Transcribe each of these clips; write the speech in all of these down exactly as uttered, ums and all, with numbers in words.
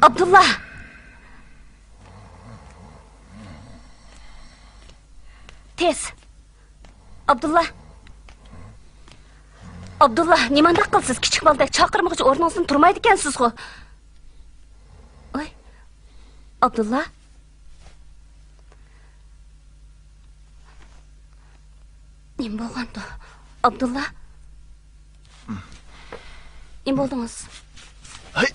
ئابدۇللا! تېز! ئابدۇللا! ئابدۇللا، نېمانداق قىلىسىز؟ كىچىك بالىدەك چاقىرمىغۇچە ئورنىڭىزدىن تۇرمايدىكەنسىزغۇ؟ ۋاي، ئابدۇللا؟ نېمە بولغاندۇ؟ ئابدۇللا؟ نېمە بولدىڭىز؟ ھەي!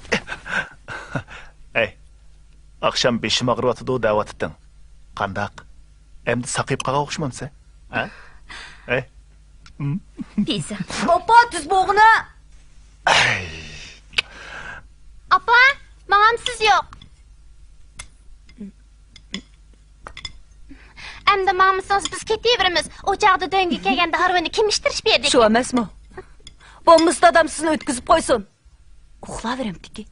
ئەي، ئاخشام بېشىم ئاغرىۋاتىدۇ دەۋاتىتتىڭ. قانداق؟ ئەمدى ساقىيىپ قالغان ئوخشىمامسەن؟ ھە؟ ئەي؟ پىزا. ئاپا، تېز بولغىنا! ئەي! ئاپا، ماڭامسىز يوق؟ ئەمدى ماڭمىسىڭىز بىز كېتىۋېرىمىز. ئۇ چاغدا دۆڭگە كەلگەندە ھارۋىنى كېمىشتۈرۈش بېرىدىكەن. شۇ ئەمەسمۇ؟ بولمىسا دادام سىزنى ئۆتكۈزۈپ قويسۇن. ئۇخلاۋېرەمتىكى.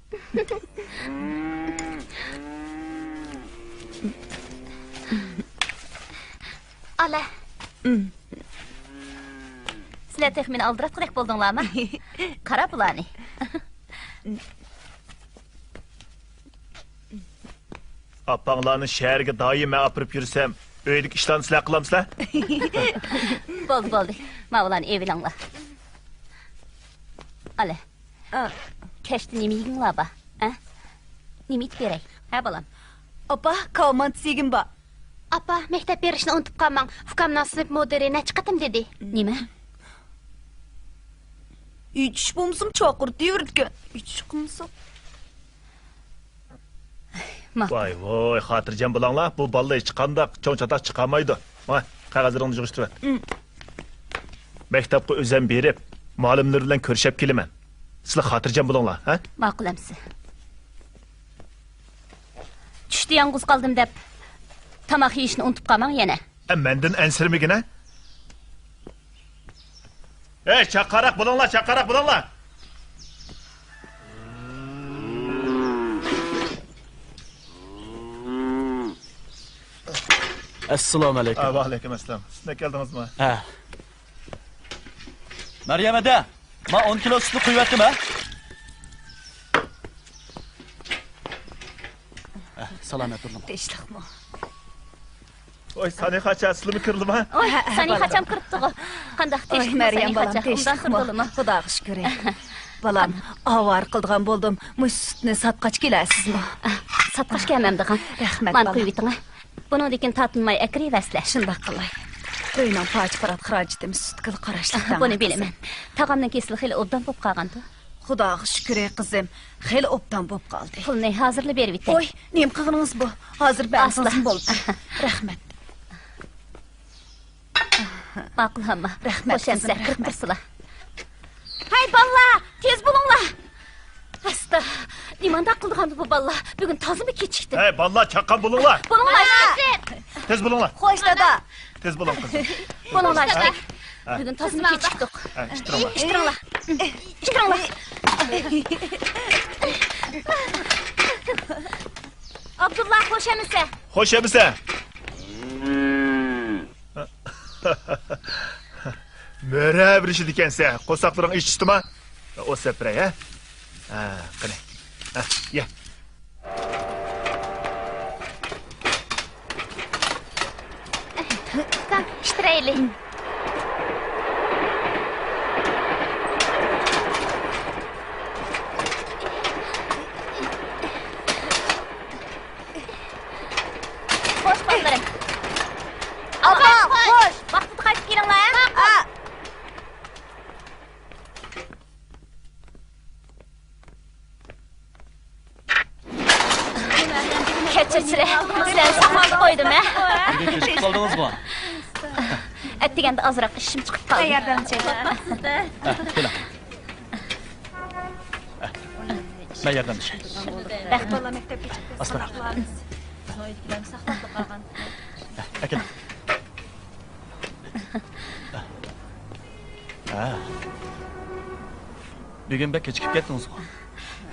ئالە. سىلەر تېخى مېنى ئالدىراتقۇدەك بولدۇڭلارما؟ قارا بۇلارنى. ئاپاڭلارنى شەھەرگە دائىم مەن ئاپىرىپ يۈرسەم، ئۆيدىكى ئىشلارنى سىلەر قىلامسىلەر؟ بولدى، بولدى. ماۋۇلارنى ئېلىۋېلىڭلار. ئالە. ئا. كەچتە نېمە يېگۈڭلار بار؟ ئە؟ نېمە ئېتىپ بېرەي؟ ھە، بالام؟ ئاپا، كاۋا مانتىسى يېگۈم بار. ئاپا، مەكتەپ بېرىشنى ئۇنتۇپ قالماڭ. ئۇكامنىڭ سىنىپ مۇدىرى نەچچە قېتىم دېدى. نېمە؟ ھېچ ئىش بولمىسىمۇ چاقىرتىۋېرىدىكەن. ھېچ ئىش قىلمىسا. ماقۇل. ۋاي، ۋاي، خاتىرجەم بولۇڭلار. بۇ بالىلار ھېچقانداق چوڭ چاتاق چىقارمايدۇ. مانا، قەغەزلىرىڭنى يىغىشتۇرۇۋەت. مەكتەپكە ئۆزۈم بېرىپ، مۇئەللىملىرى بىلەن كۆرۈشۈپ كېلىمەن. سىلەر خاتىرجەم بولۇڭلار، ھە؟ ماقۇل ئەمىسە. چۈشتە يالغۇز قالدىم دەپ، تاماق يېيىشنى ئۇنتۇپ قالماڭ يەنە. ئە، مەندىن ئەنسىرىمىگىنە. ھەي، چاققانراق بولۇڭلار، چاققانراق بولۇڭلار. ئەسسالامۇ ئەلەيكۇم. ھە، ۋەئەلەيكۇم ئەسسالام. سىزنى كەلدىڭىزمۇ؟ ھە. مەريەم ھەدە، ما ئون كىلو سۈتنى قۇيۇۋەتتىم ھە. ھە، سالامەت تۇردۇم. تىنچلىقمۇ؟ ۋاي، سانىخاچا، سىلىمۇ كىردىما؟ ۋاي، ھە، ھە، سانىخاچام كىرىپتىغۇ. قانداق تىنچلىقمۇ، مەريەم بالام، سانىخاچا؟ ئوبدان تۇردۇلىما؟ خۇداغا شۈكۈر. بالام، ئاۋارە قىلىدىغان بولدۇم. مۇشۇ سۈتنى ساتقاچ كېلەرسىزمۇ؟ ساتقاچ كەلمەمدىغان. رەھمەت، بالام. مانا قويۇۋېتىڭ. بۇنىڭدىن كېيىن تارتىنماي ئەكىرىۋەرسىلە. شۇنداق قىلاي. ئۆينىڭ پارچە-پارات خىراجىتىمۇ سۈتكىلا قاراشلىق. بۇنى بىلىمەن. تاغامنىڭ كېسىلى خېلى ئوبدان بولۇپ قالغاندۇ؟ خۇداغا شۈكرى، قىزىم، خېلى ئوبدان بولۇپ قالدى. پۇلنى ھازىرلا بېرىۋېتەي. ۋوي، نېمە قىلغىنىڭىز بۇ؟ ھازىر بەرسىڭىزمۇ بولىدۇ. رەھمەت. ماقۇل، ئامما. رەھمەت، خوش ئەمىسە، قىزىم، كىرىپ رەھمەت. تۇرسىلا. ھەي، بالىلار، تېز بولۇڭلار! ئاستا، نېمانداق قىلىدىغاندۇ بۇ بالىلار؟ بۈگۈن تازىمۇ كېچىكتىم. ھەي، بالىلار، چاققان بولۇڭلار! بولۇڭلار! تېز بولۇڭلار! خوش، دادا! تېز بولۇڭ، قىزىم. بولۇڭلار، ھە؟ بۈگۈن تازىمۇ كېچىكتۇق. ھە، ئىتتىرىڭلار. ئىتتىرىڭلار. ئىتتىرىڭلار. ئابدۇللا، خوش ئەمىسە. خوش ئەمىسە. مۆرە بېرىشىدىكەنسە، قورساقلىرىڭ ئېچىشتىما؟ ئوت سەپرەي، ھە؟ ھە، قېنى. ھە، يە. ئۇكام، ئىتتىرەيلى. خوش، بالىلىرىم. ئاپا، خوش. ۋاقتىدا قايتىپ كېلىڭلار، ھە؟ ھە. كەچۈرسىلە، سىلەرنى ساقلاپ قويدۇم، ھە؟ بۈگۈن كېچىكىپ قالدىڭىزغۇ؟ ئەتىگەندە ئازراق ئىشىم چىقىپ قالدى. ھە، كېلىڭ. مەن ياردەملىشەي. رەھمەت. ئاستىراق. ئەكېلىڭ. ھە. بۈگۈن بەك كېچىكىپ كەتتىڭىزغۇ؟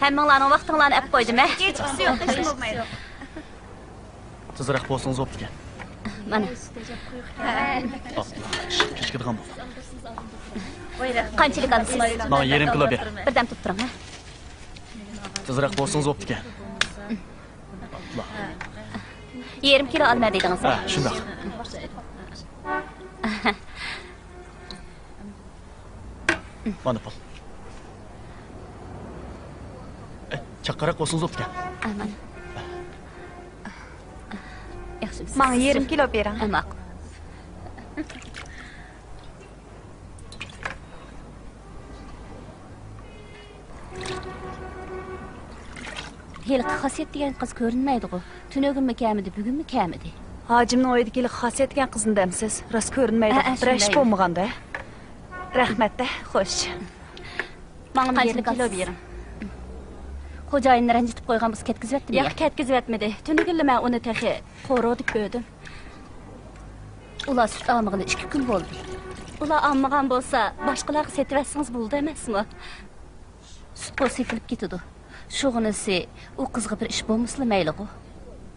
ھەممىڭلارنىڭ ۋاقتىڭلارنى ئەپ قويدۇم، ھە؟ كېچىكسە يوق، ھېچنېمە بولمايدۇ. تېزرەك بولسىڭىز بوپتىكەن. مانا. ئاپتۇ، كېچىكىدىغان بولدۇم. قانچىلىك ئالىسىز؟ ماڭا يېرىم كىلو بېرىڭ. بىردەم تۇرۇپ تۇرۇڭ، ھە؟ تېزرەك بولسىڭىز بوپتىكەن. يېرىم كىلو ئالما دېدىڭىز. ھە، شۇنداق. مانا پۇل. ئە، چاققانراق بولسىڭىز بوپتىكەن. ئە، مانا. ياخشىمۇسىز؟ ماڭا يېرىم كىلو بېرىڭ. ئە، ماقۇل. ھېلىقى خاسىيەت دېگەن قىز كۆرۈنمەيدىغۇ. تۈنۈگۈنمۇ كەلمىدى، بۈگۈنمۇ كەلمىدى. ھاجىمنىڭ ئۆيىدىكى ھېلىقى خاسىيەت دېگەن قىزنى دەمسىز؟ راست كۆرۈنمەيدۇ. ھە، ھە، بىرەر ئىش شۇنداق. بولمىغاندا. رەھمەت-دە، خوش. ماڭىمۇ يېرىم كىلو بېرىڭ. قانچىلىك ئالىسىز؟ خوجايىننى رەنجىتىپ قويغان بولسا كەتكۈزۈۋەتتىمۇ يا؟ ياق، كەتكۈزۈۋەتمىدى. تۈنۈگۈنلا مەن ئۇنى تېخى قورۇدەك بۆدۈم. ئۇلار سۈت ئالمىغىلى ئىككى كۈن بولدى. ئۇلار ئالمىغان بولسا، باشقىلارغا سېتىۋەتسىڭىز بولىدۇ ئەمەسمۇ؟ سۈت قۇرۇسى سېتىلىپ كېتىدۇ. شۇغىنىسى ئۇ قىزغا بىر ئىش بولمىسىلا مەيلىغۇ.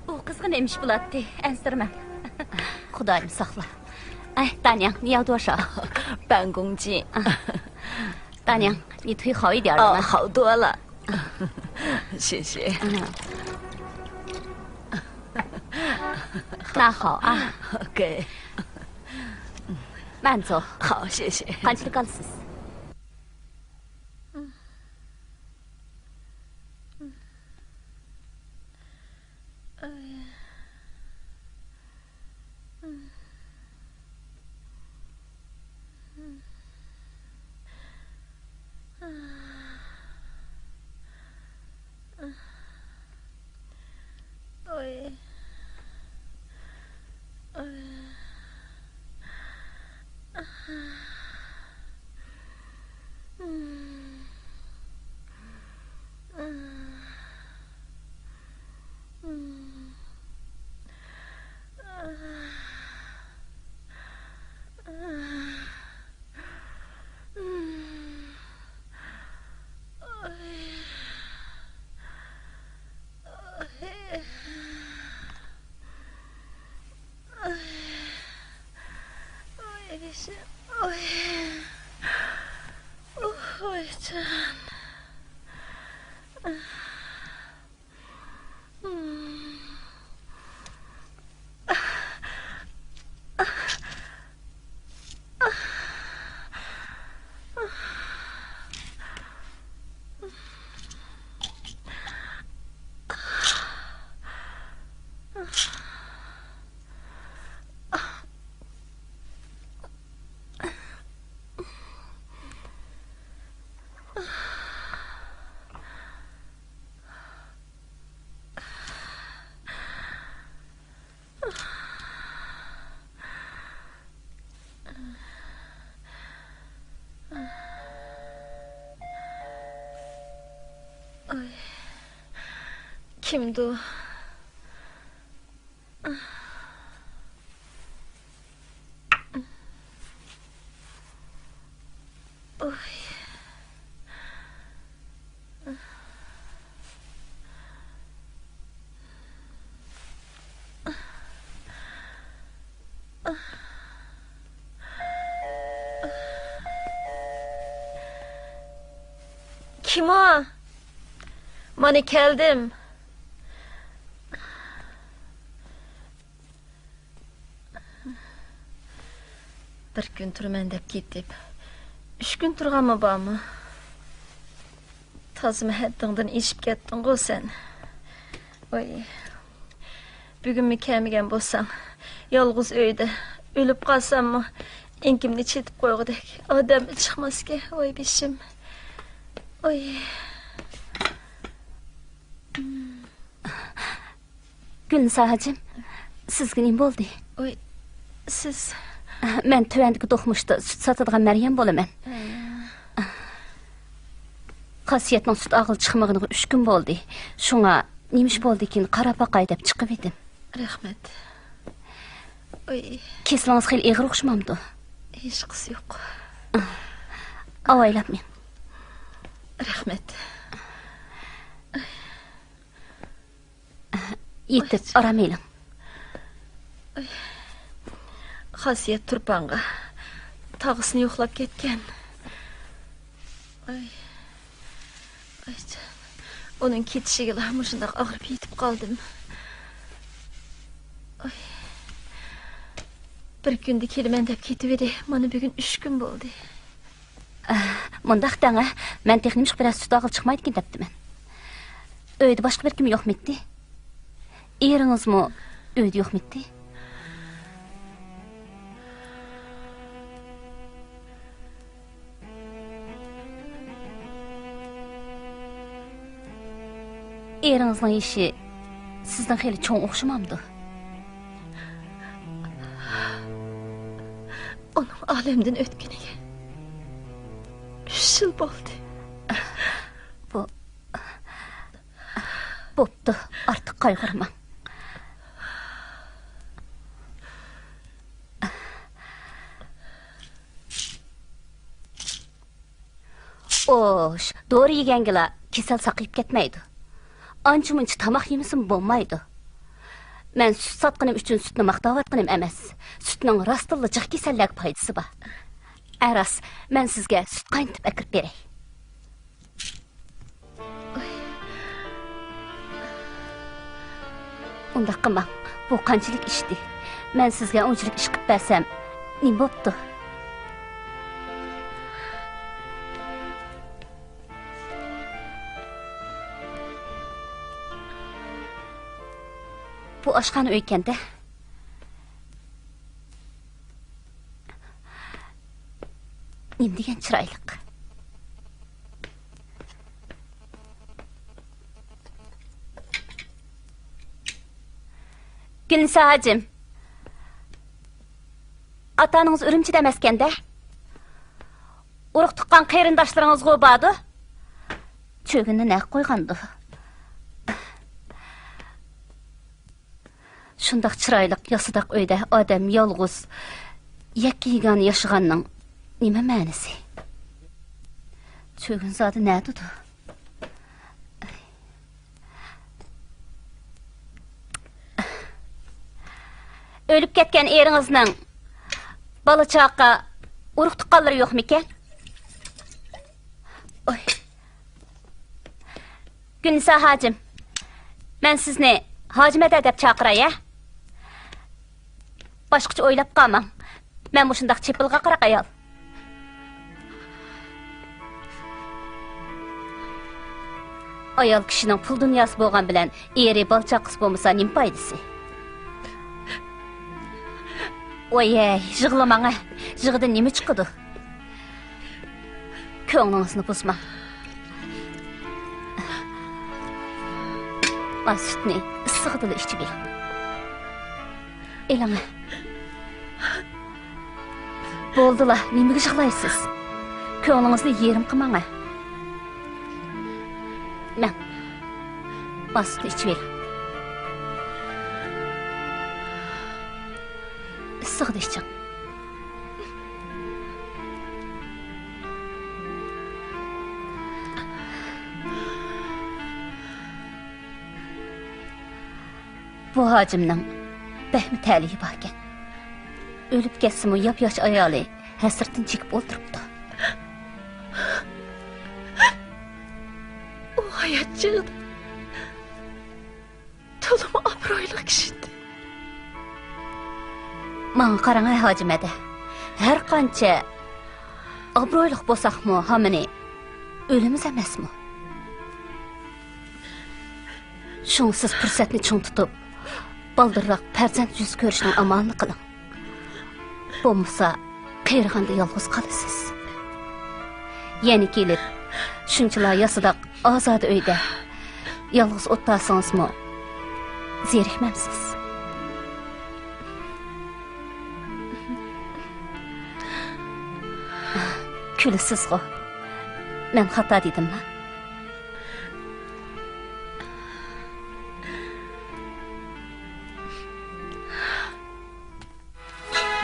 ئۇ قىزغا نېمە ئىش بولاتتى؟ ئەنسىرىمەڭ. خۇدايىم ساقلا. ئەي، دانياڭ، نى ياۋ دۇشا. بەنگۇڭجى. دانياڭ، نى تۇي خاۋ ئىدىيار. ئا، خاۋ دۇئالا. شې، شې. ناخاۋ، ئا. ئوكەي. مەنزۇ. خاۋ، شې، شې. قانچىلىك ئالىسىز؟ ئاي، كىمدۇ؟ ئوي. كىم ئۇ؟ مانا كەلدىم. بىر كۈن تۇرىمەن دەپ كېتىپ، ئۈچ كۈن تۇرغانمۇ بارمۇ؟ تازىمۇ ھەددىڭدىن ئېشىپ كەتتىڭغۇ سەن. ۋاي. بۈگۈنمۇ كەلمىگەن بولساڭ، يالغۇز ئۆيدە ئۆلۈپ قالساممۇ، ئېڭىكىمنى چېتىپ قويغۇدەك ئادەممۇ چىقماسكەن. ۋاي بېشىم. ۋاي. گۈلنىسا ھاجىم، سىزگە نېمە بولدى؟ ئۇي، سىز. مەن تۆۋەندىكى دوقمۇشتا سۈت ساتىدىغان مەريەم بولىمەن. ھە. خاسىيەتنىڭ سۈت ئالغىلى چىقمىغىنىغا ئۈچ كۈن بولدى. شۇڭا نېمە ئىش بولدىكىن قاراپ باقاي دەپ چىقىۋىدىم. رەھمەت. ئۇي. كېسىلىڭىز خېلى ئېغىر ئوخشىمامدۇ؟ ھېچقىسى يوق. ئاۋايلاپ مېڭىڭ. رەھمەت. يېتىپ ئارام ئېلىڭ. خاسىيەت تۇرپانغا تاغىسىنى يوقلاپ كەتكەن. ئاي. ئايجان. ئۇنىڭ كېتىشىگىلا مۇشۇنداق ئاغرىپ يېتىپ قالدىم. بىر كۈندە كېلىمەن دەپ كېتىۋىدى. مانا بۈگۈن ئۈچ كۈن بولدى. ئە، مۇنداق دەڭە، مەن تېخى نېمىشقا بىرەر سۈت ئالغىلى چىقمايدىكىن دەپتىمەن. ئۆيدە باشقا بىر كىم يوقمىتتى؟ ئېرىڭىزمۇ ئۆيدە يوقمىتتى؟ ئېرىڭىزنىڭ يېشى سىزدىن خېلى چوڭ ئوخشىمامدۇ؟ ئۇنىڭ ئالەمدىن ئۆتكىنىگە ئۈچ يىل بولدى. بۇ، بوپتۇ، ئارتۇق قايغۇرماڭ. خوش، دورا يېگەنگىلا كېسەل ساقىيىپ كەتمەيدۇ. ئانچە-مۇنچە تاماق يېمىسىمۇ بولمايدۇ. مەن سۈت ساتقىنىم ئۈچۈن سۈتنى ماختاۋاتقىنىم ئەمەس. سۈتنىڭ راستتىنلا جىق كېسەللەرگە پايدىسى بار. ئە، راست، مەن سىزگە سۈت قاينىتىپ ئەكىرىپ بېرەي. ئۇنداق قىلماڭ، بۇ قانچىلىك ئىشتى. مەن سىزگە ئۇنچىلىك ئىش قىلىپ بەرسەم، نېمە بوپتۇ؟ بۇ ئاشخانا ئۆيكەن-دە. نېمە دېگەن چىرايلىق. گۈلنىسا ھاجىم، ئاتا-ئانىڭىز ئۈرۈمچىدە ئەمەسكەن-دە؟ ئۇرۇق-تۇغقان قېرىنداشلىرىڭىزغۇ باردۇ؟ چۆگۈننى نەگە قويغاندۇ؟ شۇنداق چىرايلىق ياسىداق ئۆيدە ئادەم يالغۇز، يەككە-يېگانە ياشىغاننىڭ نېمە مەنىسى؟ چۆگۈنزادە نەدىدۇ؟ ئۆلۈپ كەتكەن ئېرىڭىزنىڭ بالا-چاقا، ئۇرۇق-تۇغقانلىرى يوقمىكەن؟ ئوي. گۈلنىسا ھاجىم، مەن سىزنى ھاجىمەدە دەپ چاقىراي ھە؟ باشقىچە ئويلاپ قالماڭ. مەن مۇشۇنداق چېپىلغا قاراق ئايال. ئايال كىشىنىڭ پۇل دۇنياسى بولغان بىلەن ئېرى، بالا-چاقىسى بولمىسا نېمە پايدىسى؟ ۋايەي، يىغلىماڭە. يىغىدىن نېمە چىقىدۇ؟ كۆڭلىڭىزنى بۇزماڭ. ما سۈتنى ئىسسىغىدىلا ئىچىۋېلىڭ. ئېلىڭە. بولدىلا، نېمىگە يىغلايسىز؟ كۆڭلىڭىزنى يېرىم قىلماڭە. مەن، ما سۈتنى ئىچىۋېلىڭ. ئىسسىغىدە ئىچىڭ. بۇ ھاجىمنىڭ بەكمۇ تەلىيى باركەن. ئۆلۈپ كەتسىمۇ، ياپياش ئايالى ھەسرىتىنى چېكىپ ئولتۇرۇپتۇ. ئۇ ھايات چېغىدا تولىمۇ ئابرۇيلۇق كىشىدى. ماڭا قاراڭ ھە، ھاجىمەدە. ھەر قانچە ئابرۇيلۇق بولساقمۇ، ھامىنى ئۆلىمىز ئەمەسمۇ؟ شۇڭا سىز پۇرسەتنى چىڭ تۇتۇپ، بالدۇرراق پەرزەنت يۈزى كۆرۈشنىڭ ئامالىنى قىلىڭ. بولمىسا، قېرىغاندا يالغۇز قالىسىز. يەنە كېلىپ، شۇنچىلا ياسىداق ئازادە ئۆيدە يالغۇز ئولتۇرسىڭىزمۇ، زېرىكمەمسىز؟ كۈلىسىزغۇ؟ مەن خاتا دېدىمما؟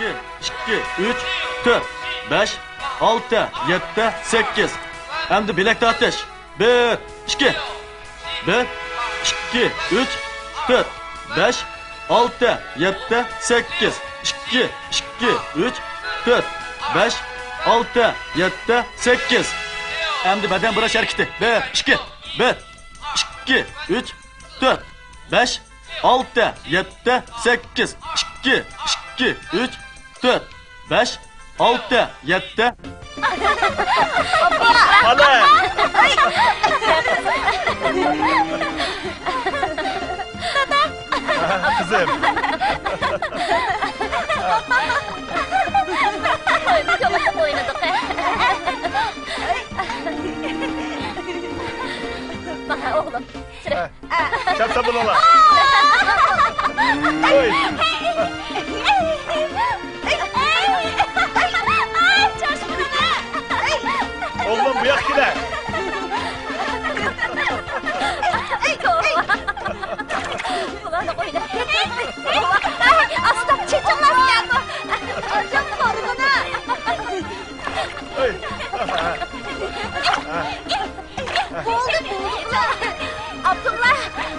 ئىككى، ئىككى، ئۈچ، تۆت، بەش، ئالتە، يەتتە، سەككىز. ئەمدى بىلەك تارتىش. بىر، ئىككى. بىر، ئىككى، ئۈچ، تۆت، بەش، ئالتە، يەتتە، سەككىز. ئىككى، ئىككى، ئۈچ، تۆت، بەش، ئالتە، يەتتە، سەككىز. ئەمدى بەدەن بۇراش ھەرىكىتى. بىر، ئىككى. بىر، ئىككى، ئۈچ، تۆت، بەش، ئالتە، يەتتە، سەككىز، ئىككى، ئىككى، ئۈچ، تۆت، بەش، ئالتە، يەتتە. بالا! قىزىم. ئوينىدۇق. ئوغلۇم. چاپسان بولۇڭلار. ئوي. ئوغلۇم، بۇ ياققا كېلە. بۇلارنى ئويناپ. ئاستا، چېچىڭلار. ئاجام قورقۇنا. ئوي. بولدى، بولدى. ئابدۇللا،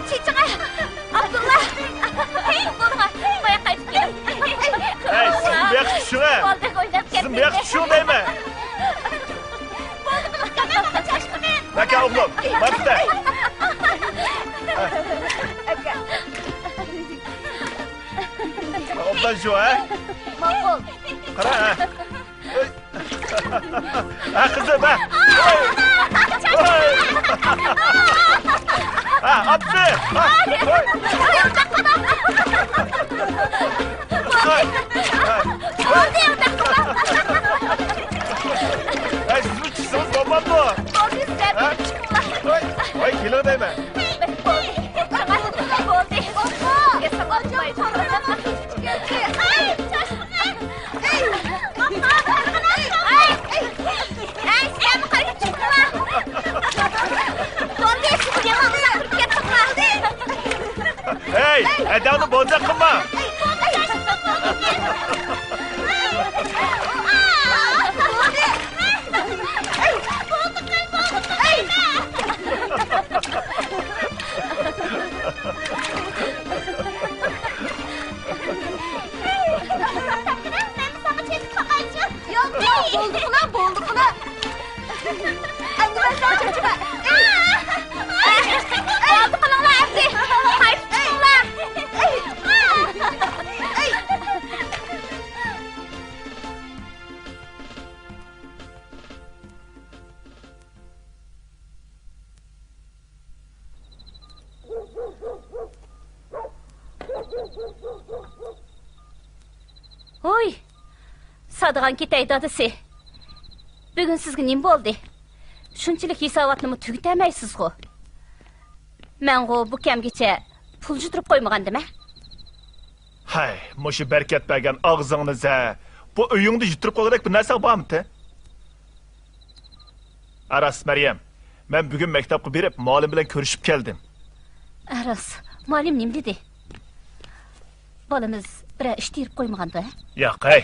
چېچىڭە. ئابدۇللا. ھەي، بولدى، بۇياققا قايتىپ كېلىڭ. ھەي، سىز بۇياققا چۈشۈڭە. بولدى، ئويناپ كەتتىڭىز. سىز بۇياققا چۈشۈڭ دەيمەن. بولدى، بولدى، چاچقىنى. ماكا ئوغلۇم، ماكا. ئوبدان شۇ، ھە؟ ماقۇل. قارا، ھە؟ ھە، قىزىم، ھە؟ ھە، ئاپىسى! ھە؟ ھە، سىزمۇ چىقسىڭىز بولمامدۇ؟ ھە؟ ۋاي، ۋاي، كېلىڭ دەيمەن. بولدى. بولدى. ھەي، ھەدەڭنى بوزەك قىلما! بولدى قىلىڭلار ئەمدى. قايتىپ چىقىڭلار. ھوي! سادىغان كېتەي دادىسى. بۈگۈن سىزگە نېمە بولدى؟ شۇنچىلىك ھېساباتنىمۇ تۈگىتەلمەيسىزغۇ. مەنغۇ بۇ كەمگىچە پۇل يۇتۇرۇپ قويمىغانىدىم ھە؟ ھەي، مۇشۇ بەرىكەت بەرگەن ئاغزىڭنى زە. بۇ ئۆيۈڭدە يۇتۇرۇپ قويغۇدەك بىر نەرسەڭ بارمىتى؟ ھە، راست، مەريەم. مەن بۈگۈن مەكتەپكە بېرىپ، مۇئەللىم بىلەن كۆرۈشۈپ كەلدىم. ھە، راست. مۇئەللىم نېمە دېدى؟ بالىمىز بىرەر ئىش تېرىپ قويمىغاندۇ، ھە؟ ياق، ھەي.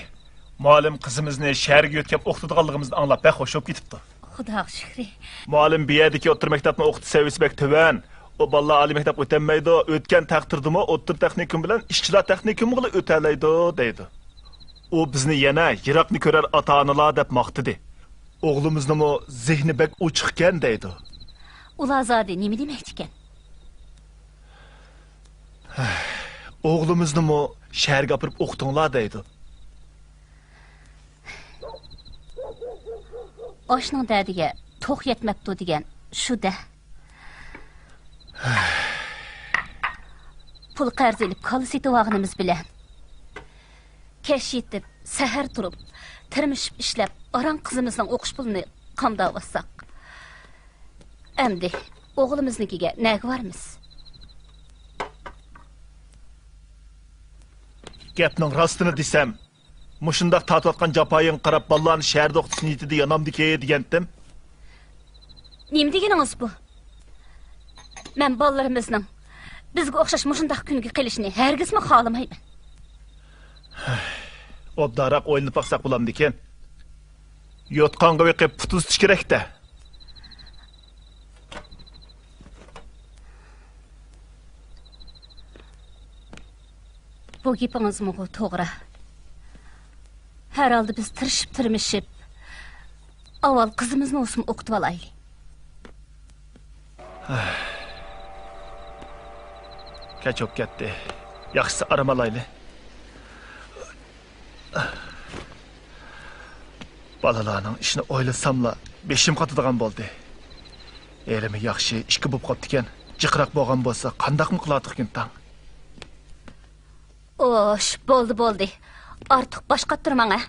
مۇئەللىم قىزىمىزنى شەھەرگە يۆتكەپ ئوقۇتىدىغانلىقىمىزدىن ئاڭلاپ بەك خۇش بولۇپ كېتىپتۇ. خۇداغا شۈكرى. مۇئەللىم بۇ يەردىكى ئوتتۇرا مەكتەپنىڭ ئوقۇتۇش سەۋىيىسى بەك تۆۋەن. ئۇ بالىلار ئالىي مەكتەپكە ئۆتەلمەيدۇ، ئۆتكەن تەقدىردىمۇ ئوتتۇرا تېخنىكوم بىلەن ئىشچىلار تېخنىكومىغىلا ئۆتەلەيدۇ، دەيدۇ. ئۇ بىزنى يەنە يىراقنى كۆرەر ئاتا-ئانىلار دەپ ماختىدى. ئوغلىمىزنىمۇ زېھنى بەك ئوچۇقكەن، دەيدۇ. ئۇلار زادى نېمە دېمەكچىكەن؟ ئوغلىمىزنىمۇ شەھەرگە ئاپىرىپ ئوقۇتۇڭلار، دەيدۇ. ئاشنىڭ دەردىگە توق يەتمەپتۇ دېگەن شۇ-دە. پۇل قەرز ئېلىپ كالا سېتىۋالغىنىمىز بىلەن، كەچ يېتىپ، سەھەر تۇرۇپ، تىرمىشىپ ئىشلەپ، ئاران قىزىمىزنىڭ ئوقۇش پۇلىنى قامداۋاتساق، ئەمدى ئوغلىمىزنىڭكىگە نەگە بارىمىز؟ گەپنىڭ راستىنى دېسەم، مۇشۇنداق تارتىۋاتقان جاپايىڭغا قاراپ، بالىلارنى شەھەردە ئوقۇتۇش نىيىتىدە يانامدىكى دېگەنتىم. نېمە دېگىنىڭىز بۇ؟ مەن بالىلىرىمىزنىڭ بىزگە ئوخشاش مۇشۇنداق كۈنگە قېلىشىنى ھەرگىزمۇ خالىمايمەن. ئوبدانراق ئويلىنىپ باقساق بولامدىكىن؟ يوتقانغا بېقىپ پۇت ئۇزىتىش كېرەك-دە. بۇ گېپىڭىزمۇ توغرا. ھەر ھالدا بىز تىرىشىپ-تىرمىشىپ، ئاۋۋال قىزىمىزنى بولسىمۇ ئوقۇتۇۋالايلى. كەچ بولۇپ كەتتى. ياخشىسى ئارام ئالايلى. بالىلارنىڭ ئىشىنى ئويلىساملا بېشىم قاتىدىغان بولدى. ھېلىمۇ ياخشى ئىككى بولۇپ قاپتىكەن. جىقراق بولغان بولسا قانداقمۇ قىلاتتۇق ئىنتاڭ؟ ئوش، بولدى، بولدى. ئارتۇق باش قاتتۇرماڭ ھە.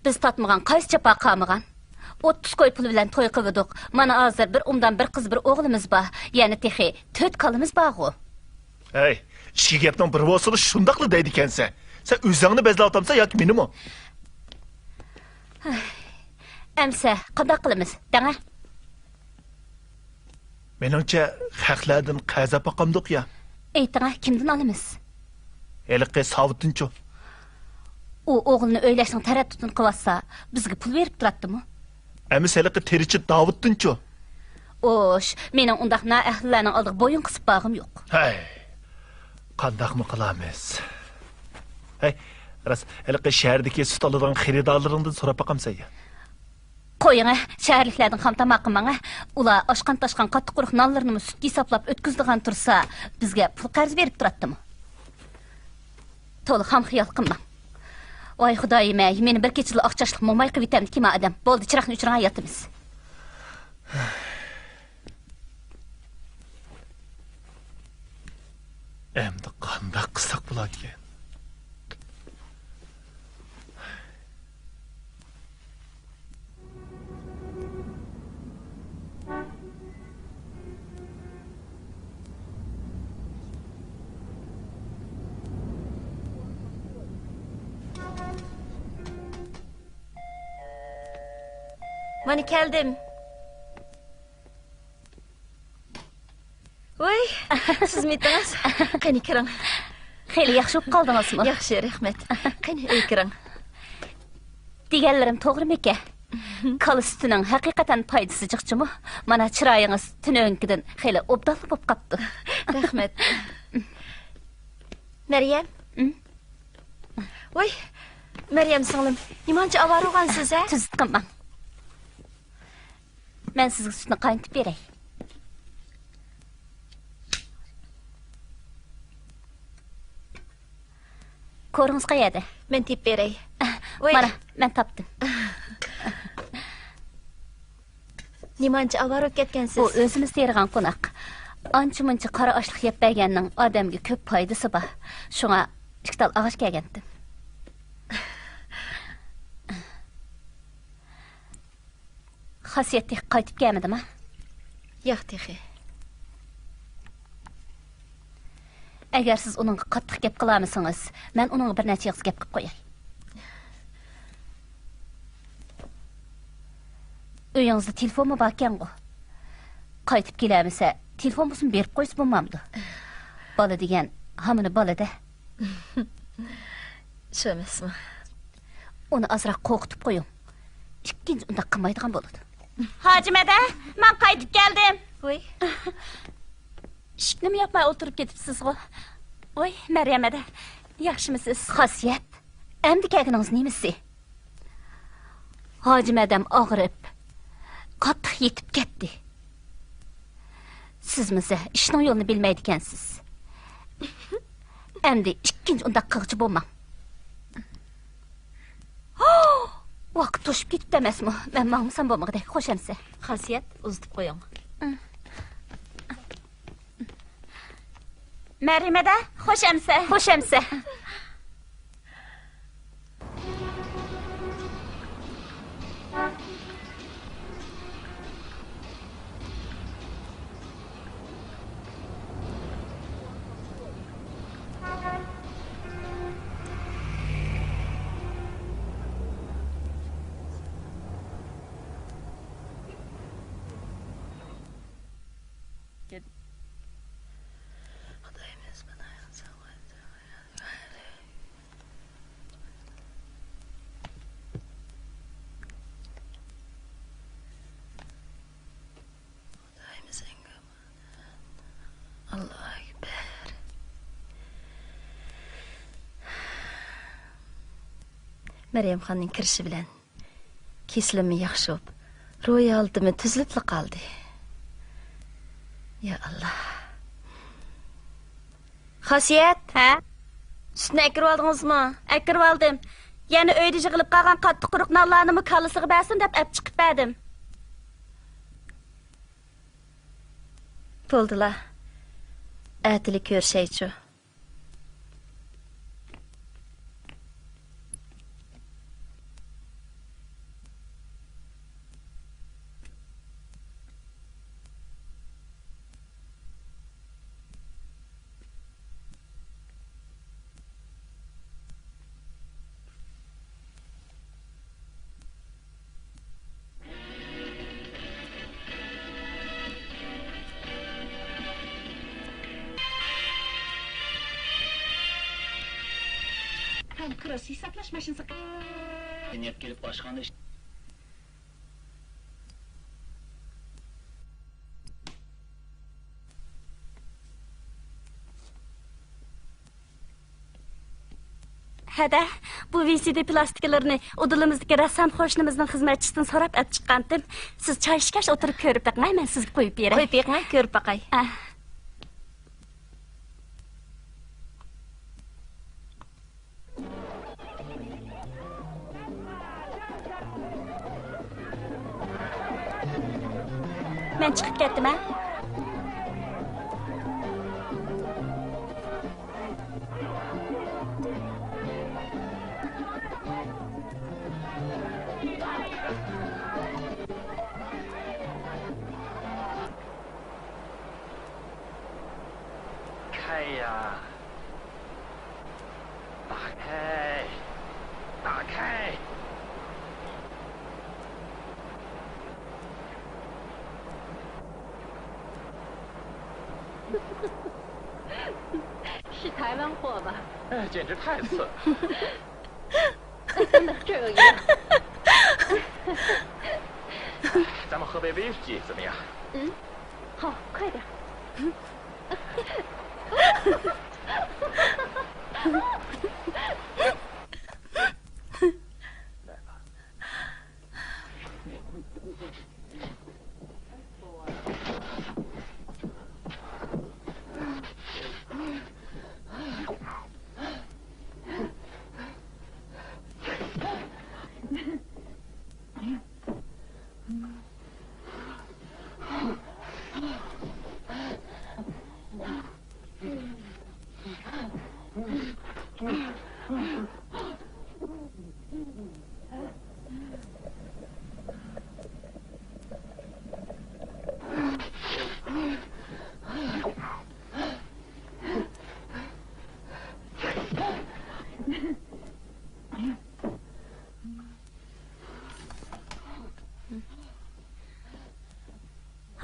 بىز تارتمىغان قايسى جاپا قالمىغان؟ ئوتتۇز كوي پۇل بىلەن توي قىلىۋىدۇق. مانا ھازىر بىر ئومدان بىر قىز بىر ئوغلىمىز بار. يەنە تېخى تۆت كالىمىز بارغۇ. ھەي، ئىچكى گەپنىڭ بىرى بولسىلا شۇنداقلا دەيدىكەنسەن. سەن ئۆزۈڭنى بەزلەۋاتامسەن ياكى مېنىمۇ؟ ئەمسە قانداق قىلىمىز دەڭە؟ مېنىڭچە، خەقلەردىن قەرز ئاپاقامدۇق يا؟ ئېيتىڭە، كىمدىن ئالىمىز؟ ھېلىقى ساۋۇتتىنچۇ؟ ئۇ ئوغلىنى ئۆيلەشنىڭ تەرەددۇتىنى قىلىۋاتسا، بىزگە پۇل بېرىپ تۇراتتىمۇ؟ ئەمىسە ھېلىقى تېرىچى داۋۇتتىنچۇ؟ ئوش، مېنىڭ ئۇنداق نائەھلىلەرنىڭ ئالدىغا بويۇن قىسىپ بارغۇم يوق. ھەي، قانداقمۇ قىلامىز؟ ھەي، راست، ھېلىقى شەھەردىكى سۈت ئالىدىغان خېرىدارلىرىڭدىن سوراپ باقامسەن يا؟ قويۇڭە، شەھەرلىكلەردىن خام تاماق قىلماڭە. ئۇلار ئاشقان-تاشقان قاتتىق قۇرۇق نانلىرىنىمۇ سۈتكە ھېسابلاپ ئۆتكۈزىدىغان تۇرسا، بىزگە پۇل قەرز بېرىپ تۇراتتىمۇ؟ تولا خام خىيال قىلماڭ. ۋاي خۇدايىم-ئەي، مېنى بىر كېچىدىلا ئاق چاچلىق موماي قىلىۋېتەمدىكىن ئادەم. بولدى، چىراغنى ئۆچۈرۈڭ، ياتىمىز. ئەمدى قانداق قىلساق بولاركىن؟ مانا كەلدىم. ۋوي، سىزمىتىڭىز؟ قېنى كىرىڭ. خېلى ياخشى بولۇپ قالدىڭىزمۇ؟ ياخشى، رەھمەت. قېنى، ئۆيگە كىرىڭ. دېگەنلىرىم توغرىمىكەن؟ كالا سۈتىنىڭ ھەقىقەتەن پايدىسى جىقچىمۇ؟ مانا چىرايىڭىز تۈنۈگۈنكىدىن خېلى ئوبدانلا بولۇپ قاپتۇ. رەھمەت. مەريەم. ئىم؟ ۋوي، مەريەم سىڭلىم، نېمانچە ئاۋارە بولغانسىز ھە؟ تۈزۈت قىلماڭ. مەن سىزگە سۈتنى قاينىتىپ بېرەي. كورىڭىز قەيەردە؟ مەن تېپىپ بېرەي. ۋوي. مانا، مەن تاپتىم. نېمانچە ئاۋارە بولۇپ كەتكەنسىز؟ ئۇ ئۆزىمىز تېرىغان قوناق. ئانچە-مۇنچە قارا ئاشلىق يەپ بەرگەننىڭ ئادەمگە كۆپ پايدىسى بار. شۇڭا ئىككى تال ئاغاچ كەلگەنتىم. خاسىيەت تېخى قايتىپ كەلمىدىما؟ ياق تېخى. ئەگەر سىز ئۇنىڭغا قاتتىق گەپ قىلالمىسىڭىز، مەن ئۇنىڭغا بىر نەچچە ئېغىز گەپ قىلىپ قوياي. ئۆيىڭىزدە تېلېفونمۇ باركەنغۇ؟ قايتىپ كېلەلمىسە، تېلېفون بولسىمۇ بېرىپ قويسا بولمامدۇ؟ بالا دېگەن ھامىنى بالا-دە. شۇ ئەمەسمۇ؟ ئۇنى ئازراق قورقۇتۇپ قويۇڭ. ئىككىنچى ئۇنداق قىلمايدىغان بولىدۇ. ھاجىمەدە، مەن قايتىپ كەلدىم. ۋوي. ئىشىكنىمۇ ياپماي ئولتۇرۇپ كېتىپسىزغۇ؟ ۋوي، مەريەمەدە، ياخشىمۇسىز؟ خاسىيەت، ئەمدى كەلگىنىڭىز نېمىسى؟ ھاجىمەدەم ئاغرىپ، قاتتىق يېتىپ كەتتى. سىزمۇ زە ئىشنىڭ يولىنى بىلمەيدىكەنسىز. ئەمدى ئىككىنچى ئۇنداق قىلغۇچى بولماڭ. ۋاقىت توشۇپ كېتىپتۇ ئەمەسمۇ؟ مەن ماڭمىسام بولمىغۇدەك. خوش ئەمىسە. خاسىيەت، ئۇزىتىپ قويۇڭ. مەريەمەدە، خوش ئەمىسە. خوش ئەمىسە. ئاللاھۇ ئەكبەر. مەريەمخاننىڭ كىرىشى بىلەن كېسىلىممۇ ياخشى بولۇپ، روھىي ھالىتىممۇ تۈزۈلۈپلا قالدى. يا ئاللاھ. خاسىيەت. ھە؟ سۈتنى ئەكىرىۋالدىڭىزمۇ؟ ئەكىرىۋالدىم. يەنە ئۆيدە يىغىلىپ قالغان قاتتىق قۇرۇق نانلارنىمۇ كاللىسىغا بەرسۇن دەپ ئەپ چىقىپ بەردىم. بولدىلا. ئەتىلىك كۆرۈشەيچۇ. كىروس ھېسابلاش ماشىنىسى. نىيەت كېلىپ باشقان ئىش. ھەدە، بۇ ۋى سى دى پىلاستىكىلىرىنى ئۇدۇلىمىزدىكى رەسسام قوشنىمىزنىڭ خىزمەتچىسىدىن سوراپ ئەپ چىققانتىم. سىز چاي ئىچكەچ ئولتۇرۇپ كۆرۈپ بېقىڭ، مەن سىزگە قويۇپ بېرەي. قويۇپ بېقىڭ، كۆرۈپ باقاي. ئە. مەن چىقىپ كەتتىم، ھە؟ كايا. 打开，打开。是台湾货吧？哎，简直太次了。真的，这有一个。咱们喝杯威士忌怎么样？嗯，好，快点儿。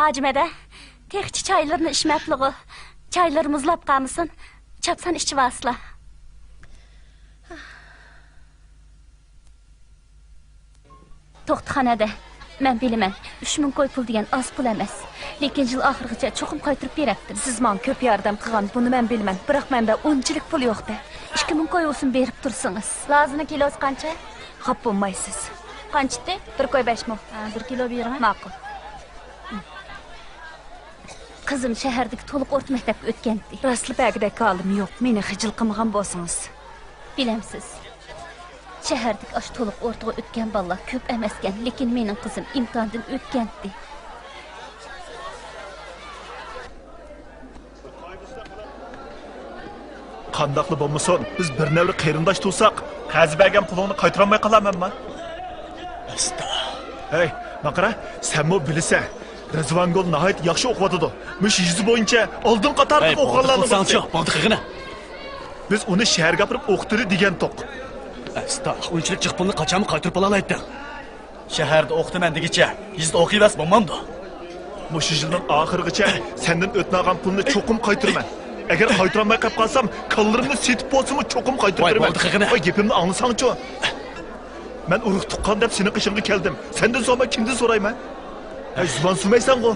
ھاجىم ھەدە، تېخىچە چايلىرىنى ئىچمەپلىغۇ. چايلىرى مۇزلاپ قالمىسۇن. چاپسان ئىچىۋالسىلا. توختىخانا ھەدە، مەن بىلىمەن، ئۈچ مىڭ كوي پۇل دېگەن ئاز پۇل ئەمەس. لېكىن يىل ئاخىرىغىچە چوقۇم قايتۇرۇپ بېرەتتىم. سىز ماڭا كۆپ ياردەم قىلغان، بۇنى مەن بىلىمەن. بىراق مەندە ئۇنچىلىك پۇل يوق-دە. ئىككى مىڭ كوي بولسۇن بېرىپ تۇرسىڭىز. لازىنىڭ كىلوسى قانچە؟ خاپا بولمايسىز. قانچە ئىدى؟ بىر كوي بەش مىڭ. ھە، بىر كىلو بېرىڭە. ماقۇل. قىزىم شەھەردىكى تولۇق ئورتا مەكتەپكە ئۆتكەنتى. راستلا بەگىدەك ھالىم يوق، مېنى خىجىل قىلمىغان بولسىڭىز. بىلەمسىز، شەھەردىكى ئاشۇ تولۇق ئورتىغا ئۆتكەن بالىلار كۆپ ئەمەسكەن، لېكىن مېنىڭ قىزىم ئىمتىھاندىن ئۆتكەنتى. قانداقلا بولمىسۇن، بىز بىر نەۋرە قېرىنداش تۇرساق، قەرز بەرگەن پۇلۇڭنى قايتۇرالماي قالارمەنما؟ ئەستا. ھەي، ماڭا قارا، سەنمۇ بىلىسەن. رىزۋانگۈل ناھايىتى ياخشى ئوقۇۋاتىدۇ. مۇشۇ يېزا بويىچە ئالدىن قاتارلىق ئوقۇغانلارنىڭ بىرسى. بولدى قىلساڭچۇ، بولدى قىلغىنە. بىز ئۇنى شەھەرگە ئاپىرىپ ئوقۇتىلى دېگەنتۇق. ئەستا، ئۇنچىلىك جىق پۇلنى قاچانمۇ قايتۇرۇپ بولالايتتىڭ؟ شەھەردە ئوقۇتىمەن دېگىچە، يېزىدا ئوقۇيۋەرسە بولمامدۇ؟ مۇشۇ يىلنىڭ ئاخىرىغىچە سەندىن ئۆتۈنەلىگەن پۇلنى چوقۇم قايتۇرىمەن. ئەگەر قايتۇرالماي قېلىپ قالسام، كاللىرىمنى سېتىپ بولسىمۇ چوقۇم قايتۇرۇپ بېرىمەن. ۋاي، بولدى قىلغىنە. ۋاي، گېپىمنى ئاڭلىساڭچۇ. مەن ئۇرۇق تۇغقان دەپ سېنىڭ قېشىڭغا كەلدىم. سەندىن سورىماي كىمدىن سورايمەن؟ ھەي، زۇۋان سۇنمايسەنغۇ.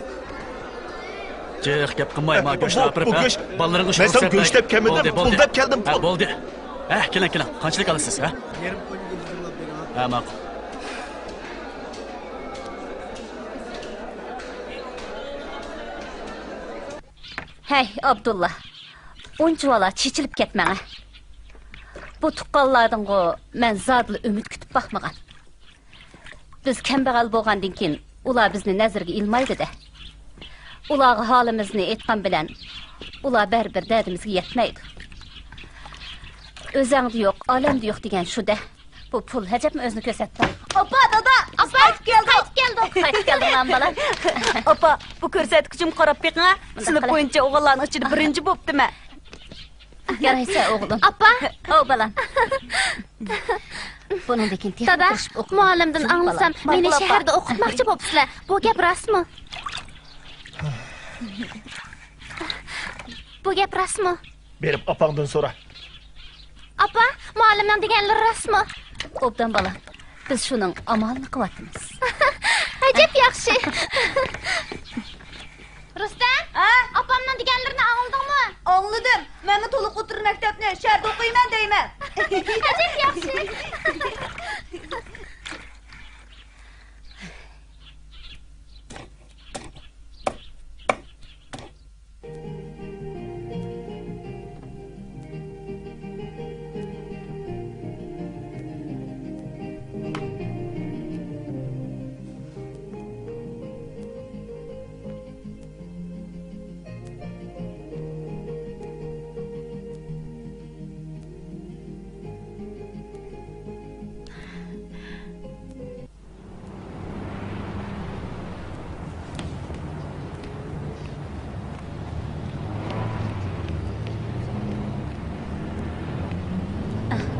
جىق گەپ قىلماي، ما گۆشنى ئاپىرىپ، ھە؟ بالىلىرىڭغا شۇ رۇخسەت بەرگىن. مەن ساڭا گۆش دەپ كەلمىدىم، پۇل دەپ كەلدىم، پۇل. بولدى. ھە، كېلىڭ، كېلىڭ. قانچىلىك ئالىسىز، ھە؟ ھە، ماقۇل. ھەي، ئابدۇللا. ئۇنچىۋالا چېچىلىپ كەتمەڭە. بۇ تۇغقانلاردىنغۇ مەن زادىلا ئۈمىد كۈتۈپ باقمىغان. بىز كەمبەغەل بولغاندىن كېيىن، ئۇلار بىزنى نەزىرگە ئىلمايدۇ-دە. ئۇلارغا ھالىمىزنى ئېيتقان بىلەن، ئۇلار بەرىبىر دەردىمىزگە يەتمەيدۇ. ئۆزەڭدە يوق، ئالەمدە يوق دېگەن شۇ-دە. بۇ پۇل ئەجەبمۇ ئۆزىنى كۆرسەتتى. ئاپا، دادا، بىز قايتىپ كەلدۇق. قايتىپ كەلدۇق. قايتىپ كەلدىڭلارمۇ، بالام؟ ئاپا، بۇ كۆرسەتكۈچىمگە قاراپ بېقىڭە. مۇنداق سىنىپ قىلە. بويىچە ئوغۇللارنىڭ ئىچىدە بىرىنچى بوپتىمەن. يارايسەن، ئوغلۇم. ئاپا! ئاۋۇ، بالام. بۇنىڭدىن كېيىن تېخىمۇ دادا، تىرىشىپ ئوقۇڭ. مۇئەللىمدىن ئاڭلىسام، مېنى شەھەردە ئوقۇتماقچى بوپسىلەر. بۇ گەپ راستمۇ؟ بۇ گەپ راستمۇ؟ بېرىپ ئاپاڭدىن سورا. ئاپا، مۇئەللىمنىڭ دېگەنلىرى راستمۇ؟ ئوبدان، بالام. بىز شۇنىڭ ئامالىنى قىلىۋاتىمىز. ئەجەب ياخشى. رۇستەم، ھە؟ ئاپامنىڭ دېگەنلىرىنى ئاڭلىدىڭمۇ؟ ئاڭلىدىم. مەنمۇ تولۇق ئوتتۇرا مەكتەپنى شەھەردە ئوقۇيمەن دەيمەن. ئەجەب ياخشى.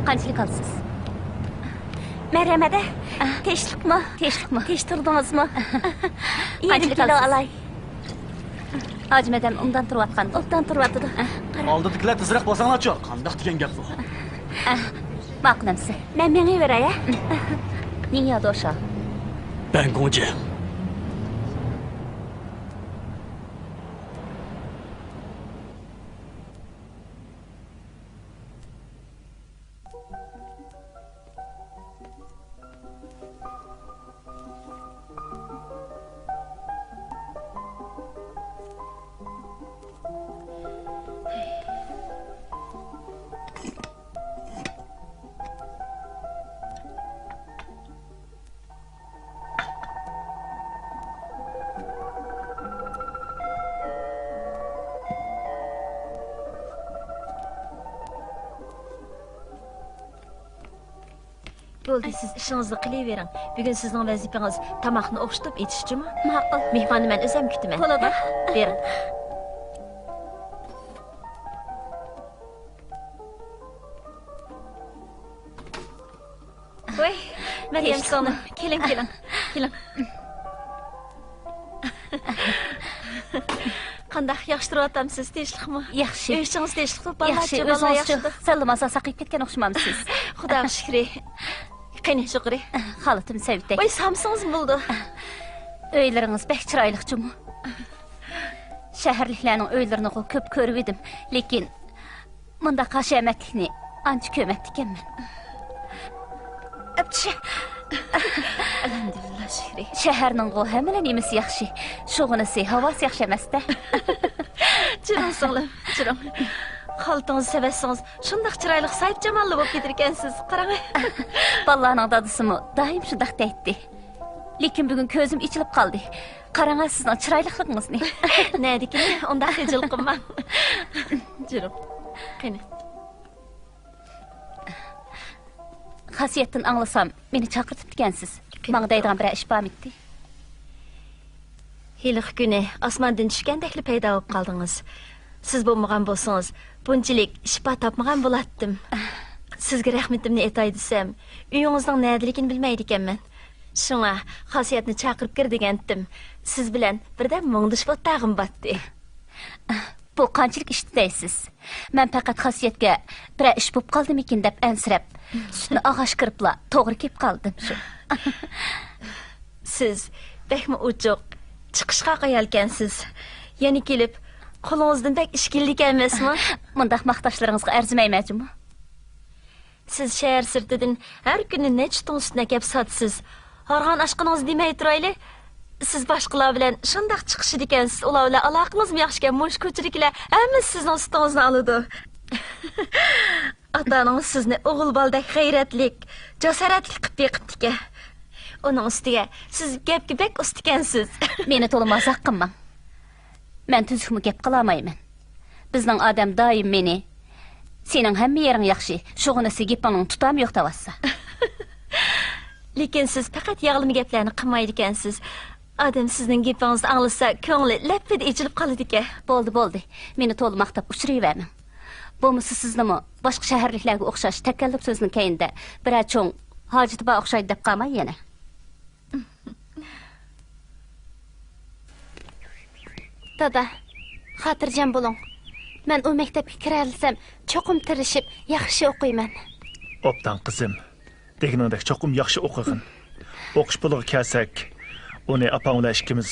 قانچىلىك ئالىسىز؟ مەرھەمەت. تىنچلىقمۇ؟ تىنچلىقمۇ؟ تىنچ تۇردىڭىزمۇ؟ يېرىم قانچىلىك كىلو ئالىسىز؟ ئالاي. ھاجىم ئادەم ئوبدان تۇرۇۋاتقان. ئوبدان تۇرۇۋاتىدۇ. ئالدىدىكىلەر تېزرەك بولساڭلارچۇ، قانداق دېگەن گەپ بۇ؟ ماقۇل ئەمىسە. مەن مېڭىۋېرەي، ھە؟ 你要多少؟ 半公斤。 بولدى، سىز ئىشىڭىزنى قىلىۋېرىڭ. بۈگۈن سىزنىڭ ۋەزىپىڭىز تاماقنى ئوخشىتىپ ئېتىشچۇمۇ؟ ماقۇل. مېھماننى مەن ئۆزۈم كۈتىمەن. بولىدۇ. ھە؟ بېرىڭ. ۋاي، مەريەم سىڭلىم، كېلىڭ، كېلىڭ، كېلىڭ. قانداق، ياخشى تۇرۇۋاتامسىز؟ تىنچلىقمۇ؟ ياخشى. ئۆي ئىچىڭىز تىنچلىقمۇ؟ بالىلارچە؟ ياخشى، بالىلار ئۆزىڭىزچۇ؟ ياخشىمۇ؟ سەللا مازا ساقىيىپ كەتكەن ئوخشىمامسىز؟ خۇداغا شۈكرى. قېنى، يۇقىرى. خالىتىم سەۋىتەي. ۋاي، سامسىڭىزمۇ بولىدۇ. ئۆيلىرىڭىز بەك چىرايلىق جۇمۇ. شەھەرلىكلەرنىڭ ئۆيلىرىنىغۇ كۆپ كۆرۈۋىدىم، لېكىن مۇنداق ھەشەمەتلىكنى ئانچە كۆرمەپتىكەنمەن. ئەپچى. ئەلھەمدۇلىللا، شۈكرى. شەھەرنىڭغۇ ھەممىلا نېمىسى ياخشى، شۇغىنىسى، ھاۋاسى ياخشى ئەمەس-دە. جۈرۈڭ سىڭلىم، جۈرۈڭ. خالتىڭىزنى سېۋەتسىڭىز، شۇنداق چىرايلىق ساھىبجاماللا بولۇپ كېتىدىكەنسىز، قاراڭ. بالىلارنىڭ دادىسىمۇ دائىم شۇنداق دەيتتى. لېكىن بۈگۈن كۆزۈم ئېچىلىپ قالدى. قاراڭا سىزنىڭ چىرايلىقلىقىڭىزنى. نەدىكىنى ئۇنداق خىجىل قىلماڭ. جۈرۈڭ. قېنى. خاسىيەتتىن ئاڭلىسام، مېنى چاقىرتىپتىكەنسىز. قېنى. ماڭا دەيدىغان بىرەر ئىش بارمىتتى؟ ھېلىقى كۈنى ئاسماندىن چۈشكەندەكلا پەيدا بولۇپ قالدىڭىز. سىز بولمىغان بولسىڭىز، بۇنچىلىك شىپا تاپمىغان بولاتتىم. سىزگە رەھمىتىمنى ئېيتاي دېسەم، ئۆيىڭىزنىڭ نەدىلىكىنى بىلمەيدىكەنمەن. شۇڭا خاسىيەتنى چاقىرىپ كىر دېگەنتىم. سىز بىلەن بىردەم مۇڭدىشىپ ئولتۇرغۇم باتتى. بۇ قانچىلىك ئىشتى دەيسىز؟ مەن پەقەت خاسىيەتكە بىرەر ئىش بوپ قالدىمىكىن دەپ ئەنسىرەپ، سۈتنى ئاغاش كىرىپلا توغرا كېلىپ قالدىم شۇ. سىز بەكمۇ ئوچۇق، چىقىشقاق ئايالكەنسىز. يەنە كېلىپ، قولىڭىزدىن بەك ئىش كېلىدىكەن ئەمەسمۇ؟ مۇنداق ماختاشلىرىڭىزغا ئەرزىمەيمەن جۇمۇ. سىز شەھەر سىرتىدىن ھەر كۈنى نەچچە تۇڭ سۈتنى ئەكەپ ساتىسىز. ھارغان ئاشقىنىڭىزنى دېمەي تۇرايلى. سىز باشقىلار بىلەن شۇنداق چىقىشىدىكەنسىز، ئۇلار بىلەن ئالاقىڭىزمۇ ياخشىكەن، مۇشۇ كوچىدىكىلەر ھەممىسى سىزنىڭ سۈتىڭىزنى ئالىدۇ. ئاتا-ئانىڭىز سىزنى ئوغۇل بالىدەك غەيرەتلىك، جاسارەتلىك قىلىپ بېقىپتىكەن. ئۇنىڭ ئۈستىگە سىز گەپكە بەك ئۇستىكەنسىز. مېنى تولا مازاق قىلماڭ. مەن تۈزۈكمۇ گەپ قىلالمايمەن. بىزنىڭ ئادەم دائىم مېنى، «سېنىڭ ھەممە يېرىڭ ياخشى، شۇغىنىسى گېپىڭنىڭ تۇتامى يوق» دەۋاتسا. لېكىن سىز پەقەت ياغلىما گەپلەرنى قىلمايدىكەنسىز. ئادەم سىزنىڭ گېپىڭىزنى ئاڭلىسا، كۆڭلى لەپپىدە ئېچىلىپ قالىدىكەن. بولدى، بولدى. مېنى تولا ماختاپ ئۇچۇرۇۋەرمەڭ. بولمىسا سىزنىمۇ باشقا شەھەرلىكلەرگە ئوخشاش تەكەللۇپ سۆزنىڭ كەينىدە بىرەر چوڭ ھاجىتى بار ئوخشايدۇ دەپ قالماي يەنە. دادا، خاتىرجەم بولۇڭ. مەن ئۇ مەكتەپكە كىرەلىسەم، چوقۇم تىرىشىپ، ياخشى ئوقۇيمەن. ئوبدان، قىزىم. دېگىنىڭدەك چوقۇم ياخشى ئوقۇغىن. ئوقۇش پۇلىغا كەلسەك، ئۇنى ئاپاڭ بىلەن ئىككىمىز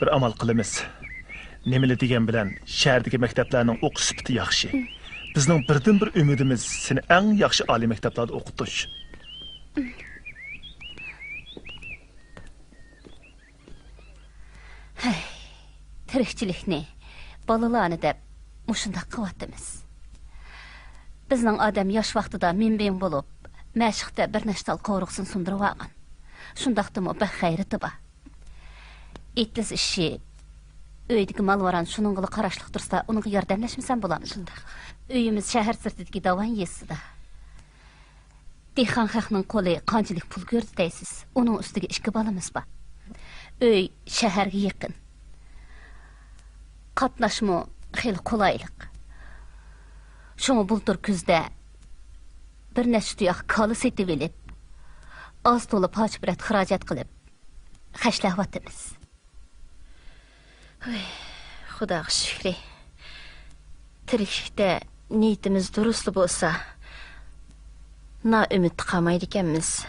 بىر ئامال قىلىمىز. نېمىلا دېگەن بىلەن، شەھەردىكى مەكتەپلەرنىڭ ئوقۇش سۈپىتى ياخشى. بىزنىڭ بىردىنبىر ئۈمىدىمىز سېنى ئەڭ ياخشى ئالىي مەكتەپلەردە ئوقۇتۇش. ھەي، تىرىكچىلىكنى، بالىلارنى دەپ مۇشۇنداق قىلىۋاتىمىز. بىزنىڭ ئادەم ياش ۋاقتىدا مىڭ-بىڭ بولۇپ، مەشىقتە بىر نەچچە تال قورۇقسىنى سۇندۇرۇۋالغان. شۇنداقتىمۇ بەك غەيرىتى بار. ئېتىز ئىشى، ئۆيدىكى مال-ۋاران شۇنىڭغىلا قاراشلىق تۇرسا، ئۇنىڭغا ياردەملەشمىسەم بولامدۇ؟ شۇنداق. ئۆيىمىز شەھەر سىرتىدىكى داۋان يېزىسىدا. دېھقان خەقنىڭ قولى قانچىلىك پۇل كۆردى دەيسىز؟ ئۇنىڭ ئۈستىگە ئىككى بالىمىز بار. ئۆي شەھەرگە يېقىن. قاتناشمۇ خېلى قولايلىق. شۇڭا بۇلتۇر كۈزدە بىر نەچچە تۇياق كالا سېتىۋېلىپ، ئاز تولا پارچە-پۇرەت خىراجەت قىلىپ، خەجلەۋاتىمىز. ۋاي، خۇداغا شۈكرى. تىرىكلىكتە نىيىتىمىز دۇرۇسلا بولسا، نائۈمىدتە قالمايدىكەنمىز.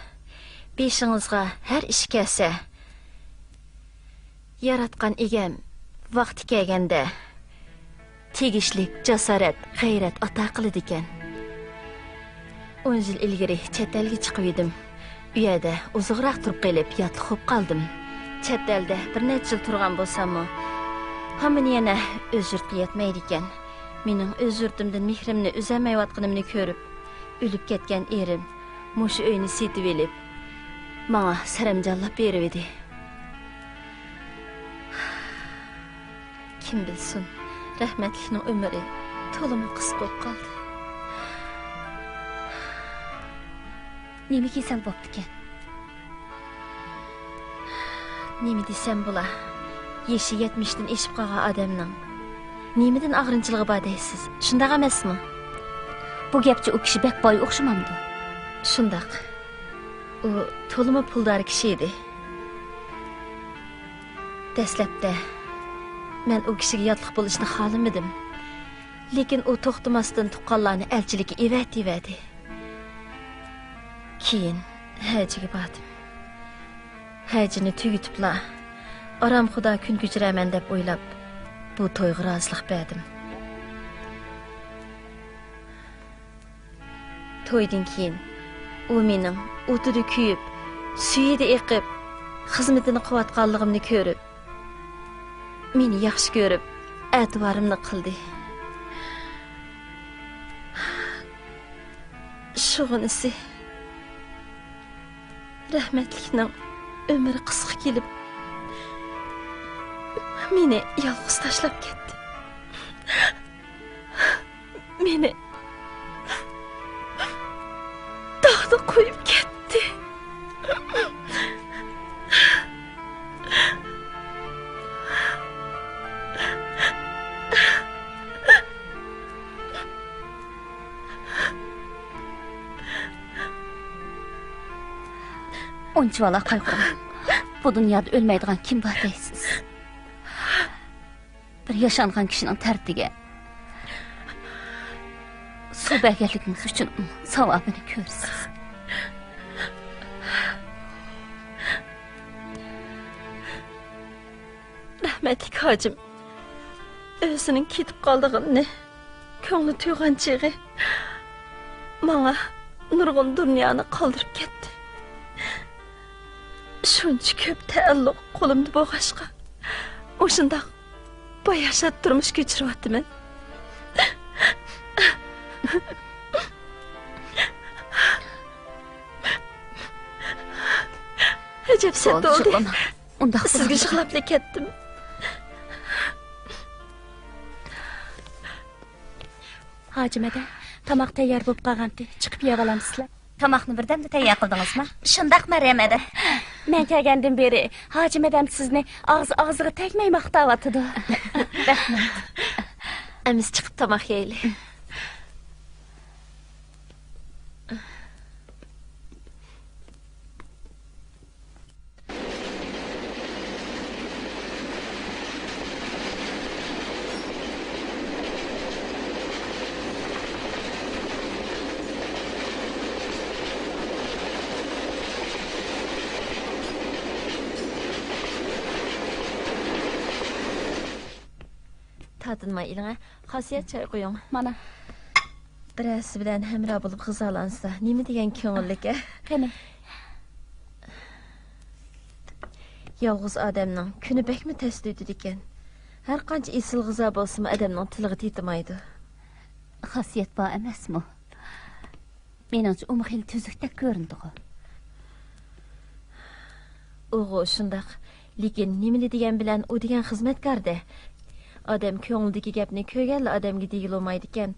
بېشىڭىزغا ھەر ئىش كەلسە، ياراتقان ئىگەم ۋاقتى كەلگەندە تېگىشلىك جاسارەت، غەيرەت ئاتا قىلىدىكەن. ئون يىل ئىلگىرى چەت ئەلگە چىقىۋىدىم. ئۇ يەردە ئۇزۇنراق تۇرۇپ قېلىپ، ياتلىق بولۇپ قالدىم. چەت ئەلدە بىر نەچچە يىل تۇرغان بولساممۇ، ھامان يەنە ئۆز يۇرتقا يەتمەيدىكەن. مېنىڭ ئۆز يۇرتۇمدىن مېھرىمنى ئۈزەلمەيۋاتقىنىمنى كۆرۈپ، ئۆلۈپ كەتكەن ئېرىم مۇشۇ ئۆينى سېتىۋېلىپ، ماڭا سەرەمجانلاپ بېرىۋىدى. كىم بىلسۇن، رەھمەتلىكنىڭ ئۆمرى تولىمۇ قىسقا بولۇپ قالدى. نېمە كېسەل بوپتىكەن؟ نېمە دېسەم بولا؟ يېشى يەتمىشتىن ئېشىپ قالغان ئادەمنىڭ نېمىدىن ئاغرىنچىلىقى بار دەيسىز؟ شۇنداق ئەمەسمۇ؟ بۇ گەپچە ئۇ كىشى بەك باي ئوخشىمامدۇ؟ شۇنداق. ئۇ تولىمۇ پۇلدار كىشى ئىدى. دەسلەپتە مەن ئۇ كىشىگە ياتلىق بولۇشنى خالىمىدىم. لېكىن ئۇ توختىماستىن تۇغقانلارنى ئەلچىلىككە ئەۋەتىۋەردى. كېيىن ھەجىگە باردىم. ھەجىنى تۈگىتىپلا، ئارامخۇدا كۈن كۆچۈرەرمەن دەپ ئويلاپ، بۇ تويغا رازىلىق بەردىم. تويدىن كېيىن ئۇ مېنىڭ ئوتىدا كۆيۈپ، سۈيىدە ئېقىپ، خىزمىتىنى قىلىۋاتقانلىقىمنى كۆرۈپ، مېنى ياخشى كۆرۈپ، ئەتىۋارىمنى قىلدى. شۇغىنىسى، رەھمەتلىكنىڭ ئۆمرى قىسقا كېلىپ، مېنى يالغۇز تاشلاپ كەتتى. مېنى داغدا قويۇپ كەتتى. ئۇنچىۋالا قايغۇرماڭ. بۇ دۇنيادا ئۆلمەيدىغان كىم بار دەيسىز؟ بىر ياشانغان كىشىنىڭ تەرىتىگە سۇ بەرگەنلىكىڭىز ئۈچۈن ئۇنىڭ ساۋابىنى كۆرىسىز. رەھمەتلىك ھاجىم ئۆزىنىڭ كېتىپ قالىدىغىنىنى كۆڭلى تۇيغان چېغى ماڭا نۇرغۇن دۇنيانى قالدۇرۇپ كەتتى. شۇنچە كۆپ تەئەللۇق قولۇمدا بولغاچقا، مۇشۇنداق باياشات تۇرمۇش كەچۈرۈۋاتىمەن. ئەجەب سەت بولدى، بولدى. يىغلىما. ئۇنداق سىزگە يىغلاپلا كەتتىم. ھاجىم ھەدە، تاماق تەييار بولۇپ قالغانتى، چىقىپ يەۋالامسىلەر؟ تاماقنى بىردەمدە تەييار قىلدىڭىزمۇ؟ شۇنداق، مەريەم ھەدە. مەن كەلگەندىن بېرى ھاجىم ھەدەم سىزنى ئاغزى ئاغزىغا تەگمەي ماختاۋاتىدۇ. رەھمەت. ئەمىسە چىقىپ تاماق يەيلى. تارتىنماي ئېلىڭە، خاسىيەت چاي قۇيۇڭ. مانا. بىرەرسى بىلەن ھەمراھ بولۇپ غىزالانسا، نېمە دېگەن كۆڭۈللۈك-ە؟ قېنى. يالغۇز ئادەمنىڭ كۈنى بەكمۇ تەستە ئۆتىدىكەن. ھەر قانچە ئېسىل غىزا بولسىمۇ، ئادەمنىڭ تىلىغا تېتىمايدۇ. خاسىيەت بار ئەمەسمۇ؟ مېنىڭچە، ئۇمۇ خېلى تۈزۈكتەك كۆرۈنىدىغۇ. ئۇغۇ شۇنداق. لېكىن نېمىلا دېگەن بىلەن ئۇ دېگەن خىزمەتكار-دە. ئادەم كۆڭلىدىكى گەپنى كۆرگەنلا ئادەمگە دېگىلى بولمايدىكەن.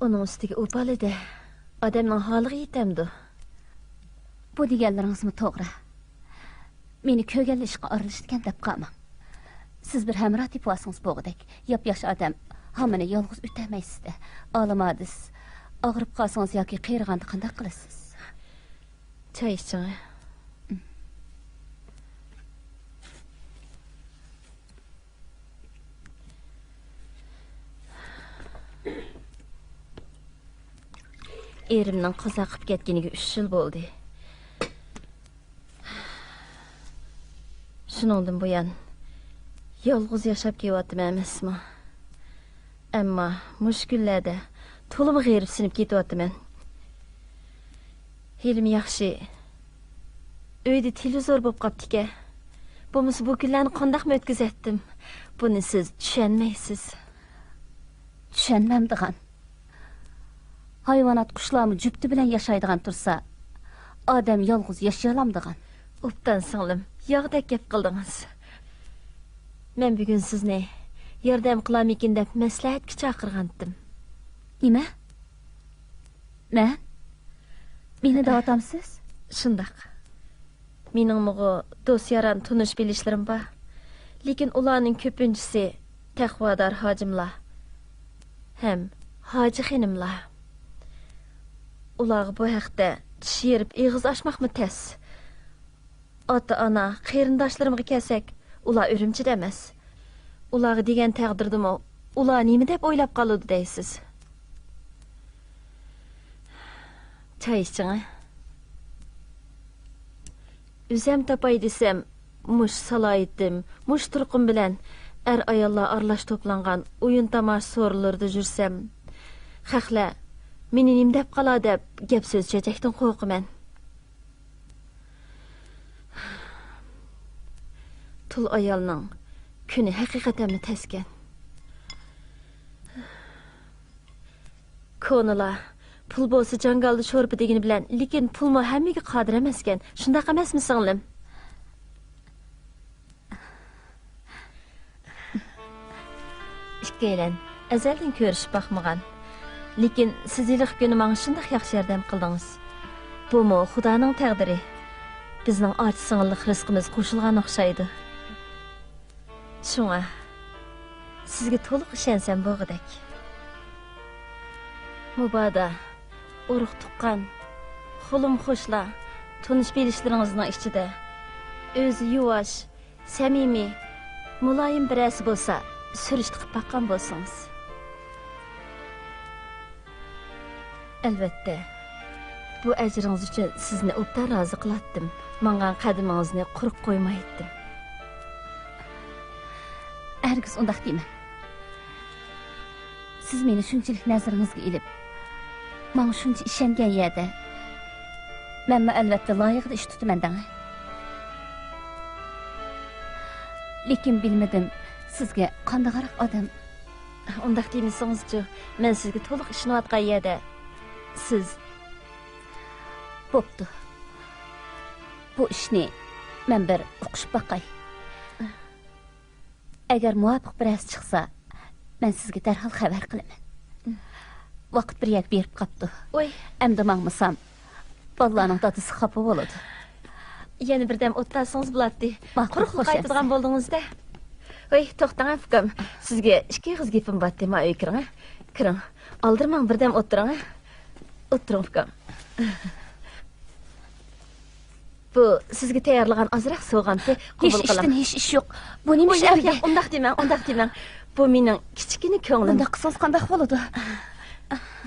ئۇنىڭ ئۈستىگە ئۇ بالا-دە. ئادەمنىڭ ھالىغا يېتەمدۇ؟ بۇ دېگەنلىرىڭىزمۇ توغرا. مېنى كۆرگەنلا ئىشقا ئارىلىشىدىكەن دەپ قالماڭ. سىز بىر ھەمراھ تېپىۋالسىڭىز بولغۇدەك. ياپياش ئادەم، ھامىنى يالغۇز ئۆتەلمەيسىز-دە. ئالىمادىس، ئاغرىپ قالسىڭىز ياكى قېرىغاندا قانداق قىلىسىز؟ چاي ئىچىڭ. ئېرىمنىڭ قازا قىلىپ كەتكىنىگە ئۈچ يىل بولدى. شۇنىڭدىن بۇيان يالغۇز ياشاپ كېلىۋاتىمەن ئەمەسمۇ؟ ئەمما مۇشۇ كۈنلەردە تولىمۇ غېرىبسىنىپ كېتىۋاتىمەن. ھېلىمۇ ياخشى، ئۆيدە تېلېۋىزور بولۇپ قاپتىكەن. بولمىسا بۇ كۈنلەرنى قانداقمۇ ئۆتكۈزەتتىم؟ بۇنى سىز چۈشەنمەيسىز. چۈشەنمەمدىغان. ھايۋانات، قۇشلارمۇ جۈپتى بىلەن ياشايدىغان تۇرسا، ئادەم يالغۇز ياشىيالامدىغان؟ ئوبدان سىڭلىم، ياغدەك گەپ قىلدىڭىز. مەن بۈگۈن سىزنى ياردەم قىلارمىكىن دەپ مەسلىھەتكە چاقىرغانتىم. نېمە؟ مەن؟ مېنى دەۋاتامسىز؟ شۇنداق. مېنىڭمۇغۇ دوست-ياران، تونۇش-بىلىشلىرىم بار. لېكىن ئۇلارنىڭ كۆپىنچىسى تەقۋادار ھاجىملار ھەم ھاجى خېنىملار. ئۇلارغا بۇ ھەقتە چىش يېرىپ ئېغىز ئاچماقمۇ تەس. ئاتا-ئانا، قېرىنداشلىرىمغا كەلسەك، ئۇلار ئۈرۈمچىدە ئەمەس. ئۇلارغا دېگەن تەقدىردىمۇ، ئۇلار نېمە دەپ ئويلاپ قالىدۇ دەيسىز؟ چاي ئىچىڭە. ئۆزەم تاپاي دېسەم، مۇشۇ سالاھىيىتىم، مۇشۇ تۇرقۇم بىلەن ئەر-ئاياللار ئارىلاش توپلانغان ئويۇن-تاماشا سورۇنلىرىدا يۈرسەم، خەقلەر مېنى نېمە دەپ قالار دەپ گەپ-سۆز چۆچەكتىن قورقىمەن. تۇل ئايالنىڭ كۈنى ھەقىقەتەنمۇ تەسكەن. كونىلار، «پۇل بولسا جاڭگالدا شورپا» دېگىنى بىلەن، لېكىن پۇلمۇ ھەممىگە قادىر ئەمەسكەن. شۇنداق ئەمەسمۇ، سىڭلىم؟ ئىككىيلەن ئەزەلدىن كۆرۈشۈپ باقمىغان. لېكىن سىز ھېلىقى كۈنى ماڭا شۇنداق ياخشى ياردەم قىلدىڭىز. بۇمۇ خۇدانىڭ تەقدىرى. بىزنىڭ ئاچا-سىڭىللىق رىزقىمىز قوشۇلغان ئوخشايدۇ. شۇڭا سىزگە تولۇق ئىشەنسەم بولغۇدەك. مۇبادا ئۇرۇق-تۇغقان، خۇلۇم-خوشلار، تونۇش-بىلىشلىرىڭىزنىڭ ئىچىدە ئۆزى يۇۋاش، سەمىمىي، مۇلايىم بىرەرسى بولسا، سۈرۈشتە قىلىپ باققان بولسىڭىز. ئەلۋەتتە، بۇ ئەجرىڭىز ئۈچۈن سىزنى ئوبدان رازى قىلاتتىم، ماڭغان قەدىمىڭىزنى قۇرۇق قويمايتتىم. ھەرگىز ئۇنداق دېمەڭ. سىز مېنى شۇنچىلىك نەزىرىڭىزگە ئېلىپ، ماڭا شۇنچە ئىشەنگەن يەردە، مەنمۇ ئەلۋەتتە لايىقىدا ئىش تۇتىمەن دەڭ. لېكىن بىلمىدىم، سىزگە قانداقراق ئادەم. ئۇنداق دېمىسىڭىزچۇ، مەن سىزگە تولۇق ئىشىنىۋاتقان يەردە سىز. بوپتۇ. بۇ ئىشنى مەن بىر ئۇقۇشۇپ باقاي. ئەگەر مۇۋاپىق بىرەرسى چىقسا، مەن سىزگە دەرھال خەۋەر قىلىمەن. ۋاقىت بىر يەرگە بېرىپ قاپتۇ. ۋاي. ئەمدى ماڭمىسام، بالىلارنىڭ دادىسى خاپا بولىدۇ. يەنە بىردەم ئولتۇرسىڭىز بولاتتى. ماقۇل، قۇرۇقلا قايتىدىغان بولدىڭىز-دە. ۋاي، توختاڭ، ئۇكام. سىزگە ئىككى ئېغىز گېپىم بارتتى، ما ئۆيگە كىرىڭ، ھە؟ كىرىڭ. ئالدىرىماڭ، بىردەم ئولتۇرۇڭ، ھە؟ ئولتۇرۇڭ، ئۇكام. بۇ سىزگە تەييارلىغان ئازراق سوۋغامتى، قوبۇل قىلىڭ. ھېچ ئىشتىن ھېچ ئىش يوق. بۇ نېمە ئىش ئەمدى؟ ياق، ياق، ئۇنداق دېمەڭ، ئۇنداق دېمەڭ. بۇ مېنىڭ كىچىككىنە كۆڭلۈم. بۇنداق قىلسىڭىز قانداق بولىدۇ؟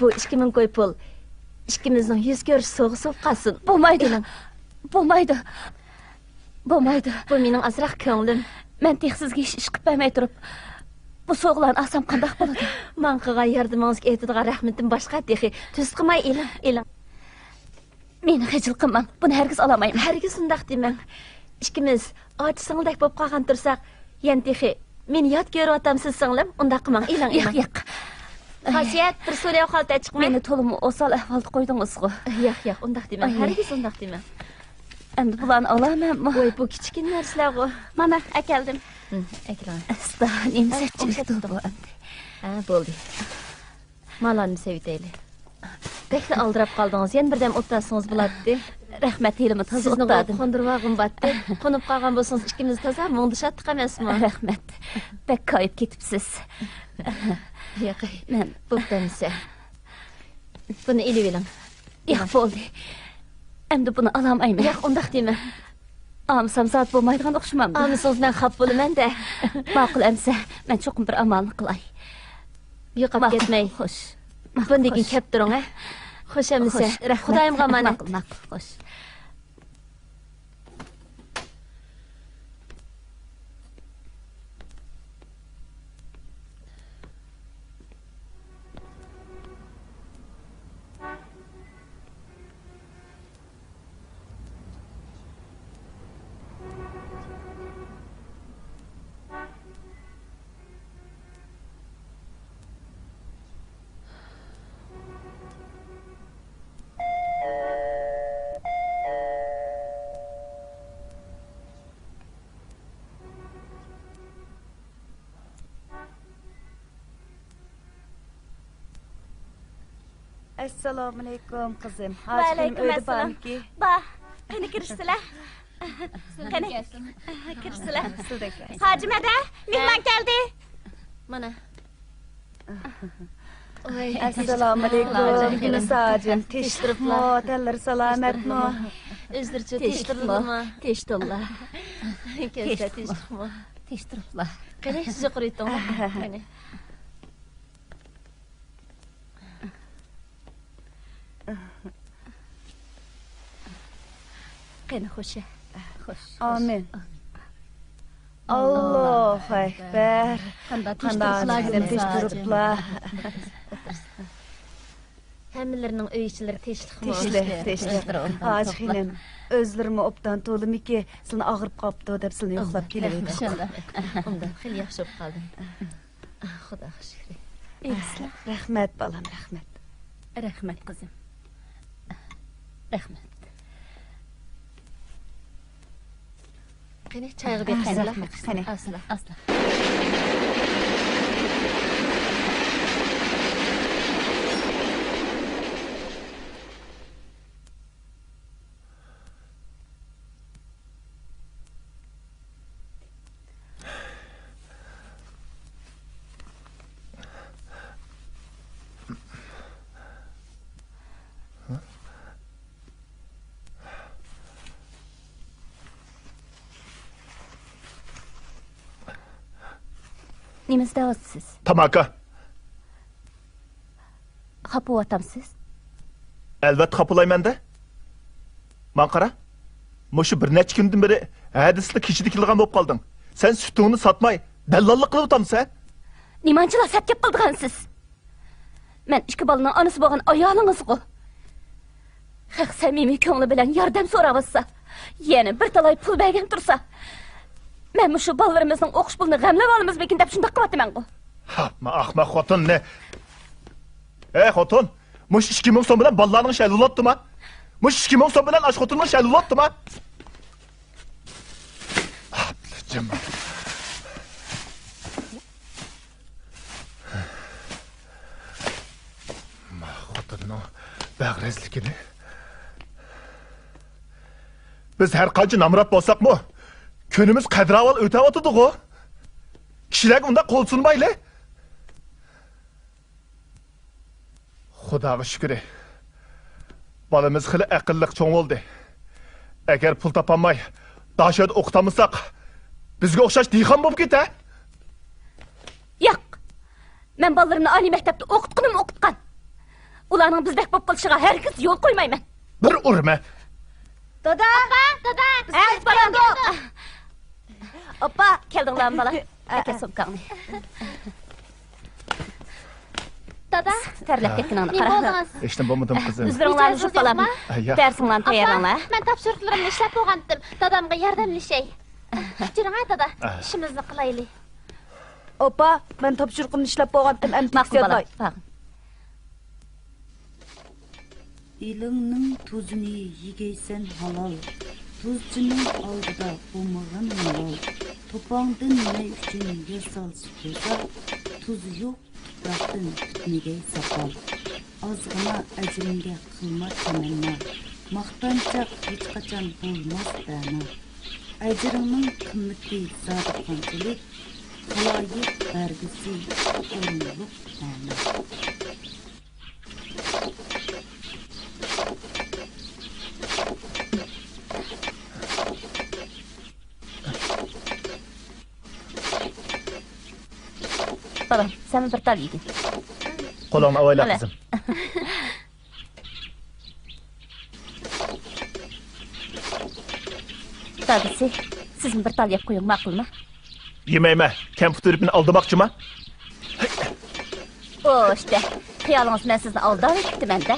بۇ ئىككى مىڭ كوي پۇل ئىككىمىزنىڭ يۈز كۆرۈش سوۋغىسى بولۇپ قالسۇن. بولمايدۇ. ئېلىڭ. بولمايدۇ. بولمايدۇ. بۇ مېنىڭ ئازراق كۆڭلۈم. مەن تېخى سىزگە ھېچ ئىش قىلىپ بەرمەي تۇرۇپ، بۇ سوۋغىلارنى ئالسام قانداق بولىدۇ؟ ماڭا قىلغان ياردىمىڭىزگە ئېيتىدىغان رەھمىتىم باشقا تېخى. تۈز قىلماي ئېلىڭ، ئېلىڭ. مېنى خىجىل قىلماڭ، بۇنى ھەرگىز ئالالمايمەن. ھەرگىز ئۇنداق دېمەڭ. ئىككىمىز ئاچا سىڭىلدەك بولۇپ قالغان تۇرساق، يەنە تېخى مېنى يات كۆرۈۋاتامسىز سىڭلىم؟ ئۇنداق قىلماڭ، ئېلىڭ، ياق، ئېلىڭ. ياق. خاسىيەت، بىر سۇلى ئوخال تەچىقمە. مېنى تولىمۇ ئوسال ئەھۋالدا قويدىڭىزغۇ. ياق، ياق، ئۇنداق دېمەڭ. ئاي. ھەرگىز ئۇنداق دېمەڭ. ئەمدى بۇلارنى ئالامەنمۇ؟ ۋاي، بۇ كىچىككىنە نەرسىلەرغۇ. مانا، ئەكەلدىم. ھىم، ئەكىلىڭ. ئەستا، نېمە ھە، سەتچىلىكتۇ بۇ ئەمدى؟ ھە، بولدى. مالارنى سېۋىتەيلى. بەكلا ئالدىراپ قالدىڭىز. يەنە بىردەم ئولتۇرسىڭىز بولاتتى. رەھمەت، ھېلىمۇ تازا ئولتۇردۇم. سىزنى قوندۇرۇۋالغۇم بارتتى. قونۇپ قالغان بولسىڭىز، ئىككىمىز تازا مۇڭدىشاتتۇق ئەمەسمۇ؟ رەھمەت. بەك كايىپ كېتىپسىز. ياق، مەن بوپتۇ ئەمىسە. بۇنى ئېلىۋېلىڭ. ياق، بولدى. ئەمدى بۇنى ئالالمايمەن. ياق، ئۇنداق دېمە. ئالمىسام زادى بولمايدىغان ئوخشىمامدۇ؟ ئالمىسىڭىز مەن خاپا بولىمەن-دە. ماقۇل ئەمىسە، مەن چوقۇم بىر ئامالنى قىلاي. يوقاپ كەتمەي. ماقۇل، خوش. ماقۇل، خوش. بۇندىن كېيىن كەپ تۇرۇڭ، ھە؟ خوش ئەمىسە. خوش، رەھمەت. خۇدايىمغا ئامانەت. ماقۇل، ماقۇل، خوش. ئەسسالامۇئەلەيكۇم، قىزىم. ھاجى خېنىم ئۆيدە بارمىكى؟ بار. قېنى، كىرىشسىلە. قېنى، كىرىشسىلە. ھاجىمەدە، مېھمان كەلدى. مانا. ئەسسالامۇئەلەيكۇم، يۇنۇس ھاجىم. تىنچلىقمۇ؟ تەنلىرى سالامەتمۇ؟ ئۆزلىرىچۇ تىنچلىقمۇ؟ تىنچلىقمۇ؟ تىنچلىقلا. كەلسە تىنچلىقمۇ؟ تىنچلىقلا. قېنى، سىز يۇقىرى ئۆتۈڭلار. قېنى. قېنى، خوش. خوش، خوش. ئامىن. ئاللاھۇ ئەكبەر. قانداق تىنچ تۇرۇپلا، تىنچ تۇرۇپلا. ھەممىلىرىنىڭ ئۆي ئىچلىرى تىنچلىقمۇ؟ تىنچلىق، تىنچلىق. ھاجى خېنىم، ئۆزلىرىمۇ ئوبدان تولىمىكى، سىلىنى ئاغرىپ قاپتۇ دەپ سىلىنى يوقلاپ كېلىۋىدۇق. ئۇنداق، خېلى ياخشى بولۇپ قالدىم. خۇداغا شۈكرى. ئېيتسىلا. رەھمەت، بالام، رەھمەت. رەھمەت، قىزىم. رەھمەت. قېنى، چايغا بېقىشسىلا. رەھمەت، قېنى. ئاسلا. ئاسلا. نېمە ئىزدەۋاتىسىز؟ تاماكا. خاپا بولۇۋاتامسىز؟ ئەلۋەتتە خاپا بولايمەن-دە. ماڭا قارا. مۇشۇ بىر نەچچە كۈندىن بېرى ھەدىسىلا كېچىدە كېلىدىغان بولۇپ قالدىڭ. سەن سۈتۈڭنى ساتماي، دەللاللىق قىلىۋاتامسەن؟ نېمانچىلا سەت گەپ قىلىدىغانسىز؟ مەن ئىككى بالىنىڭ ئانىسى بولغان ئايالىڭىزغۇ. قەق سەمىمىي كۆڭلى بىلەن ياردەم سوراۋاتسا، يەنە بىر تالاي پۇل بەرگەن تۇرسا، مەن مۇشۇ بالىلىرىمىزنىڭ ئوقۇش پۇلىنى غەملەۋالىمىزمىكىن دەپ شۇنداق قىلىۋاتىمەنغۇ. ئاپما ئاخماق خوتۇننى. ئەي خوتۇن، مۇشۇ ئىككى مىڭ سوم بىلەن بالىلارنىڭ ئىشى ھەل بولاتتىما؟ مۇشۇ ئىككى مىڭ سوم بىلەن ئاش خوتۇننىڭ ئىشى ھەل بولاتتىما؟ ئابلىجىم. ما خوتۇننىڭ بەغرەزلىكىنى. بىز ھەر قانچە نامرات بولساقمۇ، كۈنىمىز قەدىر-ئەھۋال ئۆتەۋاتىدىغۇ. كىشىلەرگە ئۇنداق قول سۇنمايلى. خۇداغا شۈكرى، بالىمىز خېلى ئەقىللىق چوڭ بولدى. ئەگەر پۇل تاپالماي، داشۆدە ئوقۇتالمىساق، بىزگە ئوخشاش دېھقان بولۇپ كېتە. ياق، مەن بالىلىرىمنى ئالىي مەكتەپتە ئوقۇتقىنىمۇ ئوقۇتقان. ئۇلارنىڭ بىزدەك بولۇپ قېلىشىغا ھەرگىز يول قويمايمەن. بىر ئۇرىمەن. دادا! ئاپا! دادا! ھە، بىز بالام. كەلدۇق. ئاپا! كەلدىڭلارمۇ، بالا؟ ئەكەل سومكاڭنى. دادا! تەرلەپ كەتكىنىڭنى قارا. نېمە بولدىڭىز؟ ھېچنېمە بولمىدىم، قىزىم. ئۆزلىرىڭلارنى يۇيۇپ بالام. ھە، ياق. دەرسىڭلارنى تەييارلاڭلار. ئاپا، مەن تاپشۇرۇقلىرىمنى ئىشلەپ بولغانتىم. دادامغا ياردەملىشەي. كەچۈرۈڭ ھە، دادا. ئىشىمىزنى قىلايلى. ئاپا، مەن تاپشۇرۇقۇمنى ئىشلەپ بولغانتىم، ئەمدى ماقۇل، بالام. باغ. ئېلىڭنىڭ تۇزىنى يېگەيسەن ھالال، تۇزچىنىڭ ئالدىدا بولمىغىن مالال. توپاڭدىن نەي ئۈچۈن ياسالسا كوزا، تۇزى يوق تۇپراقتىن پۈتمىگەي ساپال. ئازغىنا ئەجرىڭگە قىلما تەمەننا، ماختانچاق ھېچقاچان بولماس بەنا. ئەجرىڭنىڭ قىممىتى زادى قانچىلىك، خالايىق بەرگۈسى ئورۇنلۇق مەنا. بالام، سەنمۇ بىر تال يېگىن. قولۇڭنى ئاۋايلا، قىزىم. دادىسى، سىزمۇ بىر تال يەپ قويۇڭ، ماقۇلمۇ؟ يېمەيمەن، كەمپۈت بېرىپ مېنى ئالدىماقچىما؟ ئوشتە، خىيالىڭىز مەن سىزنى ئالداۋېتىپتىمەن-دە.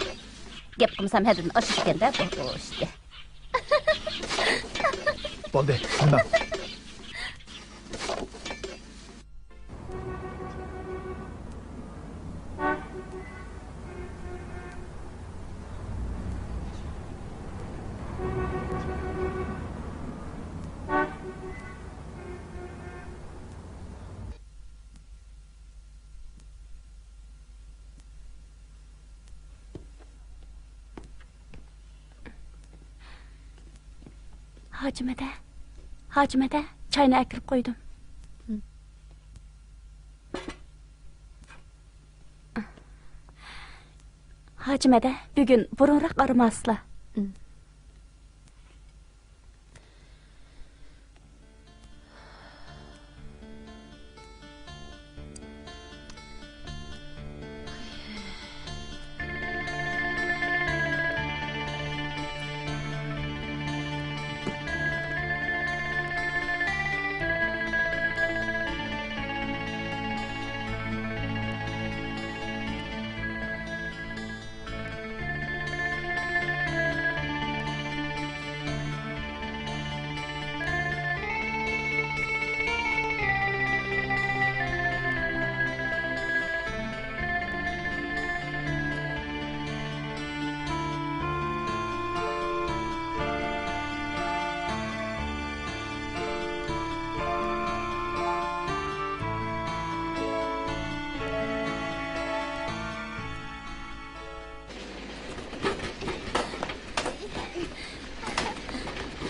گەپ قىلمىسام ھەددىدىن ئاشىدىكەن-دە بۇ، ئوشتە. بولدى، مېڭىڭ. ھاجىمەدە، ھاجىمەدە، چاينى ئەكىرىپ قويدۇم. ھاجىمەدە، بۈگۈن بۇرۇنراق ئارىماسىلا.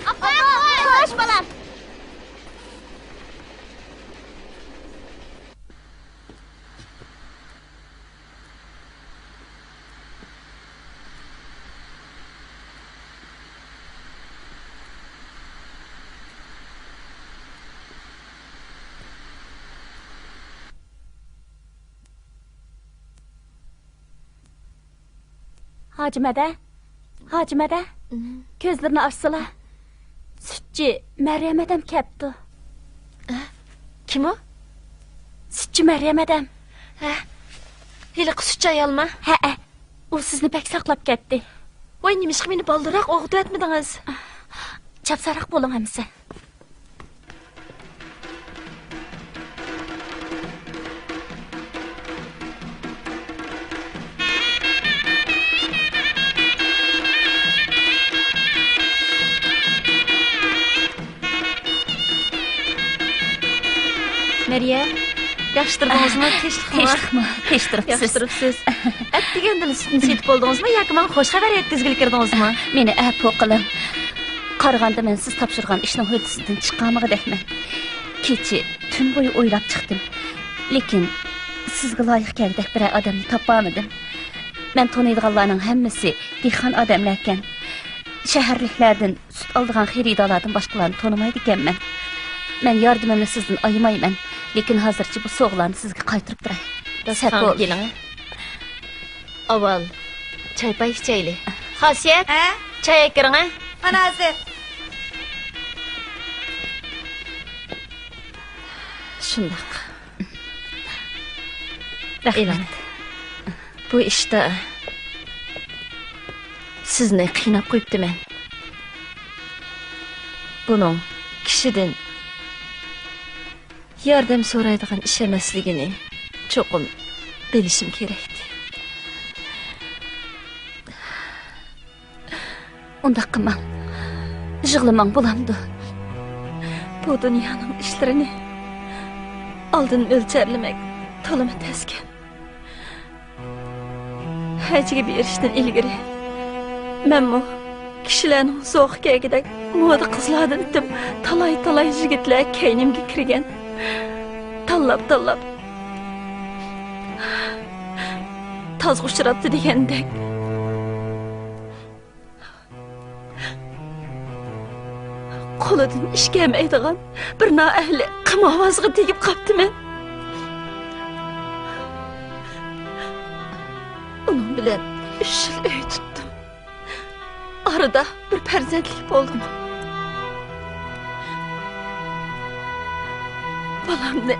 ئاپا، خوش بالام. ھاجىمەدە، ھاجىمەدە، كۆزلىرىنى ئاچسىلا، سۈتچى مەريەم ھەدەم كەپتۇ. كىم ئۇ؟ سۈتچى مەريەم ھەدەم. ھە، ھېلىقى سۈتچى ئايالما؟ ھەئە، ئۇ سىزنى بەك ساقلاپ كەتتى. ۋاي، نېمىشقا مېنى بالدۇرراق ئويغىتىۋەتمىدىڭىز؟ چاپسانراق بولۇڭ ھەممىسى. مەريەم، ياخشى تۇردىڭىزمۇ؟ تىنچلىقمۇ؟ تىنچلىقمۇ؟ تىنچ تۇرۇپسىز. ياخشى تۇرۇپسىز. ئەتىگەندىلا سۈتنى سېتىپ بولدىڭىزمۇ ياكى ماڭا خوش خەۋەر يەتكۈزگىلى كىردىڭىزمۇ؟ مېنى ئەپۇ قىلىڭ. قارىغاندا مەن سىز تاپشۇرغان ئىشنىڭ ھۆددىسىدىن چىقالمىغۇدەكمەن. كېچە، تۈن بويى ئويلاپ چىقتىم. لېكىن سىزگە لايىق كەلگۈدەك بىرەر ئادەمنى تاپالمىدىم. مەن تونۇيدىغانلارنىڭ ھەممىسى دېھقان ئادەملەركەن. شەھەرلىكلەردىن، سۈت ئالىدىغان خېرىدارلاردىن باشقىلارنى تونۇمايدىكەنمەن. مەن ياردىمىمنى سىزدىن ئايىمايمەن، لېكىن ھازىرچە بۇ سوغىلارنى سىزگە قايتۇرۇپ تۇراي. داستىخانغا كېلىڭ. ئاۋۋال چاي-پاي ئىچەيلى. خاسىيەت، ھە؟ چاي ئەكىرىڭە. مانا ھازىر. شۇنداق. رەھمەت. ئېلىڭ. بۇ ئىشتا سىزنى قىيناپ قويۇپتىمەن. بۇنىڭ كىشىدىن ياردەم سورايدىغان ئىش ئەمەسلىكىنى چوقۇم بىلىشىم كېرەكتى. ئۇنداق قىلماڭ. يىغلىماڭ، بولامدۇ؟ بۇ دۇنيانىڭ ئىشلىرىنى ئالدىن مۆلچەرلىمەك تولىمۇ تەسكەن. ھەجگە بېرىشتىن ئىلگىرى مەنمۇ كىشىلەرنىڭ زوقى كەلگۈدەك مودا قىزلاردىن ئېتىپ تالاي-تالاي يىگىتلەر كەينىمگە كىرگەن. تاللاپ-تاللاپ تازغا ئۇچراپتۇ دېگەندەك. قولىدىن ئىش كەلمەيدىغان بىر نائەھلى قىمارۋازغا تېگىپ قاپتىمەن. ئۇنىڭ بىلەن ئۈچ يىل ئۆي تۇتتۇم. ئارىدا بىر پەرزەنتلىك بولدىمۇ، بالامنى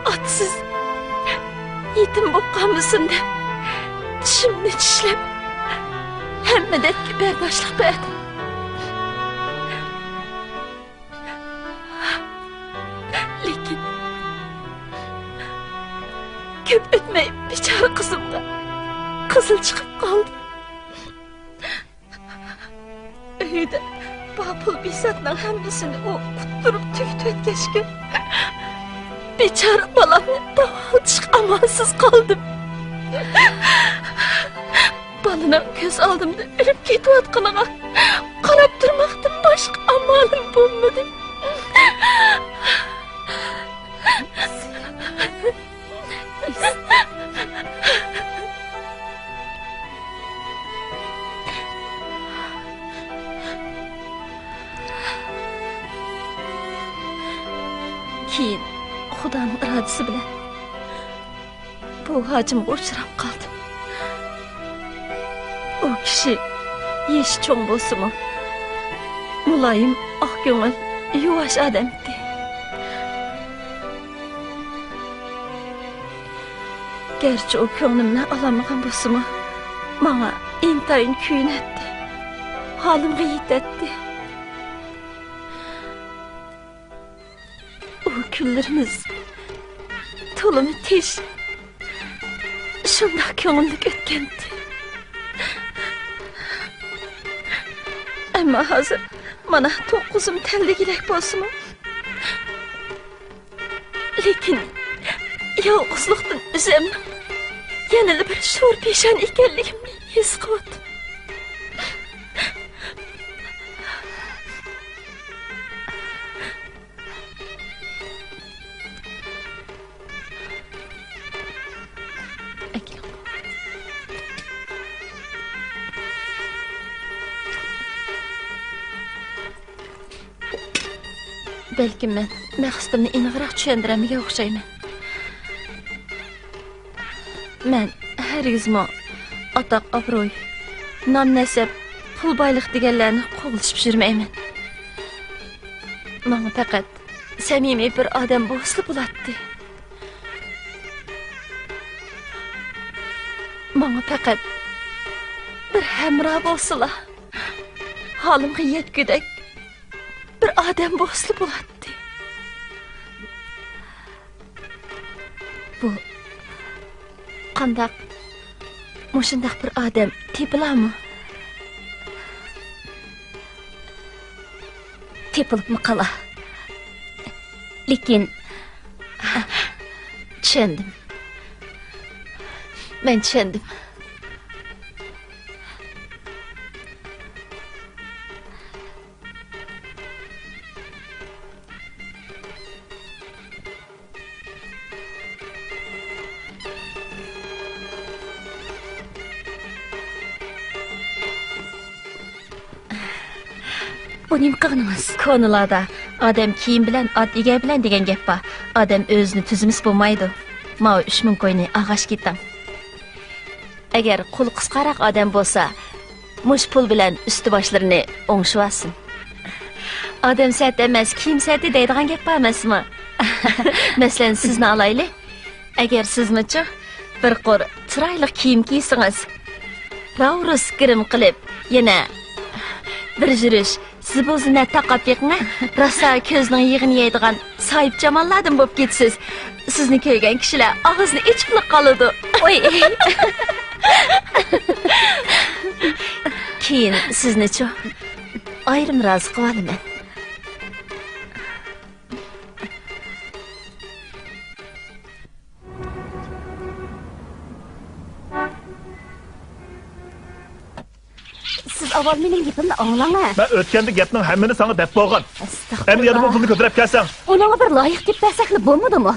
ئاتىسىز يېتىم بولۇپ قالمىسۇن دەپ، چىشىمنى چىشلەپ، ھەممە دەردكە بەرداشلىق بەردىم. لېكىن كۆپ ئۆتمەي بىچارە قىزىمغا قىزىل چىقىپ قالدى. ئۆيدە بار پۇل بىساتنىڭ ھەممىسىنى ئۇ قۇتتۇرۇپ تۈگىتىۋەتكەچكە، بىچارە بالامنى داۋالىتىشقا ئامالسىز قالدىم. بالىنىڭ كۆز ئالدىمدا ئۆلۈپ كېتىۋاتقىنىغا قاراپ تۇرماقتىن باشقا ئامالىم بولمىدى. كېيىن خۇدانىڭ ئىرادىسى بىلەن بۇ ھاجىمغا ئۇچراپ قالدىم. ئۇ كىشى يېشى چوڭ بولسىمۇ، مۇلايىم، ئاق كۆڭۈل، يۇۋاش ئادەمتى. گەرچە ئۇ كۆڭلۈمنى ئالالمىغان بولسىمۇ، ماڭا ئىنتايىن كۆيۈنەتتى، ھالىمغا يېتەتتى. ئۇ كۈنلىرىمىز تولىمۇ تىنچ، شۇنداق كۆڭۈللۈك ئۆتكەنتى. ئەمما ھازىر مانا توققۇزۇم تەلدىگۈدەك بولسىمۇ، لېكىن يالغۇزلۇقتىن ئۆزۈمنىڭ يەنىلا بىر شور پېشانە ئىكەنلىكىمنى ھېس قىلىۋاتىمەن. بەلكىم مەن مەقسىتىمنى ئېنىقراق چۈشەندۈرەلمىگەن ئوخشايمەن. مەن ھەرگىزمۇ ئاتاق-ئابرۇي، نام-نەسەب، پۇل-بايلىق دېگەنلەرنى قوغلىشىپ يۈرمەيمەن. ماڭا پەقەت سەمىمىي بىر ئادەم بولسىلا بولاتتى. ماڭا پەقەت بىر ھەمراھ بولسىلا، ھالىمغا يەتكۈدەك بىر ئادەم بولسىلا بولاتتى. بۇ قانداق، مۇشۇنداق بىر ئادەم تېپىلارمۇ؟ تېپىلىپمۇ قالا. لېكىن، چۈشەندىم. مەن چۈشەندىم. بۇ نېمە قىلغىنىڭىز؟ كونىلاردا «ئادەم كىيىم بىلەن، ئات ئىگە بىلەن» دېگەن گەپ بار. ئادەم ئۆزىنى تۈزىمىسە بولمايدۇ. ماۋۇ ئۈچ مىڭ كوينى ئالغاچ كېتىڭ. ئەگەر قولى قىسقاراق ئادەم بولسا، مۇشۇ پۇل بىلەن ئۈستى باشلىرىنى ئوڭشىۋالسۇن. «ئادەم سەت ئەمەس، كىيىم سەتى» دەيدىغان گەپ بار ئەمەسمۇ؟ مەسىلەن، سىزنى ئالايلى. ئەگەر سىزمۇچۇ بىر قۇر چىرايلىق كىيىم كىيسىڭىز، راۋرۇس گىرىم قىلىپ، يەنە بىر يۈرۈش زىبۇ زىننەت تاقاپ بېقىڭە، راسا كۆزنىڭ يېغىنى يەيدىغان ساھىبجاماللاردىن بولۇپ كېتىسىز. سىزنى كۆرگەن كىشىلەر ئاغزىنى ئېچىپلا قالىدۇ. ئوي! كېيىن سىزنىچۇ ئايرىم رازى قىلىۋالىمەن. سىز ئاۋۋال مېنىڭ گېپىمنى ئاڭلاڭ ھە. مەن ئۆتكەندە گەپنىڭ ھەممىنى ساڭا دەپ بولغان. ئەستەغپۇرۇللا. ئەمدى يەنە بۇ پۇلنى كۆتۈرۈپ كەلسەڭ. ئۇنىڭغا بىر لايىق گەپ بەرسەكلا بولمىدىمۇ؟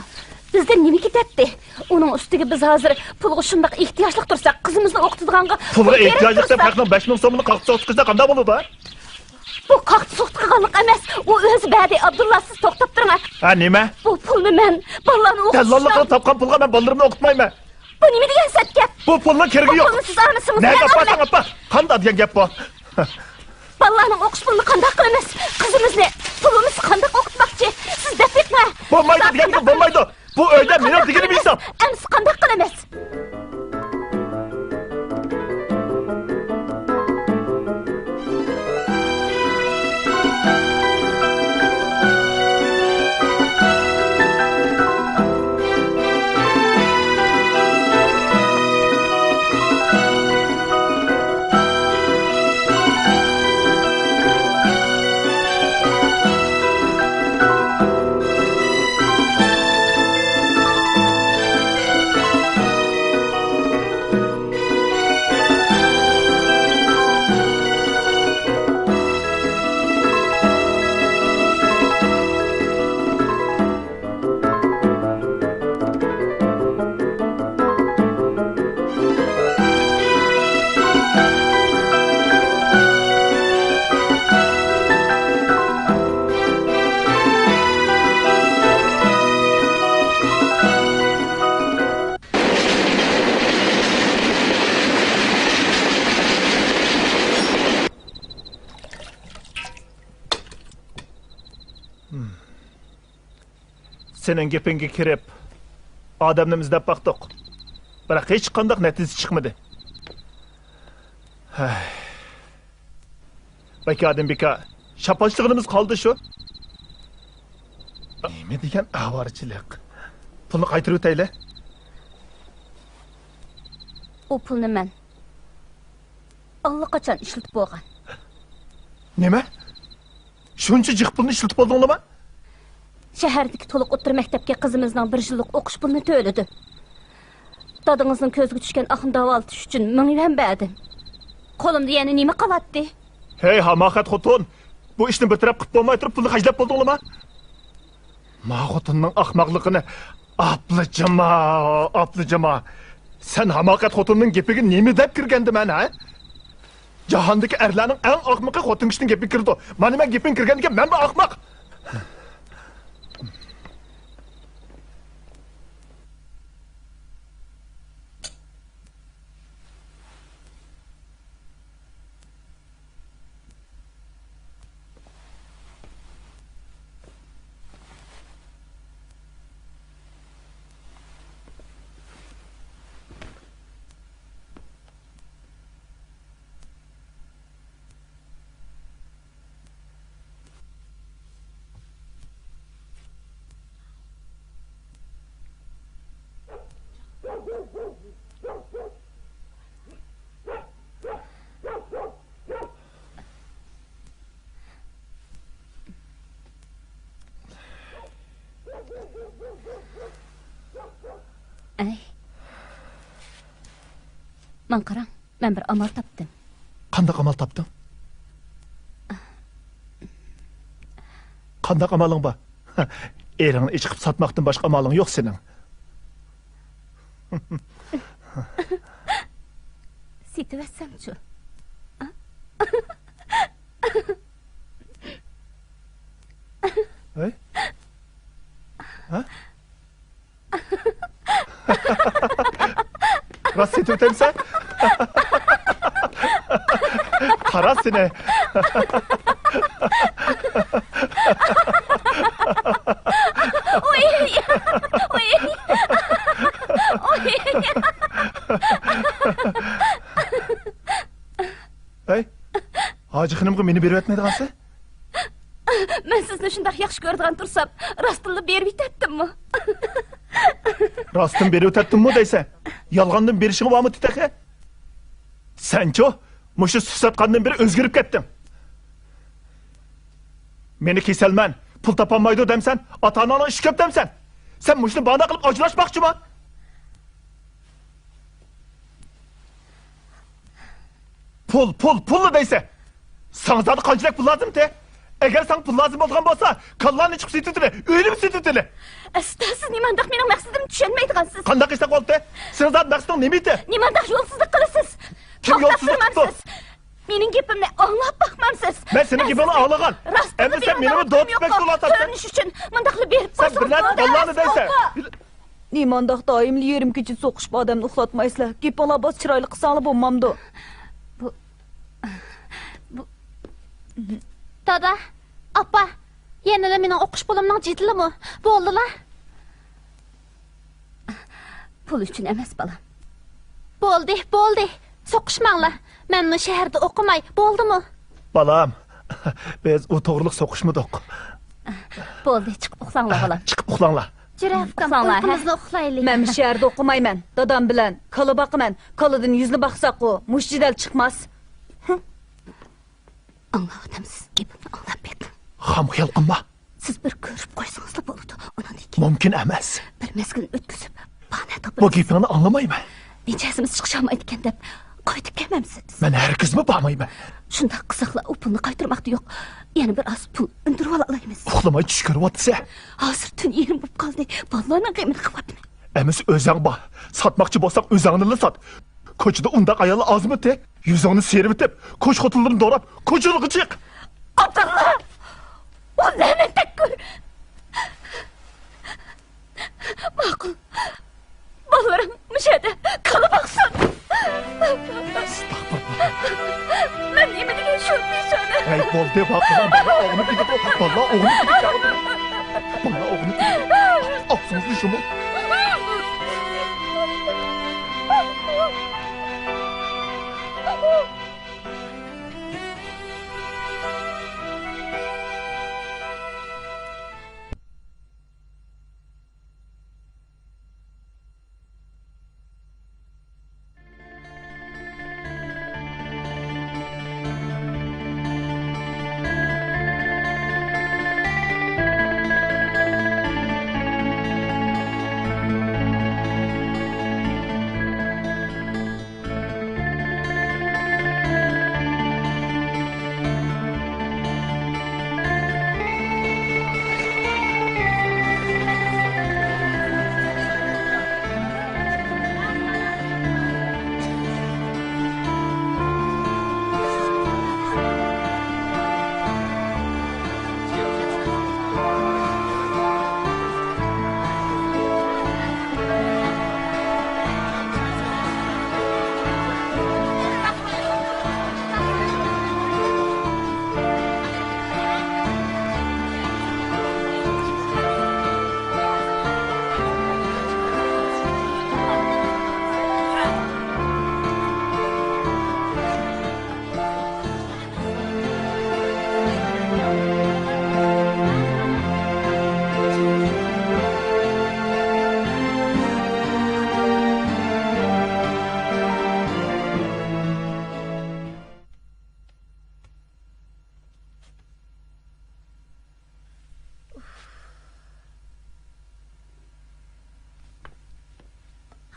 بىزدىن نېمە كېتەتتى؟ ئۇنىڭ ئۈستىگە بىز ھازىر پۇلغا شۇنداق ئېھتىياجلىق تۇرساق، قىزىمىزنى ئوقۇتىدىغانغا پۇلغا پۇل كېرەك ئېھتىياجلىق دەپ تۇرسا. خەقنىڭ بەش مىڭ سومىنى قاقتى سوقۇتقا قىلسا قانداق بولىدۇ؟ بۇ قاقتى سوقۇتقا قىلغانلىق ئەمەس، ئۇ ئۆزى بەردى. ئابدۇللا، سىز توختاپ تۇرۇڭ ھە. ھە، نېمە؟ بۇ پۇلنى مەن بالىلارنى ئوقۇتۇش دەللاللىق ئۈچۈن قىلىپ تاپقان پۇلغا مەن بالىلىرىمنى ئوقۇتمايمەن. بۇ نېمە دېگەن سەت گەپ؟ بۇ پۇلنىڭ كېرىكى بۇ يوق. پۇلنى سىز ئالمىسىڭىز نەگە مەن ئاپارساڭ ئالىمەن. ئاپار. قانداق دېگەن گەپ بۇ؟ بالىلارنىڭ ئوقۇش پۇلىنى قانداق قىلىمىز؟ قىزىمىزنى، پۇلىمىزنى قانداق ئوقۇتماقچى؟ سىز دەپ بېقىڭە. بولمايدۇ دېگەنگە بولمايدۇ. بۇ ئۆيدە مېنىڭ دېگىنىمنى يېسەڭ. ئەمىسە قانداق قىلىمىز؟ سېنىڭ گېپىڭگە كىرىپ، ئادەمنى ئىزدەپ باقتۇق. بىراق ھېچقانداق نەتىجە چىقمىدى. ھەي. بايكا ئادەم بىكا، شاپاشلىغىنىمىز قالدى شۇ. نېمە دېگەن ئاۋارىچىلىك. پۇلنى قايتۇرۇۋېتەيلى. ئۇ پۇلنى مەن ئاللىقاچان ئىشلىتىپ بولغان. نېمە؟ شۇنچە جىق پۇلنى ئىشلىتىپ بولدۇڭلىما؟ شەھەردىكى تولۇق ئوتتۇرا مەكتەپكە قىزىمىزنىڭ بىر يىللىق ئوقۇش پۇلىنى تۆلىدىم. دادىڭىزنىڭ كۆزىگە چۈشكەن ئاقنى داۋالىتىش ئۈچۈن مىڭ يۈەن بەردىم. قولۇمدا يەنە نېمە قالاتتى؟ ھەي، ھاماقەت خوتۇن! بۇ ئىشنى بىر تەرەپ قىلىپ بولماي تۇرۇپ، پۇلنى خەجلەپ بولدۇڭلىما؟ ما خوتۇننىڭ ئاخماقلىقىنى ئاپلا جىما، ئاپلا جىما. سەن ھاماقەت خوتۇننىڭ گېپىگە نېمە دەپ كىرگەندىمەن، ھە؟ جاھاندىكى ئەرلەرنىڭ ئەڭ ئاخمىقى خوتۇن كىشىنىڭ گېپىگە كىرىدۇ. مانا مەن گېپىڭگە كىرگەندىكىن مەنمۇ ئاخماق. ماڭا قاراڭ، مەن بىر ئامال تاپتىم. قانداق ئامال تاپتىڭ؟ قانداق ئامالىڭ بار؟ ئېرىڭنى ئىچقىپ ساتماقتىن باشقا ئامالىڭ يوق سېنىڭ. سېتىۋەتسەمچۇ؟ ھەي؟ ھە؟ راست سېتىۋېتەمسەن؟ قارا سېنى. ئۇي! ئۇي! ئۇي! ھەي، ھاجى خېنىمغا مېنى بېرىۋەتمەيدىغانسەن؟ مەن سىزنى شۇنداق ياخشى كۆرىدىغان تۇرسام، راستتىنلا بېرىۋېتەتتىممۇ؟ راستتىن بېرىۋېتەتتىممۇ دەيسەن؟ يالغاندىن بېرىشىڭ بارمىدى تېخى؟ سەنچۇ، مۇشۇ سۈت ساتقاندىن بېرى ئۆزگىرىپ كەتتىڭ. مېنى كېسەلمەن، پۇل تاپالمايدۇ دەمسەن، ئاتا-ئاناڭنىڭ ئىشى كۆپ دەمسەن؟ سەن مۇشۇنى باھانە قىلىپ ئاجراشماقچىما؟ پۇل، پۇل، پۇللا دەيسەن. ساڭا زادى قانچىلىك پۇل لازىمتى؟ ئەگەر ساڭا پۇل لازىم بولغان بولسا، كاللانى چىقىپ سېتىۋېتىلى، ئۆينىمۇ سېتىۋېتىلى. ئەستا، سىز نېمانداق مېنىڭ مەقسىتىمنى چۈشەنمەيدىغانسىز؟ قانداق ئىشلەپ بولدى؟ سېنىڭ زادى مەقسىتىڭ نېمە ئىدى؟ نېمانداق يولسىزلىق قىلىسىز؟ كىم يولسىزلىق قىپتۇ؟ توختاپ تۇرمامسىز؟ مېنىڭ گېپىمنى ئاڭلاپ باقمامسىز. مەن سېنىڭ گېپىڭنى ئاڭلىغان. ئەمدى سەن مېنىمۇ دوتۇپ بەك بولۇۋاتامسەن. كۆرۈنۈش ئۈچۈن مۇنداقلا بېرىپ قويسىڭىز بولىدۇ. سەن بىرلەپ باللارنى دەيسەن. نېمانداق دائىملا يېرىم كېچىدە سوقۇشۇپ ئادەمنى ئۇخلاتمايسىلەر؟ گېپىڭلار باس چىرايلىق قىلساڭلار بولمامدۇ؟ بۇ، بۇ، دادا، ئاپا، يەنىلا مېنىڭ ئوقۇش پۇلۇمنىڭ جېدىلىمۇ؟ بولدىلا. پۇل ئۈچۈن ئەمەس، بالام. بولدى، بولدى. سوقۇشماڭلار. مەنمۇ شەھەردە ئوقۇماي، بولدىمۇ؟ بالام، بىز ئۇ توغرىلىق سوقۇشمىدۇق. بولدى، چىقىپ ئۇخلاڭلار، بالام. چىقىپ ئۇخلاڭلار. جۈرە ئۇكام، ئۇخلاڭلار، ھە؟ ئۇيقۇمىزنى ئۇخلايلى. مەن شەھەردە ئوقۇمايمەن. دادام بىلەن كالا باقىمەن. كالىدىن يۈزنى باقساققۇ، مۇشۇ جېدەل چىقماس. ئاڭلاۋاتامسىز؟ گېپىمنى ئاڭلاپ بېقىڭ. خام خىيال قىلما. سىز بىر كۆرۈپ قويسىڭىزلا بولىدۇ. ئۇنىڭدىن كېيىن مۇمكىن ئەمەس. بىر مەزگىلنى ئۆتكۈزۈپ، باھانە تاپىمىز. بۇ گېپىڭنى ئاڭلىمايمەن. نەچچە ھەسسىمىز چىقىشالمايدىكەن دەپ قايتىپ كەلمەمسىز؟ مەن ھەرگىزمۇ بارمايمەن. شۇنداق قىزىقلا ئۇ پۇلنى قايتۇرماقتا يوق. يەنە بىر ئاز پۇل ئۈندۈرۈۋالالايمىز. ئۇخلىماي چۈش كۆرۈۋاتىسەن. ھازىر تۈن يېرىم بولۇپ قالدى. بالىلارنىڭ غېمىنى قىلىۋاتىمەن. ئەمىسە ئۆزەڭ بار. ساتماقچى بولساڭ ئۆزەڭنىلا سات. كوچىدا ئۇنداق ئاياللار ئازمىتى؟ يۈزۈڭنى سىيرىۋېتىپ، كوچا خوتۇنلىرىنى دوراپ، كوچىلارغا چىق. ئابدۇللا! ئۇ لەنەتتەك گۆر! ماقۇل. بالىلىرىم مۇشۇ يەردە كالا باقسۇن. ئەستەغپۇرۇللا. مەن نېمە دېگەن شۇ پېشانە؟ ھەي، بولدى، باقىمەن، بالا ئوغنى كېتىدۇ، بالا ئوغنى كېتىدۇ. بالا ئوغنى كېتىدۇ. ئاغزىڭىزنى يۇمۇڭ.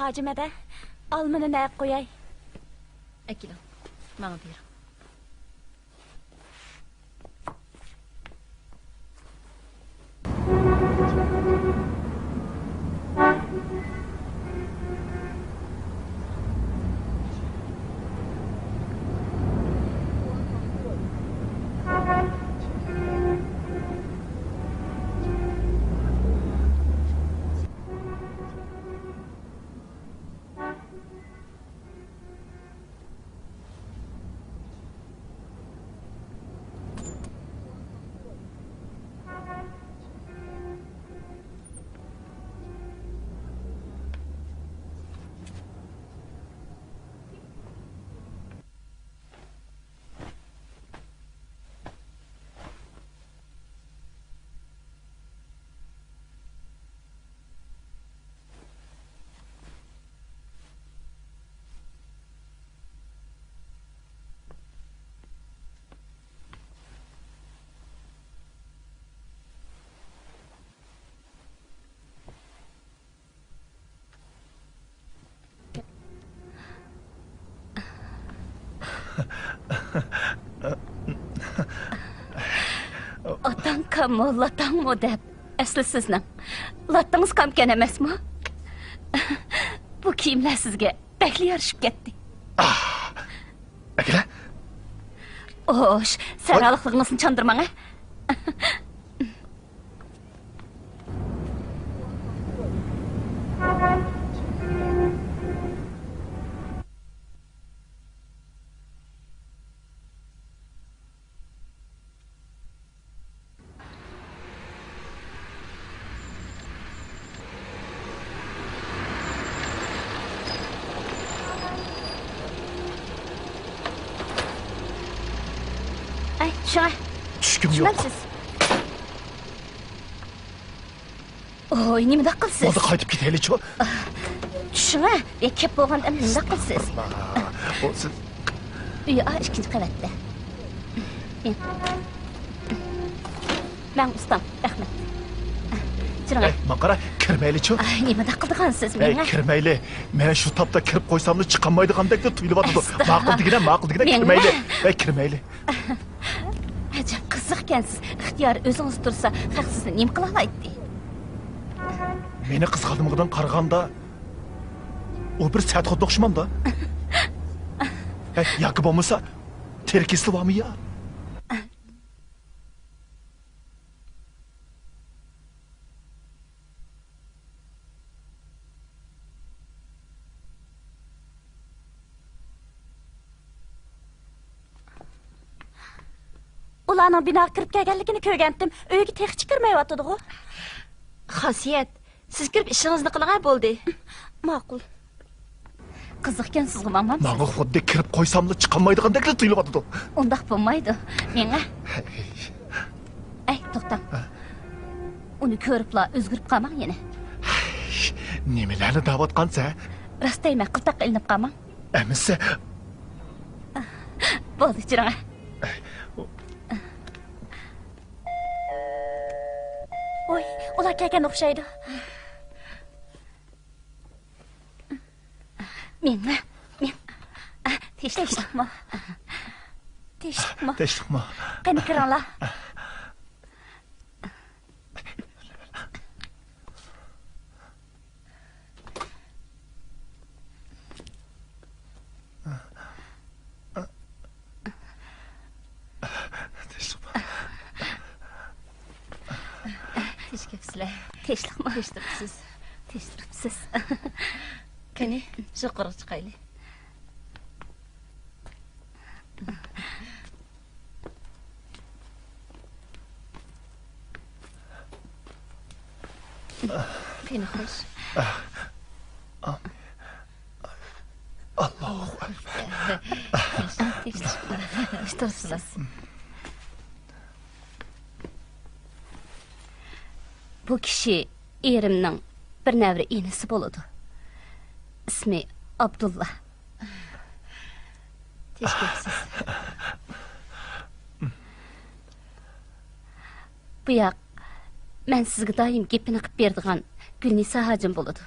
ھاجىم ھەدە، ئالمىنى نەگە قوياي؟ ئەكېلىڭ، ماڭا بېرىڭ. ئاتاڭ كاممۇ، لاتاڭمۇ دەپ، ئەسلى سىزنىڭ لاتىڭىز كامكەن ئەمەسمۇ؟ بۇ كىيىملەر سىزگە بەكلا يارىشىپ كەتتى. ئەكىلە. خوش، سەرھاللىقلىقىڭىزنى چاندۇرماڭ، ھە؟ ئەي، چۈشۈڭە. چۈشكۈم يوق. چۈشمەمسىز؟ ۋوي، نېمىنداق قىلىسىز؟ بولدى، قايتىپ كېتەيلىچۇ. چۈشۈڭە. يا، كەپ بولغاندا ئەمدى نېمىنداق قىلىسىز؟ ئۇ سىز. ئۆي، ئا، ئىككىنچى قەۋەتتە. مەن ئۇستام، رەھمەت. چۈشۈڭە. ئەي، ماڭا قارا، كىرمەيلىچۇ. ئاي، نېمىنداق قىلىدىغانسىز مېڭە؟ كىرمەيلى. مەن شۇ تاپتا كىرىپ قويساملا چىقالمايدىغاندەكلا تۇيۇلۇۋاتىدۇ. ئەستاغپۇرۇللا. ماقۇل دېگىنە، ماقۇل دېگىنە، مېڭە. كىرمەيلى. ئەي، كىرمەيلى. ئەجەب قىزىقكەنسىز. ئىختىيار ئۆزىڭىز تۇرسا، خەق سىزنى نېمە قىلالايتتى؟ مېنى قىزىقالمىغىنىڭغا قارىغاندا، ئۇ بىر سەت خوتۇن ئوخشىمامدا؟ ھە، ياكى بولمىسا، تېرە كېسىلى بارمۇ يا؟ ئۇلارنىڭ بىناغا كىرىپ كەلگەنلىكىنى كۆرگەنتىم. ئۆيگە تېخىچە كىرمەيۋاتىدىغۇ. خاسىيەت، سىز كىرىپ ئىشىڭىزنى قىلىڭە، بولدى. ماقۇل. قىزىقكەنسىزغۇ، ماڭمامسىز؟ ماڭا خۇددى كىرىپ قويساملا چىقالمايدىغاندەكلا تۇيۇلۇۋاتىدۇ. ئۇنداق بولمايدۇ. مېڭە. ئەي، توختاڭ. ھە؟ ئۇنى كۆرۈپلا ئۆزگىرىپ قالماڭ يەنە. نېمىلەرنى دەۋاتقانسەن؟ راست دەيمەن، قىلتاققا ئىلىنىپ قالماڭ. ئەمىسە. بولدى، چۈشۈرۈڭە. ۋوي، ئۇلار كەلگەن ئوخشايدۇ. مېڭە، مېڭە. تىنچلىقمۇ؟ تىنچلىقمۇ؟ تىنچلىقمۇ؟ قېنى، كىرىڭلار. تىنچلىقمۇ؟ تىنچلىقمۇ؟ تىنچلىقسىز. تىنچلىقسىز. قېنى، يۇقىرىغا چىقايلى. قېنى، خوش. ئاللاھۇ ئەكبەر. بۇ كىشى ئېرىمنىڭ بىر نەۋرە ئىنىسى بولىدۇ. ئىسمى ئابدۇللا. تىنچلىقسىز. بۇ ياق، مەن سىزگە دائىم گېپىنى قىپ بېرىدىغان گۈلنىسا ھاجىم بولىدۇ.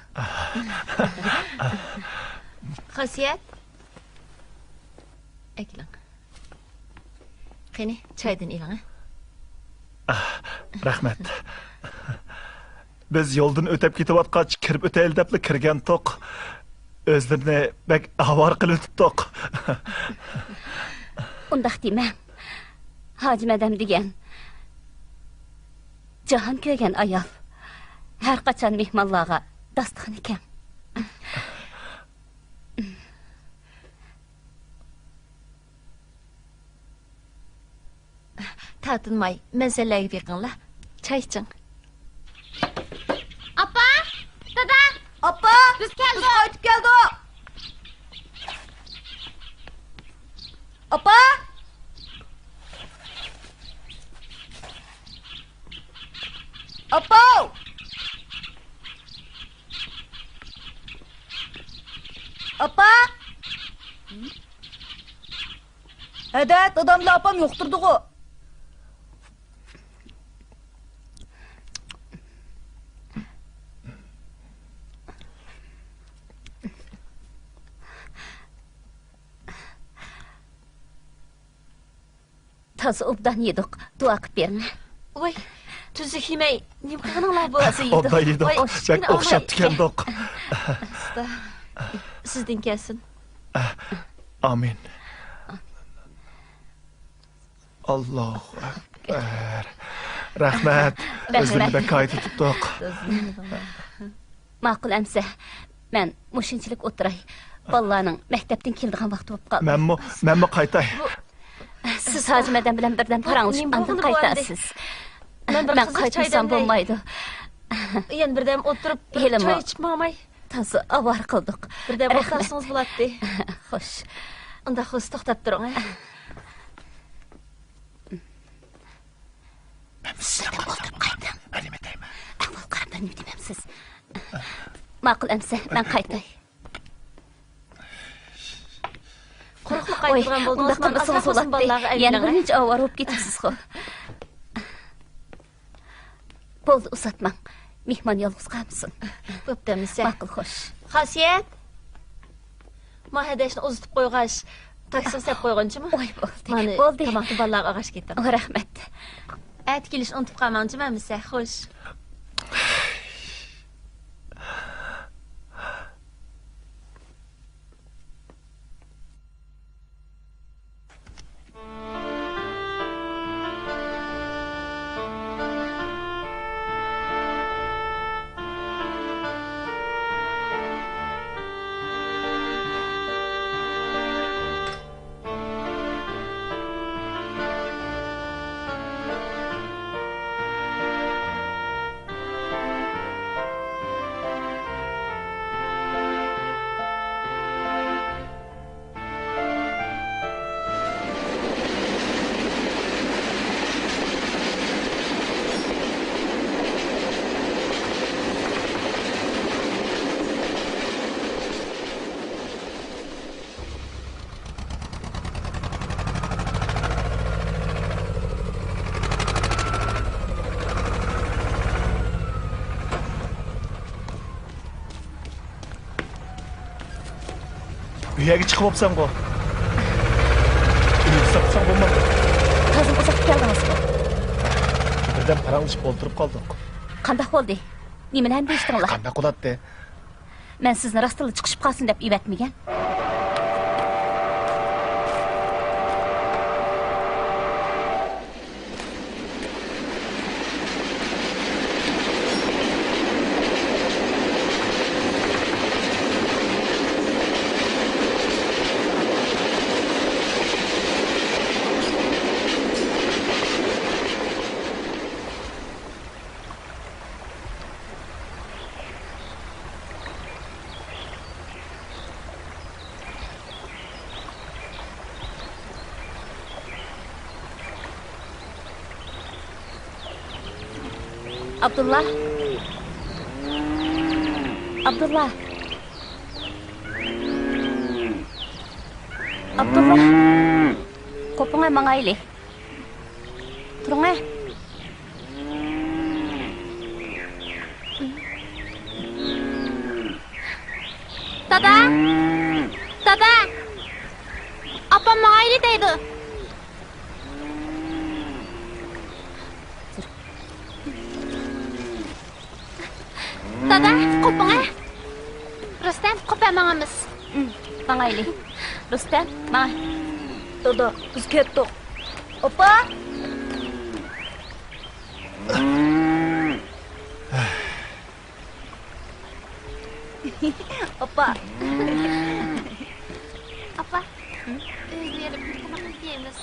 خاسىيەت. ئەكېلىڭ. قېنى، چايدىن ئېلىڭ، ھە؟ ئاھ، رەھمەت. بىز يولدىن ئۆتۈپ كېتىۋاتقاچ، كىرىپ ئۆتەيلى دەپلا كىرگەنتۇق. ئۆزلىرىنى بەك ئاۋارە قىلىۋېتىپتۇق. ئۇنداق دېمەڭ. ھاجىم ئادەم دېگەن جاھان كۆرگەن ئايال. ھەر قاچان مېھمانلارغا داستىخىنى كەڭ. تارتىنماي، مەسىلىلەرگە بېقىڭلار. چاي ئىچىڭ. ئاپا! دادا! ئاپا! بىز كەلدۇق! بىز قايتىپ كەلدۇق! ئاپا! ئاپا! ئاپا! ھەدە، داداملا ئاپام يوقتۇردىغۇ. تازا ئوبدان يېدۇق. دۇئا قىپ بېرىڭ. ۋاي، تۈزۈك يېمەي، نېمە قىلغىنىڭلار بۇ؟ تازا يېدۇق. ئوبدان يېدۇق. ۋاي، بەك ئوخشاپتىكەندۇق. ئاستا. سىزدىن كەلسۇن. ئامىن. ئاللاھۇ ئەكبەر. رەھمەت. رەھمەت. ئۆزلىرىنى بەك قايتۇرتۇپتۇق. ماقۇل ئەمسە، مەن مۇشۇنچىلىك ئولتۇراي. بالىلارنىڭ مەكتەپتىن كېلىدىغان ۋاقتى بولۇپ قالدى. مەنمۇ، مەنمۇ قايتاي. سىز ھاجىم ئادەم بىلەن بىردەم پاراڭلىشىپ، ئاندىن قايتارسىز. مەن قايتمىسام بولمايدۇ. يەنە بىردەم ئولتۇرۇپ، بىر چاي ئىچىپ ماڭاي. تازا ئاۋارە قىلدۇق. بىردەم ئولتۇرسىڭىز بولاتتى. خوش. ئۇنداق بولسا توختاپ تۇرۇڭ، ھە؟ مەن سىزنى قالدۇرۇپ قايتىمەن. بىر نېمە دەيمەن. ئەھۋال قاراپ بىر نېمە دېمەمسىز. ماقۇل ئەمسە، مەن قايتاي. قۇرۇقلا قايتىدىغان بولدىڭىز، ئۇنداق قىلمىسىڭىز بولاتتى. يەنە بىر نەچچە ئاۋارە بولۇپ كېتىسىزغۇ. بولدى، ئۇزاتماڭ. مېھمان يالغۇز قالمىسۇن. بوپتۇ ئەمىسە. ماقۇل، خوش. خاسىيەت! ما ھەدەشنى ئۇزىتىپ قويغاچ، تاكسىغا سەپ قويغىنچىما؟ ۋاي، بولدى. مانا بولدى. تاماقنى بالىلارغا ئاغاش كېتىڭ. رەھمەت. ئەتە كېلىشنى ئۇنتۇپ قالماڭچىما ئەمىسە؟ خوش. ئۆيگە چىقىپ بوپسەنغۇ؟ ئۆيگە ساقلىساڭ بولمامدۇ؟ تازا ئۇزاق كەلدىڭىزغۇ؟ بىردەم پاراڭلىشىپ ئولتۇرۇپ قالدۇق. قانداق بولدى؟ نېمىلەرنى دېيىشتىڭلار؟ قانداق بولاتتى؟ مەن سىزنى راستتىنلا چىقىشىپ قالسۇن دەپ ئەۋەتمىگەن. ئابدۇللا. ئابدۇللا. ئابدۇللا. قوپۇڭە، ماڭايلى. تۇرۇڭە. دادا! دادا! ئاپام ماڭا قوپۇڭە. رۇستەم، قوپە ماڭىمىز. ماڭايلى. رۇستەم، ماڭا. دادا، بىز كەتتۇق. ئاپا! ئاپا! ئاپا، ئۆيگە بېرىپ تاماق يەيمىز.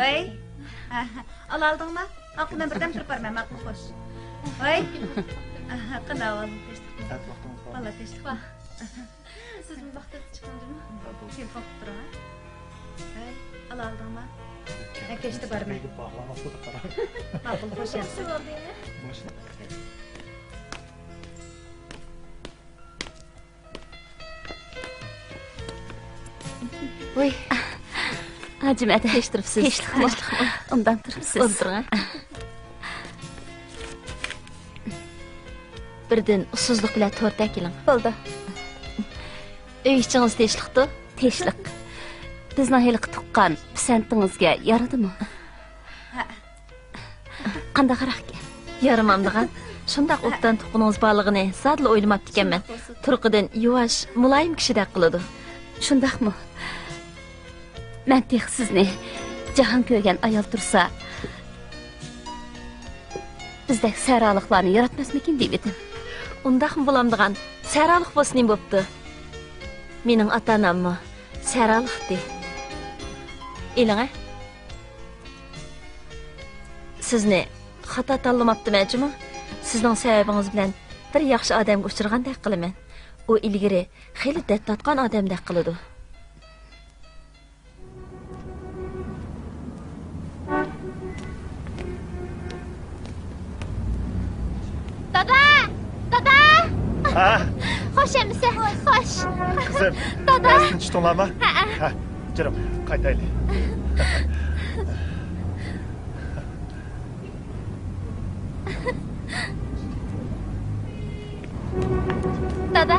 ۋاي، ئالالدىڭما؟ ھاققى مەن بىردەم تۇرۇپ بارىمەن، ماقۇل، خوش. ۋاي، قانداق ئەھۋالىڭ، تىنچلىقمۇ؟ سائەت ۋاقتىڭىز بار. ۋاللا تىنچلىق. سىزمۇ ۋاقتىدا چىقىڭ جۇمۇ. تېلېفون قىلىپ تۇرۇڭ، ھە؟ ھەي، ئالالدىڭما؟ مەن كەچتە بارىمەن. ماقۇل، خوش ياتسۇن. ۋۇي. ھاجىم ئەدە. تىنچ تۇرۇپسىز؟ تىنچلىقمۇ؟ تىنچلىقمۇ؟ ئوبدان تۇرۇپسىز؟ ئولتۇرۇڭ، ھە. بىردىن ئۇسسۇزلۇق بىلەن تورت ئەكېلىڭ. بولدى. ئۆي ئىچىڭىز تىنچلىقتۇ؟ تىنچلىق. بىزنىڭ ھېلىقى تۇغقان پىسەنتىڭىزگە يارىدىمۇ؟ ھە. قانداقراق ئىكەن؟ يارىمامدىغان. شۇنداق ئوبدان تۇغقىنىڭىز بارلىقىنى زادىلا ئويلىماپتىكەنمەن. تۇرقىدىن يۇۋاش، مۇلايىم كىشىدەك قىلىدۇ. شۇنداقمۇ؟ مەن تېخى سىزنى جاھان كۆرگەن ئايال تۇرسا، بىزدەك سەھرالىقلارنى ياراتماسمىكىن دېيىۋىدىم. ئۇنداقمۇ بولامدىغان؟ سەھرالىق بولسا نېمە بوپتۇ؟ مېنىڭ ئاتا-ئاناممۇ سەھرالىقتى. ئېلىڭە. سىزنى خاتا تاللىماپتىمەن جۇمۇ. سىزنىڭ سەۋەبىڭىز بىلەن بىر ياخشى ئادەمگە ئۇچرىغاندەك قىلىمەن. ئۇ ئىلگىرى خېلى دەرد تارتقان ئادەمدەك قىلىدۇ. دادا! دادا! ھە؟ خوش ئەمىسە، خوش. قىزىم، دادا! ئەسلىدىن چۈشتۈڭلارمۇ؟ ھەئە. ھە، جېنىم، قايتايلى. دادا،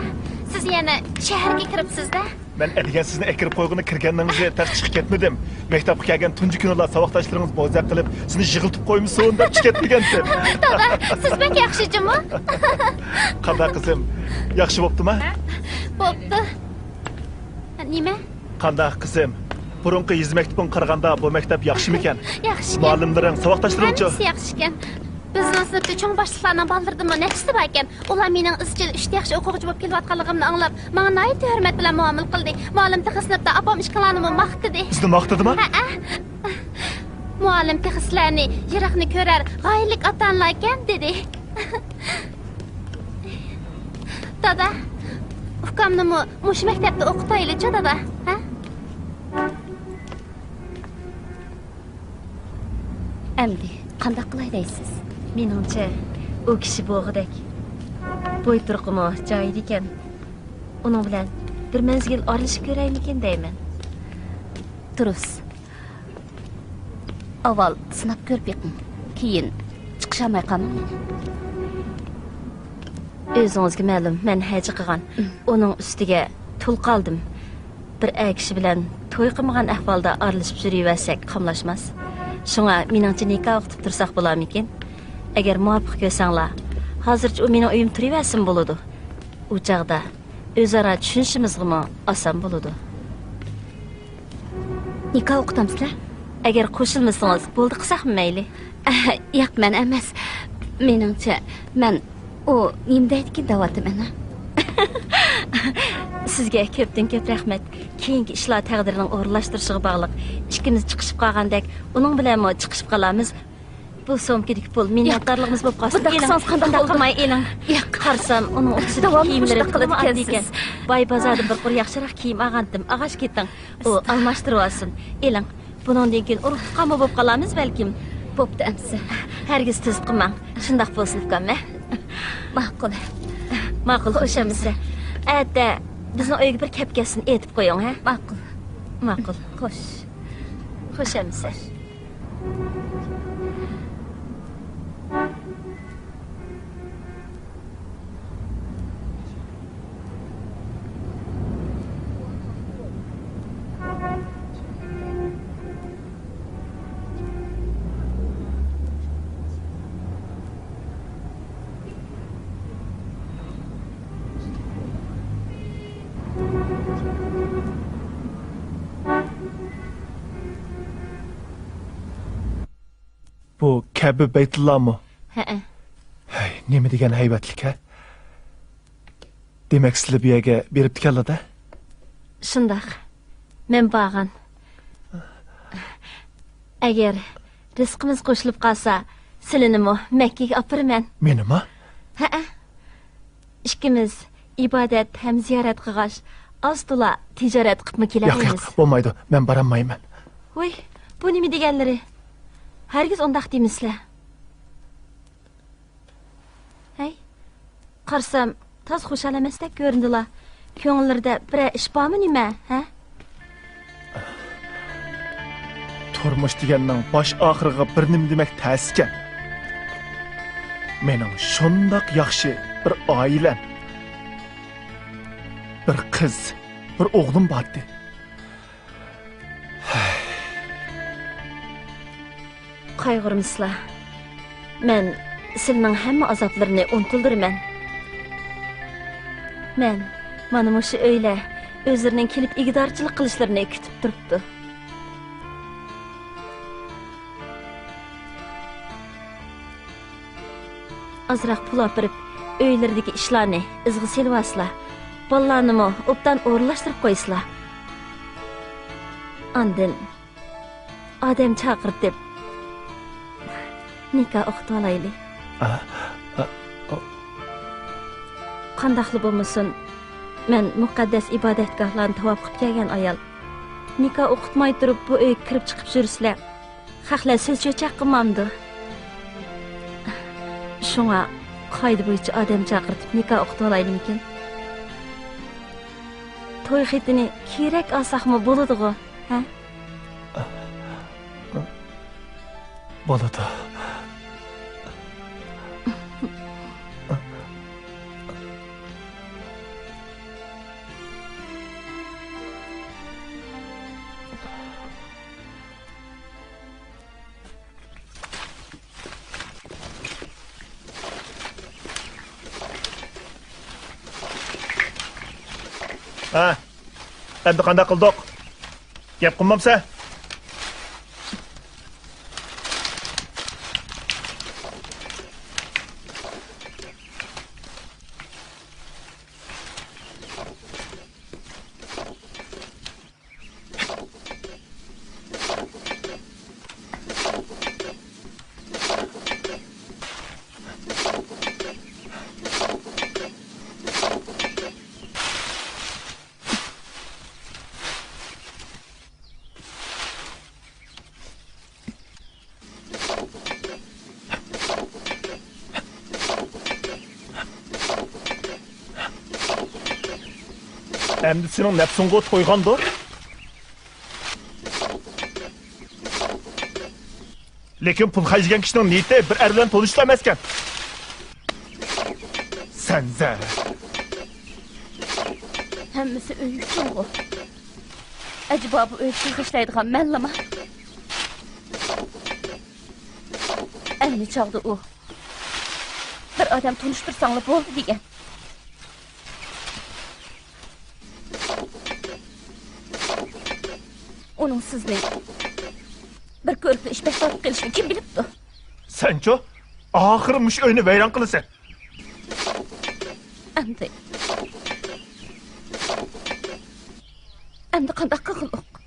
سىز يەنە شەھەرگە كىرىپسىز-دە؟ مەن ئەتىگەن سىزنى ئەكىرىپ قويغىلى كىرگەنلىكىڭىزنى تەس چىقىپ كەتمىدىم. مەكتەپكە كەلگەن تۇنجى كۈنىلا ساۋاقداشلىرىڭىز بوزەك قىلىپ، سىزنى يىغلىتىپ قويمىسۇن دەپ چىقىپ كەتمىگەنتىم. دادا، سىز بەك ياخشى جۇمۇ. قانداق قىزىم؟ ياخشى بوپتۇما؟ بوپتۇ. نېمە؟ قانداق قىزىم؟ بۇرۇنقى يېزا مەكتىپىڭگە قارىغاندا بۇ مەكتەپ ياخشىمىكەن؟ ياخشىكەن. مۇئەللىملىرىڭ، ساۋاقداشلىرىڭچۇ؟ ھەممىسى ياخشىكەن. بىزنىڭ سىنىپتا چوڭ باشلىقلارنىڭ بالىلىرىدىنمۇ نەچچىسى باركەن. ئۇلار مېنىڭ ئىزچىل ئۈچتە ياخشى ئوقۇغۇچى بولۇپ كېلىۋاتقانلىقىمنى ئاڭلاپ، ماڭا ناھايىتى ھۆرمەت بىلەن مۇئامىلە قىلدى. مۇئەللىم تېخى سىنىپتا ئاپام ئىككىڭلارنىمۇ ماختىدى. سىزنى ماختىدىما؟ ھەئە. مۇئەللىم تېخى سىلەرنى يىراقنى كۆرەر غايىلىك ئاتا-ئانىلاركەن دېدى. دادا، ئۇكامنىمۇ مۇشۇ مەكتەپتە ئوقۇتايلىچۇ، دادا، ھە؟ ئەمدى قانداق قىلاي دەيسىز؟ مېنىڭچە، ئۇ كىشى بوغىدەك. بوي تۇرقىمۇ جايىدىكەن. ئۇنىڭ بىلەن بىر مەزگىل ئارىلىشىپ كۆرەيمىكىن دەيمەن. دۇرۇس. ئاۋۋال سىناپ كۆرۈپ بېقىڭ. كېيىن چىقىشالماي قالماڭ. ئۆزىڭىزگە مەلۇم، مەن ھەجە قىلغان. ئۇنىڭ ئۈستىگە تۇل قالدىم. بىر ئەر كىشى بىلەن توي قىلمىغان ئەھۋالدا ئارىلىشىپ يۈرۈۋەرسەك قاملاشماس. شۇڭا مېنىڭچە نىكاھ ئوقۇتۇپ تۇرساق بولارمىكىن؟ ئەگەر مۇۋاپىق كۆرسەڭلار، ھازىرچە ئۇ مېنىڭ ئۆيۈمدە تۇرۇۋەرسىمۇ بولىدۇ. ئۇ چاغدا ئۆزئارا چۈشىنىشىمىزغىمۇ ئاسان بولىدۇ. نىكاھ ئوقۇتامسىلەر؟ ئەگەر قوشۇلمىسىڭىز بولدى قىلساقمۇ مەيلى. ياق، مەن ئەمەس. مېنىڭچە، مەن ئۇ نېمە دەيدىكىن دەۋاتىمەن. سىزگە كۆپتىن كۆپ رەھمەت. كېيىنكى ئىشلار تەقدىرنىڭ ئورۇنلاشتۇرۇشىغا باغلىق. ئىككىمىز چىقىشىپ قالغاندەك، ئۇنىڭ بىلەنمۇ چىقىشىپ قالارمىز. بۇ سومكىدىكى پۇل، مىننەتدارلىقىمىز بولۇپ قالسۇن. بۇنداق ئېلىڭ، قىلسىڭىز قانداق بۇنداق بولىدۇ؟ قىلماي ئېلىڭ. ياق. قارىسام، ئۇنىڭ ئۇكىسىنىڭ داۋاملىق كىيىملىرى مۇشۇنداق قىلىدىكەنسىز. ئاددىيكەن. باي بازاردىن بىر قۇر ياخشىراق كىيىم ئالغانتىم. ئاغاش كېتىڭ. ئۇ ئالماشتۇرۇۋالسۇن. ئېلىڭ. بۇنىڭدىن كېيىن ئۇرۇق تۇغقانمۇ بولۇپ قالارمىز بەلكىم. بوپتۇ ئەمىسە. ھەرگىز تۈزىتىپ قالماڭ. شۇنداق بولسۇن ئۇكام، ھە؟ ماقۇل. ماقۇل، خوش ئەمىسە. ئەتە بىزنىڭ ئۆيگە بىر كەپ كەتسۇن، ئېيتىپ قويۇڭ، ھە؟ ماقۇل. ماقۇل. خوش. خوش ئەمىسە. بۇ كەبە بەيتۇللامۇ؟ ھەئە. ھەي، نېمە دېگەن ھەيۋەتلىك، ھە؟ دېمەك، سىلى بۇ يەرگە بېرىپتىكەنلا-دە؟ شۇنداق. مەن بارغان. ئەگەر رىزقىمىز قوشۇلۇپ قالسا، سىلىنىمۇ مەككىگە ئاپىرىمەن. مېنىمۇ؟ ھەئە. ئىككىمىز ئىبادەت ھەم زىيارەت قىلغاچ، ئاز-تولا تىجارەت قىپمۇ ياق، ياق، كېلەلەيمىز. بولمايدۇ. مەن بارالمايمەن. ۋوي، بۇ نېمە دېگەنلىرى؟ ھەرگىز ئۇنداق دېمىسىلە. ھەي، قارىسام، تازا خۇشال ئەمەستەك كۆرۈندىلا. كۆڭۈللىرىدە بىرەر ئىش بارمۇ نېمە، ھە؟ تۇرمۇش دېگەننىڭ باش ئاخىرىغا بىر نېمە دېمەك تەس ئىكەن. مېنىڭ شۇنداق ياخشى بىر ئائىلەم، بىر قىز، بىر ئوغلۇم بارتى. قايغۇرمىسىلا. مەن سىلىنىڭ ھەممە ئازابلىرىنى ئۇنتۇلدۇرىمەن. مەن مانا مۇشۇ ئۆيلەر ئۆزلىرىنىڭ كېلىپ ئىگىدارچىلىق قىلىشلىرىنى كۈتۈپ تۇرۇپتۇ. ئازراق پۇل ئاپىرىپ، ئۆيلىرىدىكى ئىشلارنى ئىزغا سېلىۋالسىلا، بالىلارنىمۇ ئوبدان ئورۇنلاشتۇرۇپ قويسىلا. ئاندىن ئادەم چاقىرتىپ، نىكاھ ئوقۇتۇۋالايلى. ئا، ئا، ئا. قانداقلا بولمىسۇن، مەن مۇقەددەس ئىبادەتگاھلارنى تاۋاپ قىلىپ كەلگەن ئايال. نىكاھ ئوقۇتماي تۇرۇپ، بۇ ئۆيگە كىرىپ چىقىپ يۈرسىلە، خەقلەر سۆز چۆچەك قىلمامدۇ؟ شۇڭا قائىدە بويىچە ئادەم چاقىرتىپ نىكاھ ئوقۇتۇۋالايلىمىكىن؟ توي خېتىنى كېرەك ئالساقمۇ بولىدىغۇ، ھە؟ بولىدۇ. ھە، ئەمدى قانداق قىلدۇق؟ گەپ قىلمامسەن؟ ئەمدى سېنىڭ نەپسىڭغۇ تويغاندۇ؟ لېكىن پۇل خەجلىگەن كىشىنىڭ نىيىتى بىر ئەر بىلەن تونۇشۇشلا ئەمەسكەن. سەنزە. ھەممىسى ئۆي ئۈچۈنغۇ؟ ئەجەبا بۇ ئۆيدە پۇل خەجلەيدىغان مەنلىما؟ ئەينى چاغدا ئۇ، بىر ئادەم تونۇشتۇرساڭلا بولدى دېگەن. ئۇنىڭ سىزنى بىر كۆرۈپلا ئىش بەك تارتىپ قېلىشىنى كىم بىلىپتۇ؟ سەنچۇ؟ ئاخىرى مۇشۇ ئۆينى ۋەيران قىلىسەن. ئەمدى، ئەمدى قانداق قىلغىلۇق؟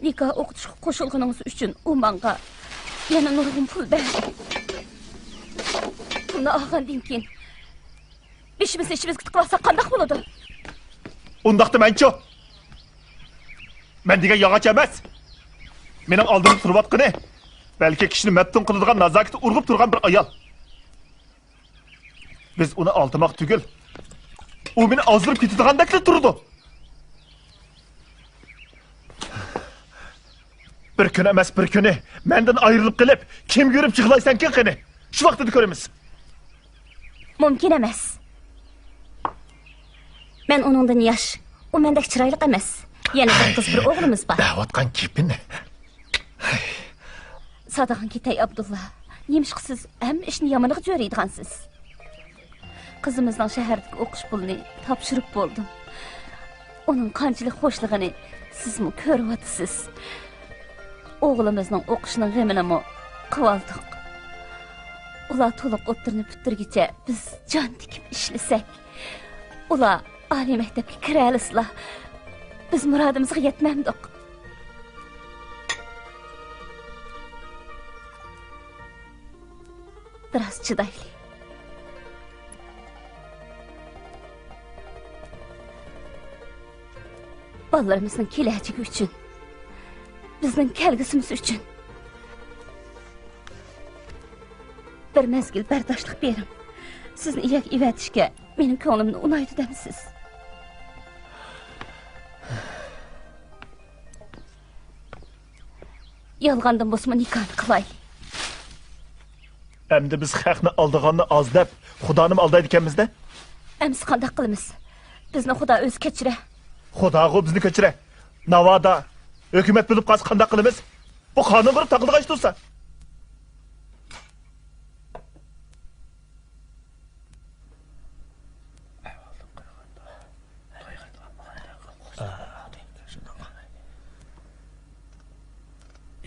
نىكاھ ئوقۇتۇشقا قوشۇلغىنىڭىز ئۈچۈن ئۇ ماڭا يەنە نۇرغۇن پۇل بەردى. پۇلنى ئالغاندىن كېيىن بېشىمىزنى ئىچىمىزگە تىقىۋالساق قانداق بولىدۇ؟ ئۇنداقتا مەنچۇ؟ مەن دېگەن ياغاچ ئەمەس. مېنىڭ ئالدىمدا تۇرۇۋاتقىنى، بەلكى كىشىنى مەپتۇن قىلىدىغان نازاكىتى ئۇرغۇپ تۇرغان بىر ئايال. بىز ئۇنى ئالدىماق تۈگۈل، ئۇ مېنى ئازدۇرۇپ كېتىدىغاندەكلا تۇرىدۇ. بىر كۈنى ئەمەس، بىر كۈنى مەندىن ئايرىلىپ قېلىپ، كىمگە يۈرۈپ يىغلايسەنكىن قېنى؟ شۇ ۋاقتىدا كۆرىمىز. مۇمكىن ئەمەس. مەن ئۇنىڭدىن ياش، ئۇ مەندەك چىرايلىق ئەمەس. يەنە بىر قىز، بىر ئوغلىمىز بار. دەۋاتقان گېپىنى. سادىغىن كېتەي، ئابدۇللا. نېمىشقا سىز ھەممە ئىشنى يامىنىغا جۆرىيدىغانسىز؟ قىزىمىزنىڭ شەھەردىكى ئوقۇش پۇلىنى تاپشۇرۇپ بولدۇم. ئۇنىڭ قانچىلىك خۇشلىغىنى سىزمۇ كۆرۈۋاتىسىز. ئوغلىمىزنىڭ ئوقۇشىنىڭ غېمىنىمۇ قىلىۋالدۇق. ئۇلار تولۇق ئوتتۇرىنى پۈتتۈرگۈچە بىز جان تىكىپ ئىشلىسەك، ئۇلار ئالىي مەكتەپكە كىرەلىسىلا، بىز مۇرادىمىزغا يەتمەمدۇق. بىراز چىدايلى. بالىلىرىمىزنىڭ كېلەچىكى ئۈچۈن، بىزنىڭ كەلگۈسىمىز ئۈچۈن بىر مەزگىل بەرداشلىق بېرىڭ. سىزنى ئىيەگە ئېۋەتىشكە مېنىڭ كۆڭلۈمنى ئۇنايدۇ دەمسىز؟ يالغاندىن بولسىمۇ نىكاھنى قىلايلى. ئەمدى بىز خەقنى ئالدىغاننى ئاز دەپ، خۇدانىمۇ ئالدايدىكەنمىز-دە. ئەمىسە قانداق قىلىمىز؟ بىزنى خۇدا ئۆزى كەچۈرە. خۇداغۇ بىزنى كەچۈرە. ناۋادا ھۆكۈمەت بولۇپ قالسا قانداق قىلىمىز؟ بۇ قانۇنغا تاقىلىدىغان ئىش تۇرسا.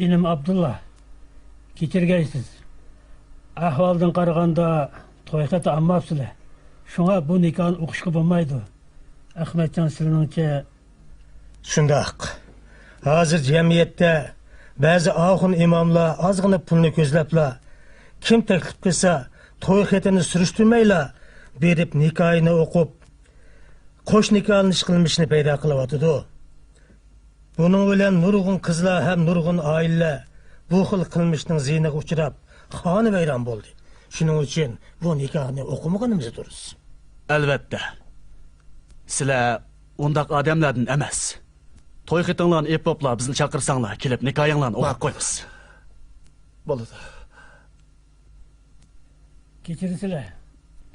ئىنىم ئابدۇللا، كېچىرگەيسىز. ئەھۋالدىن قارىغاندا توي خېتى ئالماپسىلەر. شۇڭا بۇ نىكاھنى ئوقۇشقا بولمايدۇ. ئەخمەتجان، سىلىنىڭچە؟ شۇنداق. ھازىر جەمئىيەتتە بەزى ئاخۇن ئىماملار ئازغىنە پۇلنى كۆزلەپلا، كىم تەكلىپ قىلسا، توي خېتىنى سۈرۈشتۈرمەيلا بېرىپ نىكاھىنى ئوقۇپ، قوش نىكاھلىنىش قىلمىشىنى پەيدا قىلىۋاتىدۇ. بۇنىڭ بىلەن نۇرغۇن قىزلار ھەم نۇرغۇن ئائىلىلەر بۇ خىل قىلمىشنىڭ زىيىنىغا ئۇچراپ، خانىۋەيران بولدى. شۇنىڭ ئۈچۈن بۇ نىكاھنى ئوقۇمىغىنىمىز دۇرۇس. ئەلۋەتتە. سىلەر ئۇنداق ئادەملەردىن ئەمەس. توي خېتىڭلارنى ئېلىپ بوپلا بىزنى چاقىرساڭلار، كېلىپ نىكاھىڭلارنى ئوقۇپ قويىمىز. بولىدۇ. كېچىرىسىلەر.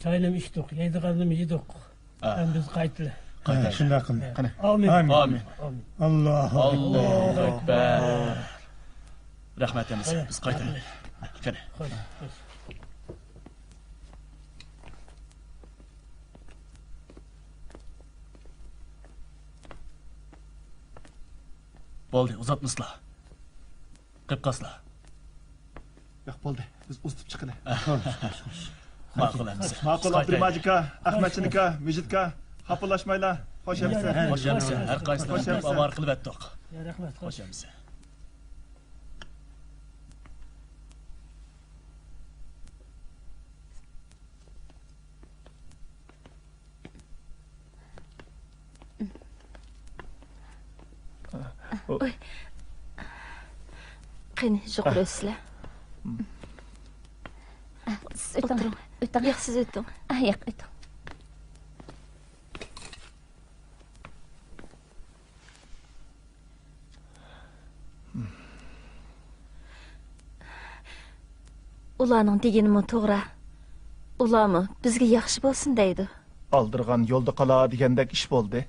چاينىمۇ ئىچتۇق، يەيدىغاننىمۇ يېدۇق. ئەمدى بىز قايتىلى. ھە، شۇنداق قىلدى. قېنى. ئامىن. ئامىن. ئامىن. ئامىن. ئاللاھۇ ئەكبەر. ئەكبەر. رەھمەت ئەمىسە، بىز قايتايلى. قېنى. خوش، خوش. بولدى، ئۇزاتمىسىلا. قېلىپ قالسىلا. ياق، بولدى. بىز ئۇزىتىپ چىقىلى. ماقۇل ئەمىسە. ماقۇل، ئابدۇرېھىم ھاجىكا، ئەخمەتجان ئاكا، مىجىتكا، خاپىلاشمايلا. خوش ئەمىسە. خوش ئەمىسە. ھەر قايسىلىرىڭىز خوش ئەمىسە. ئاۋارە قىلىۋەتتۇق. يا، رەھمەت، خوش. خوش ئەمىسە. قېنى، يۇقىرى ئۆتسىلە. سىز ئۆتۈڭ. ئولتۇرۇڭ. ئۆتۈڭ. ياق، سىز ئۆتۈڭ. ئا، ياق، ئۆتۈڭ. ئۇلارنىڭ دېگىنىمۇ توغرا. ئۇلارمۇ بىزگە ياخشى بولسۇن دەيدۇ. ئالدىرىغان يولدا قالا دېگەندەك ئىش بولدى.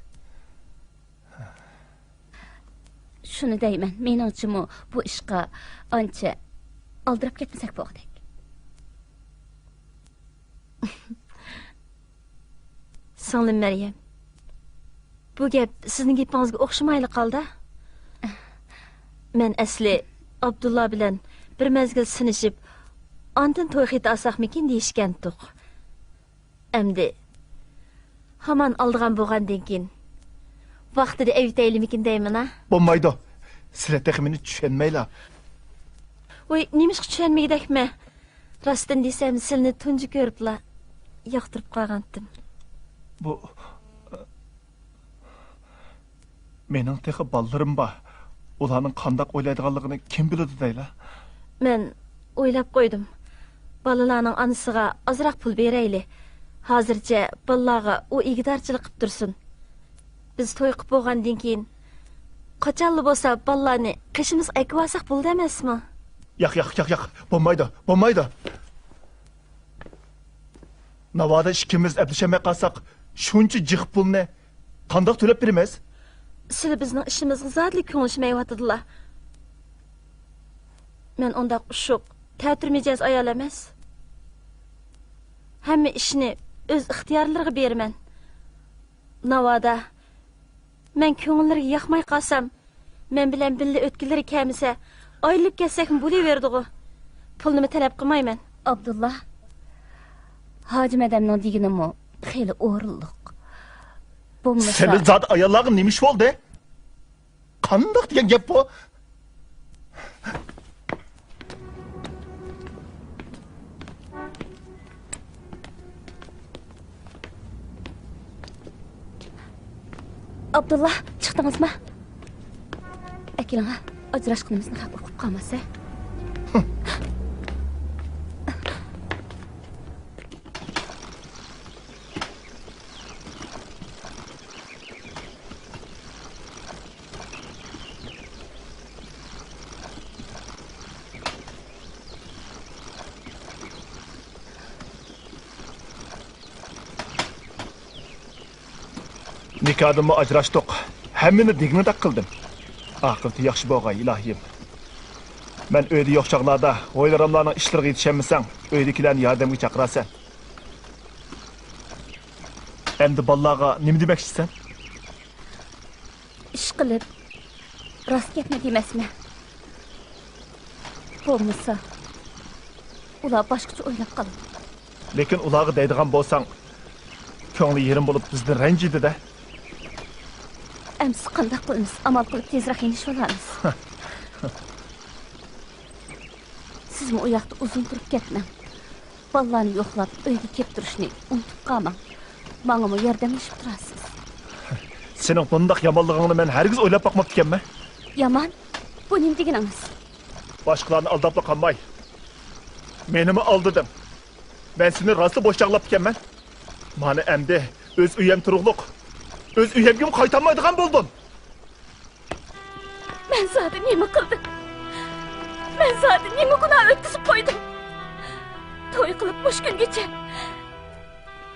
شۇنى دەيمەن، مېنىڭچىمۇ بۇ ئىشقا ئانچە ئالدىراپ كەتمىسەك بولغۇدەك. سىڭلىم مەريەم، بۇ گەپ سىزنىڭ گېپىڭىزگە ئوخشىمايلا قالدى. مەن ئەسلى ئابدۇللا بىلەن بىر مەزگىل سىنىشىپ، ئاندىن توي خېتى ئالساقمىكىن دېيىشكەنتۇق. ئەمدى ھامان ئالىدىغان بولغاندىن كېيىن، ۋاقتىدا ئەۋېتەيلىمىكىن دەيمەن-ھە. بولمايدۇ. سىلەر تېخى مېنى چۈشەنمەيلا. ۋوي، نېمىشقا چۈشەنمىگۈدەكمەن؟ راستىنى دېسەم، سىلىنى تۇنجى كۆرۈپلا ياقتۇرۇپ قالغانتىم. بۇ، مېنىڭ تېخى بالىلىرىم بار. ئۇلارنىڭ قانداق ئويلايدىغانلىقىنى كىم بىلىدۇ دەيلا؟ مەن ئويلاپ قويدۇم. بالىلارنىڭ ئانىسىغا ئازراق پۇل بېرەيلى. ھازىرچە بالىلارغا ئۇ ئىگىدارچىلىق قىپ تۇرسۇن. بىز توي قىپ بولغاندىن كېيىن، قاچانلا بولسا بالىلارنى قېشىمىزغا ئەكىۋالساق بولىدۇ ئەمەسمۇ؟ ياق، ياق، ياق، ياق. بولمايدۇ، بولمايدۇ. ناۋادا ئىككىمىز ئەپلىشەلمەي قالساق، شۇنچە جىق پۇلنى قانداق تۆلەپ بېرىمىز؟ سىلى بىزنىڭ ئىشىمىزغا زادىلا كۆڭۈل ئىچمەيۋاتىدىلا. مەن ئۇنداق ئۇششۇق، تەتۈر مىجەز ئايال ئەمەس. ھەممە ئىشنى ئۆز ئىختىيارلىرىغا بېرىمەن. ناۋادا مەن كۆڭۈللىرىگە ياقماي قالسام، مەن بىلەن بىللە ئۆتكۈلىرى كەلمىسە، ئايرىلىپ كەتسەكمۇ بولۇۋېرىدىغۇ. پۇلنىمۇ تەلەپ قىلمايمەن. ئابدۇللا، ھاجىم ئادەمنىڭ دېگىنىمۇ خېلى ئورۇنلۇق. بولمىسا سەن زادى ئاياللارغا نېمە ئىش بولدى؟ قانداق دېگەن گەپ بۇ؟ ئابدۇللا، چىقتىڭىزما؟ ئەكېلىڭە، ئاجراشقىنىمىزنى خەق ئۇقۇپ قالماس ھە. نىكاھدىنمۇ ئاجراشتۇق. ھەممىنى دېگىنىدەك قىلدىم. ئاقىۋىتى ياخشى بولغاي، ئىلاھىم. مەن ئۆيدە يوق چاغلاردا ھويلىراملارنىڭ ئىشلىرىغا يېتىشەلمىسەڭ، ئۆيدىكىلەرنى ياردەمگە چاقىرارسەن. ئەمدى بالىلارغا نېمە دېمەكچىسەن؟ ئىشقىلىپ، راست گەپنى دېمەسمەن. بولمىسا، ئۇلار باشقىچە ئويلاپ قالىدۇ. لېكىن ئۇلارغا دەيدىغان بولساڭ، كۆڭلى يېرىم بولۇپ بىزدىن رەنجىيدۇ-دە. ئەمسە قانداق قىلىمىز؟ ئامال قىلىپ تېزراق يېنىشىۋالامىز. سىزمۇ ئۇ ياقتا ئۇزۇن تۇرۇپ كەتمەڭ. بالىلارنى يوقلاپ، ئۆيگە كېلىپ تۇرۇشنى ئۇنتۇپ قالماڭ. ماڭىمۇ ياردەملىشىپ تۇرارسىز. سېنىڭ بۇنداق يامانلىقىڭنى مەن ھەرگىز ئويلاپ باقماپتىكەنمەن. يامان؟ بۇ نېمە دېگىنىڭىز؟ باشقىلارنى ئالداپلا قالماي، مېنىمۇ ئالدىدىڭ. مەن سېنى راستلا بوش چاغلاپتىكەنمەن. مانا ئەمدى ئۆز ئۆيەم تۇرۇقلۇق، ئۆز ئۆيەمگىمۇ قايتالمايدىغان بولدۇم. مەن زادى نېمە قىلدىم؟ مەن زادى نېمە گۇناھ ئۆتكۈزۈپ قويدۇم؟ توي قىلىپ مۇشۇ كۈنگىچە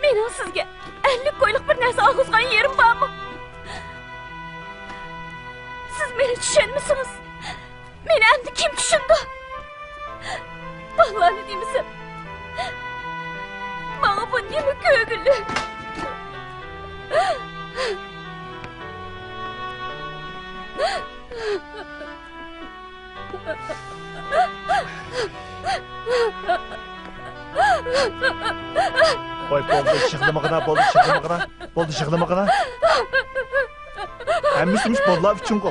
مېنىڭ سىزگە ئەللىك كويلۇق بىر نەرسە ئالغۇزغان يېرىم بارمۇ؟ سىز مېنى چۈشەنمىسىڭىز، مېنى ئەمدى كىم چۈشىنىدۇ؟ بالىلارنى دېمىسەم، ماڭا بۇ نېمە كۆرگۈلۈك؟ ۋاي، بولدى، يىغلىمىغىنا، بولدى، يىغلىمىغىنا، بولدى، يىغلىمىغىنا. ھەممىسى مۇشۇ بالىلار ئۈچۈنغۇ.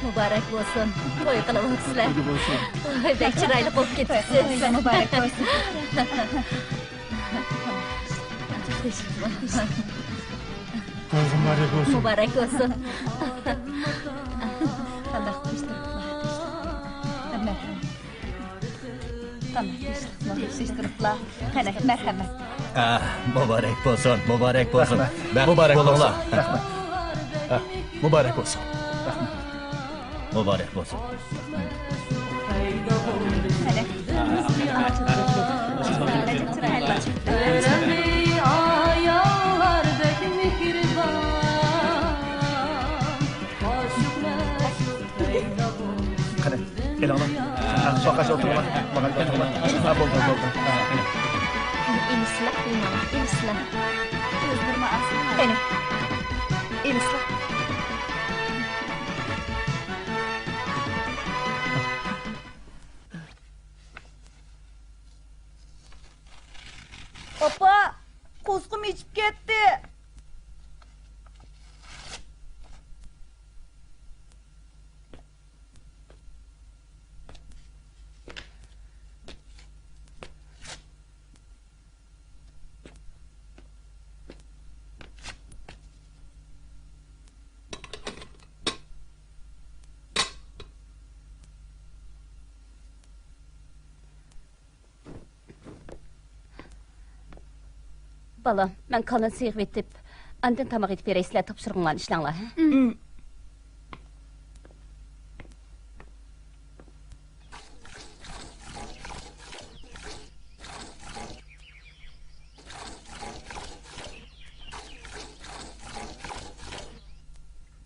مۇبارەك بولسۇن، توي قىلىۋاپسىلەر. توي بولسۇن. ۋاي، بەك چىرايلىق بولۇپ كېتىپسىز. توي مۇبارەك بولسۇن. توي مۇبارەك بولسۇن. مۇبارەك بولسۇن. قانداق قىلىشتۇرۇپلا. ھەممە. قانداق قىلىشتۇرۇپلا. قېنى، مەرھەمەت. ئا، مۇبارەك بولسۇن، مۇبارەك بولسۇن. رەھمەت. بەختلىك مۇبارەك بولۇڭلار. بولسۇن. رەھمەت. ئا، مۇبارەك بولسۇن. رەھمەت. مۇبارەك بولسۇن. قېنى. ئاياللار بەك مېھرىبان. قېنى، ئېلىڭلار. ھە، باققاچ ئولتۇرۇڭلار. باققاچ ئولتۇرۇڭلار. ھە، بولدى، بولدى. ھە، قېنى. ئېلىسىلا، ئېلىسىلا. قېنى. ئېلىسىلا. ئاپا، قورسىقىم ئېچىپ كەتتى. بالام، مەن كالىنى سىيغىۋېتىپ، ئاندىن تاماق ئېتىپ بېرەي، سىلەر تاپشۇرغانلارنى ئىشلەڭلار، ھە؟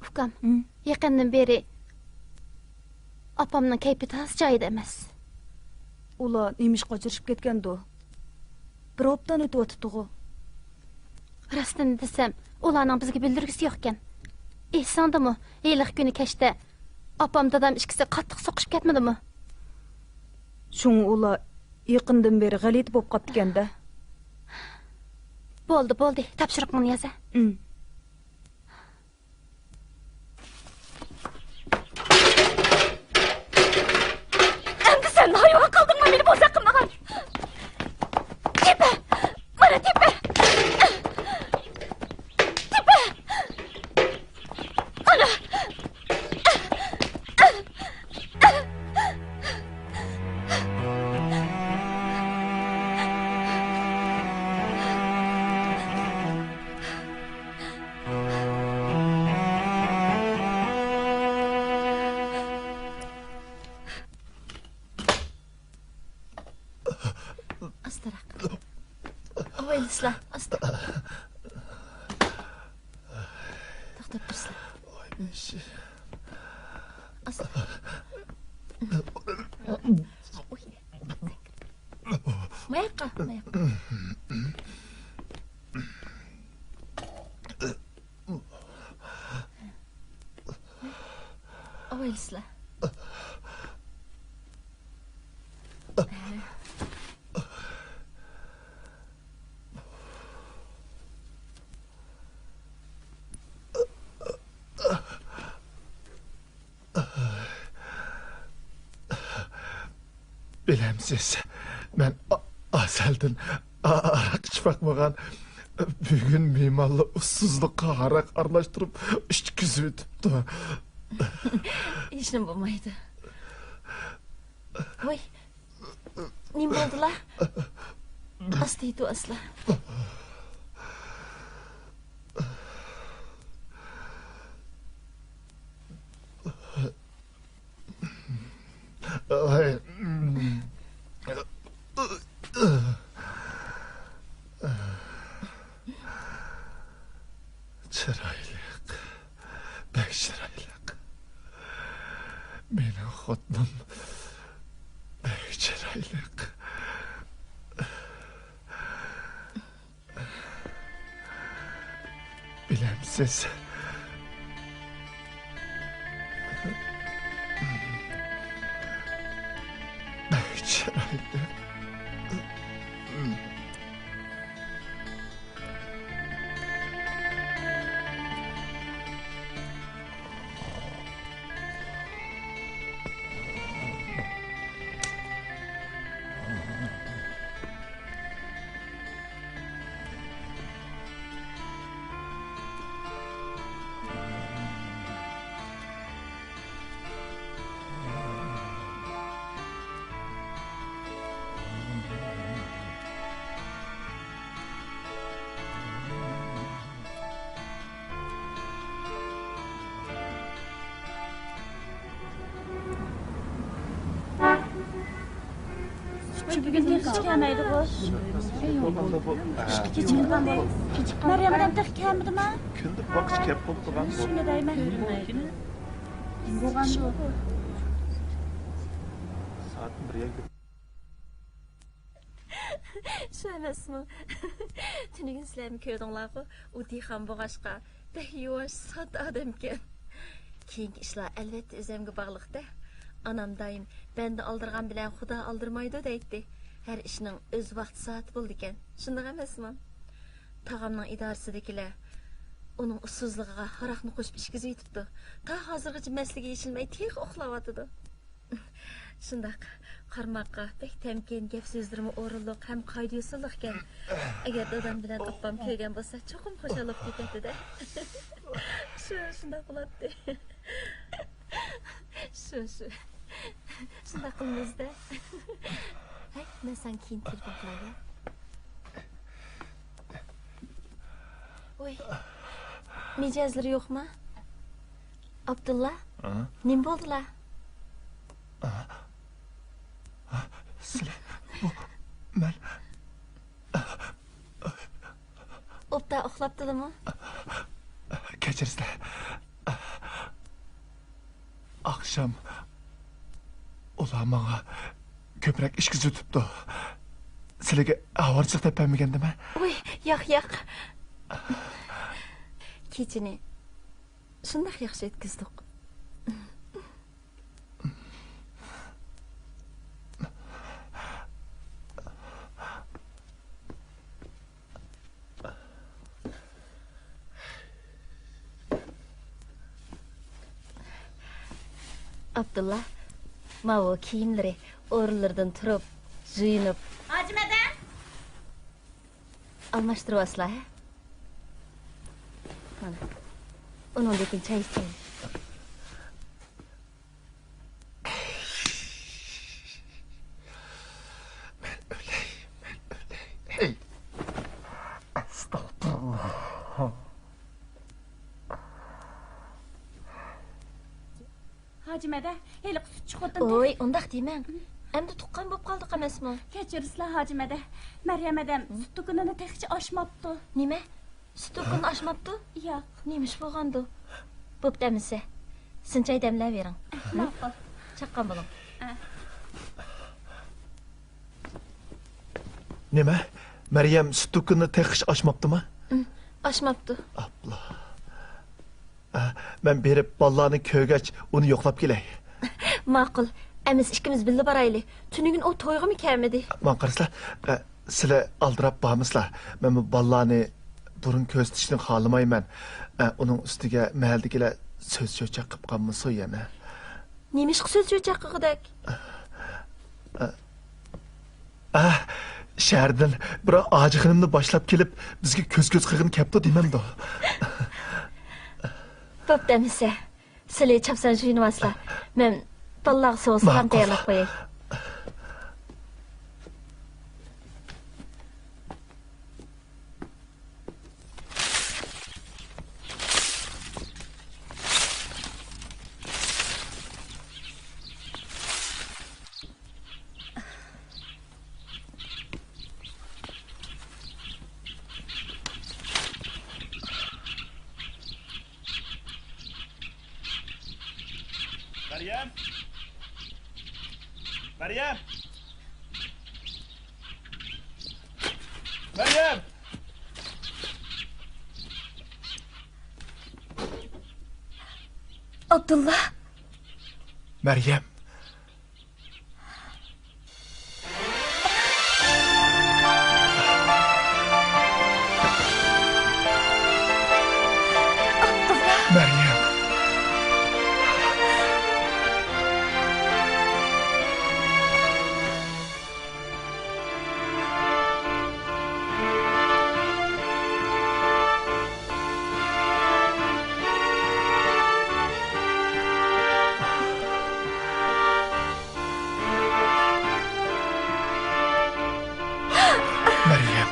ئۇكام، يېقىندىن بېرى ئاپامنىڭ كەيپى تازا جايىدا ئەمەس. ئۇلار نېمە ئىشقا ئاجرىشىپ كەتكەندۇ؟ بىر ھاپتىدىن ئۆتۈۋاتىدىغۇ. راستىنى دېسەم، ئۇلارنىڭ بىزگە بىلدۈرگۈسى يوقكەن. ئېسىڭدىمۇ، ھېلىقى كۈنى كەچتە ئاپام دادام ئىككىسى قاتتىق سوقۇشۇپ كەتمىدىمۇ؟ شۇڭا ئۇلار يېقىندىن بېرى غەلىتە بولۇپ قاپتىكەن-دە. بولدى، بولدى، تاپشۇرۇقۇڭنى ياز ھە. ئەمدى سەن ھايۋان قىلدىڭمۇ مېنى بوزەك قىلمىغان؟ تېپە! مانا تېپە! تېپە! مانا! ئاستىراق. ئاۋايلىسىلا، ئاستا. توختاپ تۇرسىلا. ئاستا. ماياققا، ماياققا. ئاۋايلىسىلا. بىلەمسىز، مەن ئا-، ئازەلدىن ئا-، ھاراق ئىچىپ باقمىغان. بۈگۈن مېھمانلار ئۇسسۇزلۇققا ھاراق ئارىلاشتۇرۇپ، ئىچكۈزۈۋېتىپتۇ. ھېچنېمە بولمايدۇ. ۋاي، نېمە بولدىلا؟ ئاستا يېتىۋالسىلا. چىرايلىق. بەك چىرايلىق. مېنىڭ خوتۇنۇم بەك چىرايلىق. بىلەمسىز؟ بەك چىرايلىق. شۇ بۈگۈن تېخىچە كەلمەيدىغۇ. كېچىككەن بولۇپ. مەريەم ئانام تېخى كەلمىدىما؟ كۈندە باققىچە كەپ بولۇپ قالغان. شۇنى دەيمەن. بولغاندۇ. سائەت بىر يەردە. شۇ ئەمەسمۇ؟ تۈنۈگۈن سىلەرمۇ كۆردۈڭلارغۇ، ئۇ دېھقان بولغاچقا، بەك يۇۋاش، ساددا ئادەمكەن. كېيىنكى ئىشلار ئەلۋەتتە ئۆزۈمگە باغلىق-دە. ئانام دائىم، «بەندە ئالدىرىغان بىلەن خۇدا ئالدىرىمايدۇ» دەيتتى. ھەر ئىشنىڭ ئۆز ۋاقتى سائىتى بولىدىكەن، شۇنداق ئەمەسمۇ؟ تاغامنىڭ ئىدارىسىدىكىلەر ئۇنىڭ ئۇسسۇزلۇقىغا ھاراقنى قوشۇپ ئىچكۈزۈۋېتىپتۇ. تا ھازىرغىچە مەستلىكى يېشىلمەي تېخى ئۇخلاۋاتىدۇ. شۇنداق، قارىماققا بەك تەمكىن، گەپ سۆزلىرىمۇ ئورۇنلۇق ھەم قائىدە-يوسۇنلۇقكەن. ئەگەر دادام بىلەن ئاپام كۆرگەن بولسا، چوقۇم خۇشال بولۇپ كېتەتتى-دە. شۇ، شۇنداق بولاتتى. شۇ، شۇ. شۇنداق قىلىمىز-دە. ھەي، مەن ساڭا كېيىن تېلېفون قىلاي، يا. ۋوي، مىجەزلىرى يوقما؟ ئابدۇللا، ھە؟ نېمە بولدىلا؟ ھە؟ ھە؟ سىلى، بۇ، مەن. ئوبدان ئۇخلاپتىلىمۇ؟ كەچۈرسىلەر. ئاخشام ئۇلار ماڭا كۆپرەك ئىچكۈزۈپ ئۆتۈپتۇ. سىلىگە ئاۋارىچىلىق دەپ بەرمىگەندىمەن؟ ۋوي، ياق، ياق. كېچىنى شۇنداق ياخشى ئۆتكۈزدۇق. ئابدۇللا، ماۋۇ كىيىملىرى ئورۇنلىرىدىن تۇرۇپ، يۇيۇنۇپ. ھاجىمەدەم! ئالماشتۇرۇۋالسىلا، ھە؟ مانا، ئۇنىڭدىن كېيىن چاي ئىچەيلى. مەن ئۆلەي، مەن ئۆلەي. ھەي! ئەستەغپۇرۇللا. ھاجىمەدە، ھېلىقى سۈتچى خوتۇن تېخى. ۋوي، ئۇنداق دېمەڭ. ئەمدى تۇغقان بولۇپ قالدۇق ئەمەسمۇ؟ كەچۈرسىلە، ھاجىمەدە. مەريەم ھەدەم سۈت دۇكىنىنى تېخىچە ئاچماپتۇ. نېمە؟ سۈت دۇكىنىنى ئاچماپتۇ؟ ياق. نېمە ئىش بولغاندۇ؟ بوپتۇ ئەمىسە. سىنچاي دەملەۋېرىڭ. ماقۇل. چاققان بولۇڭ. ئە. نېمە؟ مەريەم سۈت دۇكىنىنى تېخىچە ئاچماپتىما؟ ئىم، ئاچماپتۇ. ئاپلا. ئە، مەن بېرىپ بالىلارنى كۆرگەچ ئۇنى يوقلاپ كېلەي. ماقۇل. ئەمىسە ئىككىمىز بىللە بارايلى. تۈنۈگۈن ئۇ تويغىمۇ كەلمىدى. ماڭا قارىسىلا، ئە، سىلەر ئالدىراپ بارمىسىلا. مەن بۇ بالىلارنى بۇرۇن كۆرسىتىشنى خالىمايمەن. ئە، ئۇنىڭ ئۈستىگە مەھەللىدىكىلەر سۆز چۆچەك قىلىپ قالمىسۇن يەنە. نېمىشقا سۆز چۆچەك قىلغۇدەك؟ ئە، ئە، شەھەردىن بىر ھاجى خېنىمنى باشلاپ كېلىپ، بىزگە كۆز-كۆز قىلغىلى كەپتۇ دېمەمدۇ؟ بوپتۇ ئەمىسە. سىلى چاپسان يۇيۇنۇۋالسىلا. مەن بالىلارغا سوغۇق سالام تەييارلاپ قوياي. مەريەم! مەريەم! مەريەم! ئابدۇللا! مەريەم! مەريەم! مەريەم.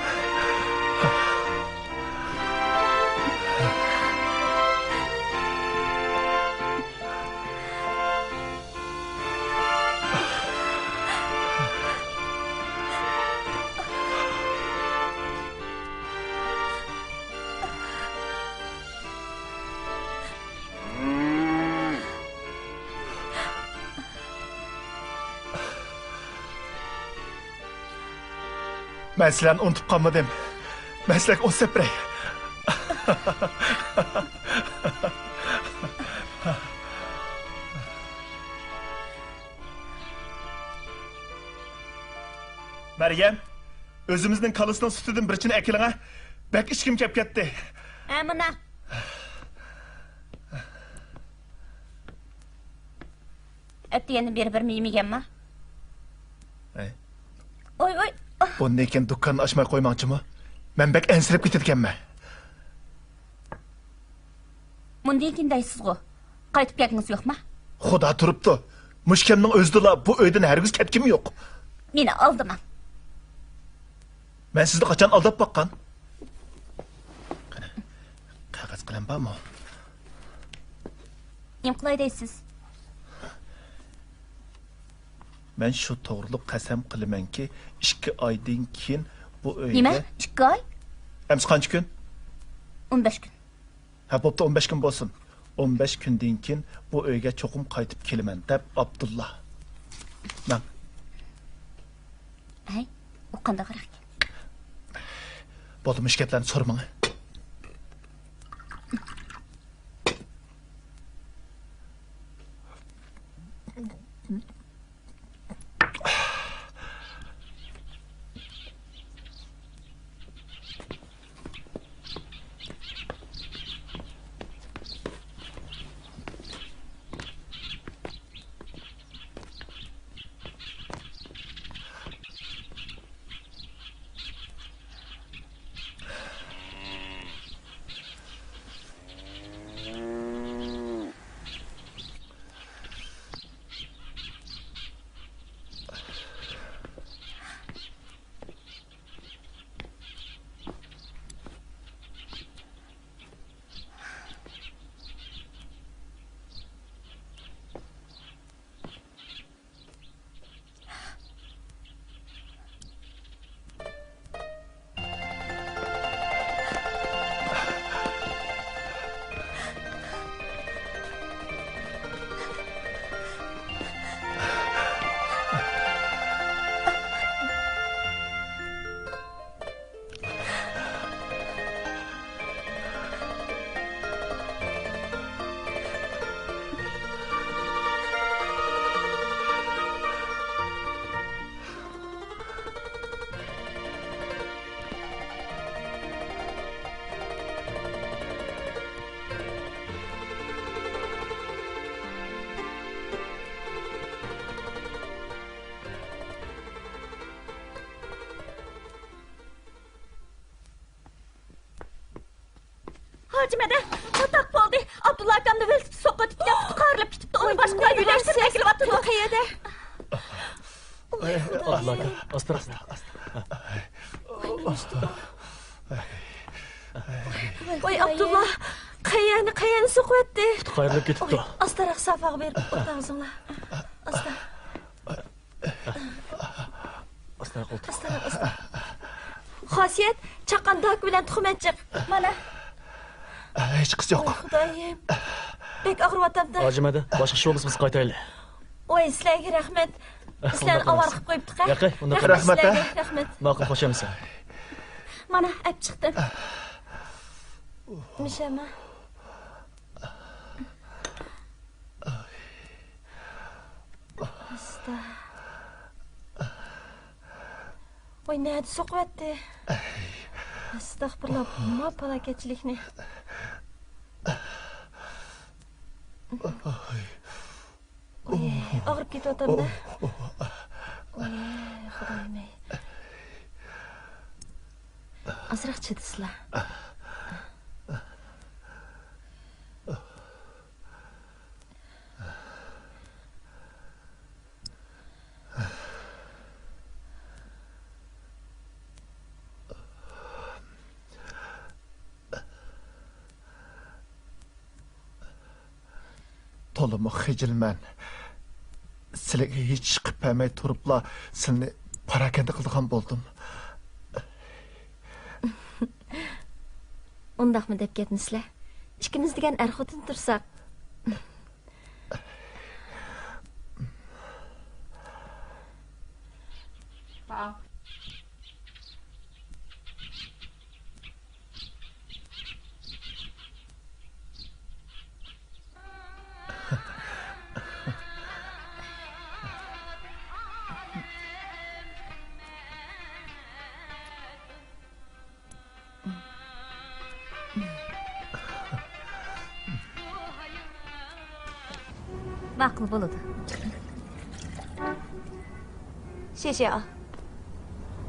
مەن سىلەرنى ئۇنتۇپ قالمىدىم. مەن سىلەرگە ئوت سېپىرەي. مەريەم، ئۆزىمىزنىڭ كالىسىنىڭ سۈتىدىن بىر چىنە ئەكېلىڭە. بەك ئىچكۈم كەپ كەتتى. ھە، مانا. ئەتىگەندىن بېرى بىرمۇ يېمىگەنما؟ ھەي. ئوي، ئوي. بۇندىن كېيىن دۇكاننى ئاچماي قويماڭچىمۇ؟ مەن بەك ئەنسىرەپ كېتىدىكەنمەن. مۇندىن كېيىن دەيسىزغۇ، قايتىپ كەلگىڭىز يوقما؟ خۇدا تۇرۇپتۇ. مۇشۇ كەمنىڭ ئۆزىدىلا بۇ ئۆيدىن ھەرگىز كەتكۈم يوق. مېنى ئالدىماڭ. مەن سىزنى قاچان ئالداپ باققان؟ قېنى، قەغەز قەلەم بارمۇ؟ نېمە قىلاي دەيسىز؟ مەن شۇ توغرۇلۇق قەسەم قىلىمەنكى، ئىككى ئايدىن كېيىن بۇ ئۆيگە. نېمە؟ ئىككى ئاي؟ ئەمسە قانچە كۈن؟ ئون بەش كۈن. ھە، بوپتۇ، ئون بەش كۈن بولسۇن. ئون بەش كۈندىن كېيىن بۇ ئۆيگە چوقۇم قايتىپ كېلىمەن، دەپ ئابدۇللا. مەن. ھەي، ئۇ قانداقراق؟ بولدى، مۇشۇ گەپلەرنى سورىماڭ. ھاجىمەدە، چاتاق بولدى. ئابدۇللا ئاكامنى ۋېلىسىپىتى سوقۇۋېتىپتىكەن، پۇتى قايرىلىپ كېتىپتۇ. ئۇنى باشقىلار يۆلەشتۈرۈپ ئەكېلىۋاتىدۇ. قەيەردە؟ ئابدۇللا ئاكا، ئاستىراق، ئاستىراق. ۋاي ئابدۇللا، قەيەرنى، قەيەرنى سوقۇۋەتتى؟ پۇتى قايرىلىپ كېتىپتۇ. ئاستىراق سافاغا بېرىپ ئولتۇرۇڭلار. ئاستا. ئاستىراق ئولتۇر. ئاستا، ئاستا. خاسىيەت، چاققان داكا بىلەن تۇخۇم ئەچچىق. مانا. ھېچقىسى يوق. ۋاي خۇدايىم. بەك ئاغرىۋاتامدۇ؟ ھاجىمەدە، باشقا ئىش بولمىسا بىز قايتايلى. ۋاي سىلەرگە رەھمەت. سىلەرنى ئاۋارە قىلىپ قويۇپتۇق ھە. ياقەي، ئۇنداق رەھمەت سىلەرگە، رەھمەت. ماقۇل، خوش ئەمىسە. مانا، ئەپ چىقتىم. مىشەما. ئاستا. ۋاي، نەدە سوقۇۋەتتى؟ ئەستەغپۇرۇللا، ما پالاكەتچىلىكنى. ۋاي، ئاغرىپ كېتىۋاتامدۇ؟ ۋاي، خۇدايىم ئەي. ئازراق چىدىسىلا. تولىمۇ خىجىلمەن. سىلىگە ھېچ ئىش قىلىپ بەرمەي تۇرۇپلا سىلىنى پاراكەندە قىلىدىغان بولدۇم. ئۇنداقمۇ دەپ كەتمىسىلە. ئىككىمىز دېگەن ئەر-خوتۇن تۇرساق. ماقۇل بولىدۇ. 谢谢啊。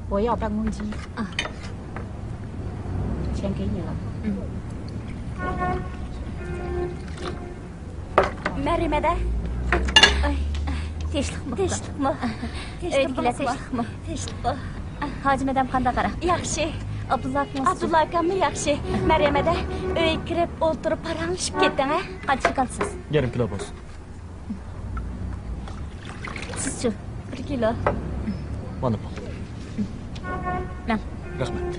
我要办公机。啊。钱给你了。嗯。 مەريەم ھەدە. ئاي، تىنچلىقمۇ؟ تىنچلىقمۇ؟ ئۆيدىكىلەر تىنچلىقمۇ؟ تىنچلىقمۇ؟ ھاجىم ھەدەم قانداق ئارا؟ ياخشى. ئابدۇللا ئاكىڭىز؟ ئابدۇللا ئاكاممۇ ياخشى. مەريەم ھەدە، ئۆيگە كىرىپ ئولتۇرۇپ پاراڭلىشىپ كېتىڭ ھە. قانچىلىك ئالىسىز؟ يېرىم كىلو بولسۇن. سىزچۇ؟ بىر كىلو. مانا بۇ. مەن. رەھمەت.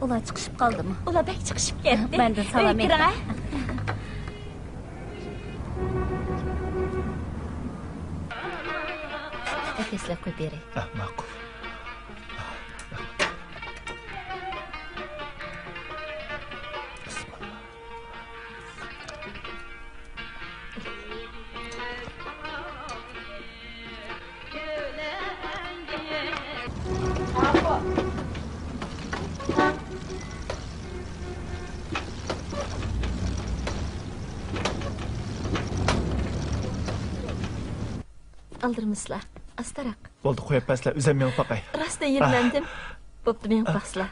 ئۇلار چىقىشىپ قالدىمۇ؟ ئۇلار بەك چىقىشىپ كەتتى. مەندىن سالام ئېيتىڭ. ئەكەسلەپ قويۇپ بېرەي. ئە، ماقۇل. ئالدىرىمىسىلا، ئاستىراق. بولدى، قويۇپ بەرسىلە، ئۆزۈم مېڭىپ باقاي. راستلا يېنىمەمدىم. بوپتۇ، مېڭىپ باقسىلا.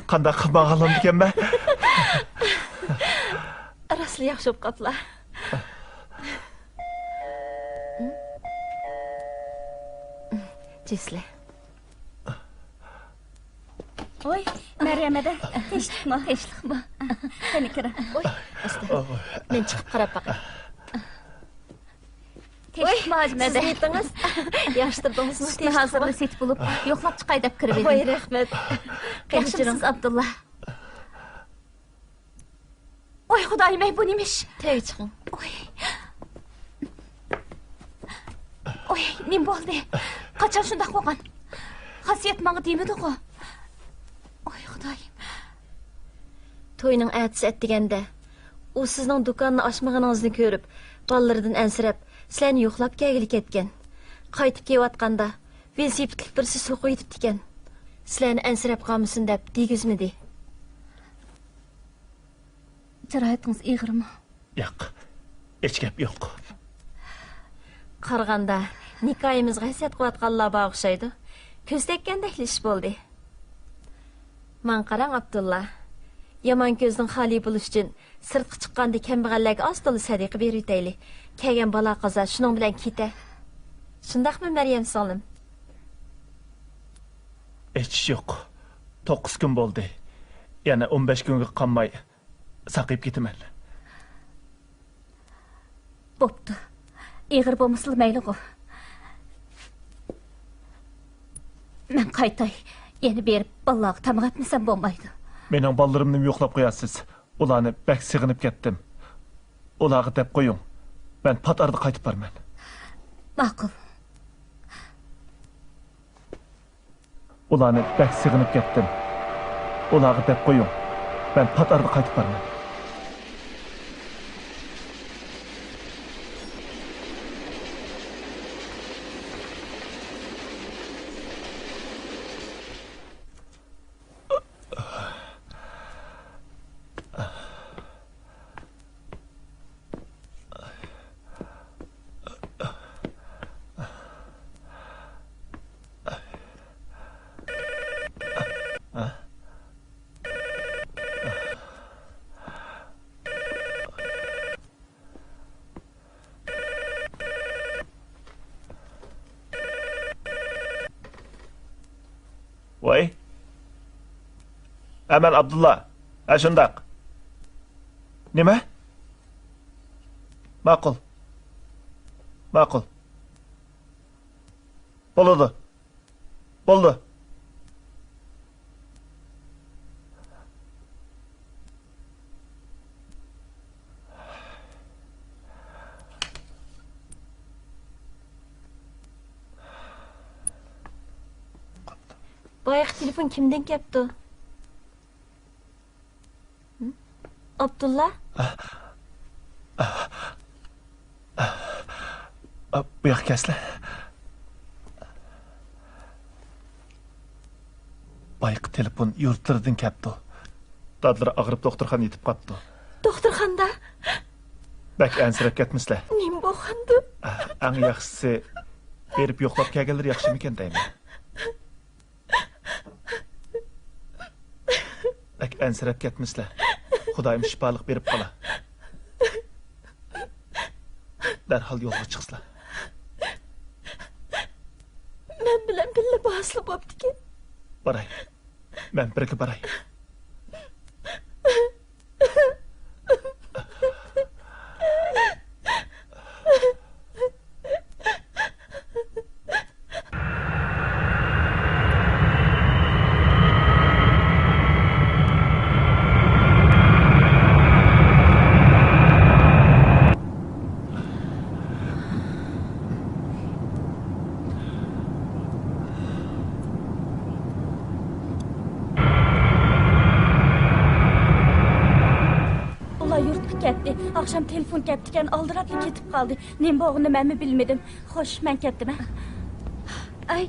قانداق قىلماقلىدىكەنمەن؟ راستلا ياخشى بولۇپ قاپلا. جېسلى. ۋوي، مەريەم ھەدە، تىنچلىقمۇ؟ تىنچلىقمۇ؟ قېنى كىرىڭ. ۋوي، ئاستا. مەن چىقىپ قاراپ باقاي. تىنچلىقمۇ ھاجىم ھەدە؟ سىز نېمىتىڭىز؟ ياخشىتۇردىڭىزمۇ؟ سۈتنى ھازىرلا سېتىپ بولۇپ، يوقلاپ چىقاي دەپ كىرىۋىدىم. ۋوي، رەھمەت. قېنى ياخشىمۇسىز، ئابدۇللا؟ ۋاي خۇدايىم ئەي، بۇ نېمە ئىش؟ تەگە چىقىڭ. ۋاي. ۋاي، نېمە بولدى؟ قاچان شۇنداق بولغان؟ خاسىيەت ماڭا دېمىدىغۇ؟ ۋاي خۇدايىم. توينىڭ ئەتىسى ئەتىگەندە ئۇ سىزنىڭ دۇكاننى ئاچمىغىنىڭىزنى كۆرۈپ، بالىلىرىدىن ئەنسىرەپ، سىلەرنى يوقلاپ كەلگىلى كەتكەن. قايتىپ كېلىۋاتقاندا ۋېلىسىپىتلىك بىرسى سوقۇۋېتىپتىكەن. سىلەرنى ئەنسىرەپ قالمىسۇن دەپ دېگۈزمىدى. جاراھىتىڭىز ئېغىرمۇ؟ ياق، ھېچ گەپ يوق. قارىغاندا، نىكاھىمىزغا ھەسەت قىلىۋاتقانلار بار ئوخشايدۇ. كۆز تەگكەندەكلا ئىش بولدى. ماڭا قاراڭ، ئابدۇللا. يامان كۆزدىن خالىي بولۇش ئۈچۈن سىرتقا چىققاندا كەمبەغەللەرگە ئاز-تولا سەدىقە بېرىۋېتەيلى. كەلگەن بالا-قازا شۇنىڭ بىلەن كېتە. شۇنداقمۇ، مەريەم سىڭلىم؟ ھېچ ئىش يوق. توققۇز كۈن بولدى. يەنە ئون بەش كۈنگە قالماي ساقىيىپ كېتىمەن. بوپتۇ. ئېغىر بولمىسىلا مەيلىغۇ. مەن قايتاي. يەنە بېرىپ بالىلارغا تاماق ئەتمىسەم بولمايدۇ. مېنىڭ بالىلىرىمنىمۇ يوقلاپ قويارسىز. ئۇلارنى بەك سېغىنىپ كەتتىم. ئۇلارغا دەپ قويۇڭ، مەن پات ئارىدا قايتىپ بارىمەن. ماقۇل. ئۇلارنى بەك سېغىنىپ كەتتىم. ئۇلارغا دەپ قويۇڭ، مەن پات ئارىدا قايتىپ بارىمەن. ۋاي. ھە، مەن ئابدۇللا. ھە، شۇنداق. نېمە؟ ماقۇل. ماقۇل. بولىدۇ. بولدى. بايىقى تېلېفون كىمدىن كەپتۇ؟ ھە؟ ئابدۇللا؟ ئا، بۇ ياققا كەلسىلە. بايىقى تېلېفون يۇرتلىرىدىن كەپتۇ. دادىلىرى ئاغرىپ دوختۇرخانىدا يېتىپ قاپتۇ. دوختۇرخانىدا؟ بەك ئەنسىرەپ كەتمىسىلە. نېمە بولغاندۇ؟ ئەڭ ياخشىسى، بېرىپ يوقلاپ كەلگەنلىرى ياخشىمىكەن دەيمەن. بەك ئەنسىرەپ كەتمىسىلە. خۇدايىم شىپالىق بېرىپ قالا. دەرھال يولغا چىقسىلا. مەن بىلەن بىللە بارسىلا بوپتىكەن. باراي. مەن بىرگە باراي. ئۇلار يۇرتقا كەتتى. ئاخشام تېلېفون كەپتىكەن، ئالدىراپلا كېتىپ قالدى. نېمە بولغىنىنى مەنمۇ بىلمىدىم. خوش، مەن كەتتىم، ھە. ئاي.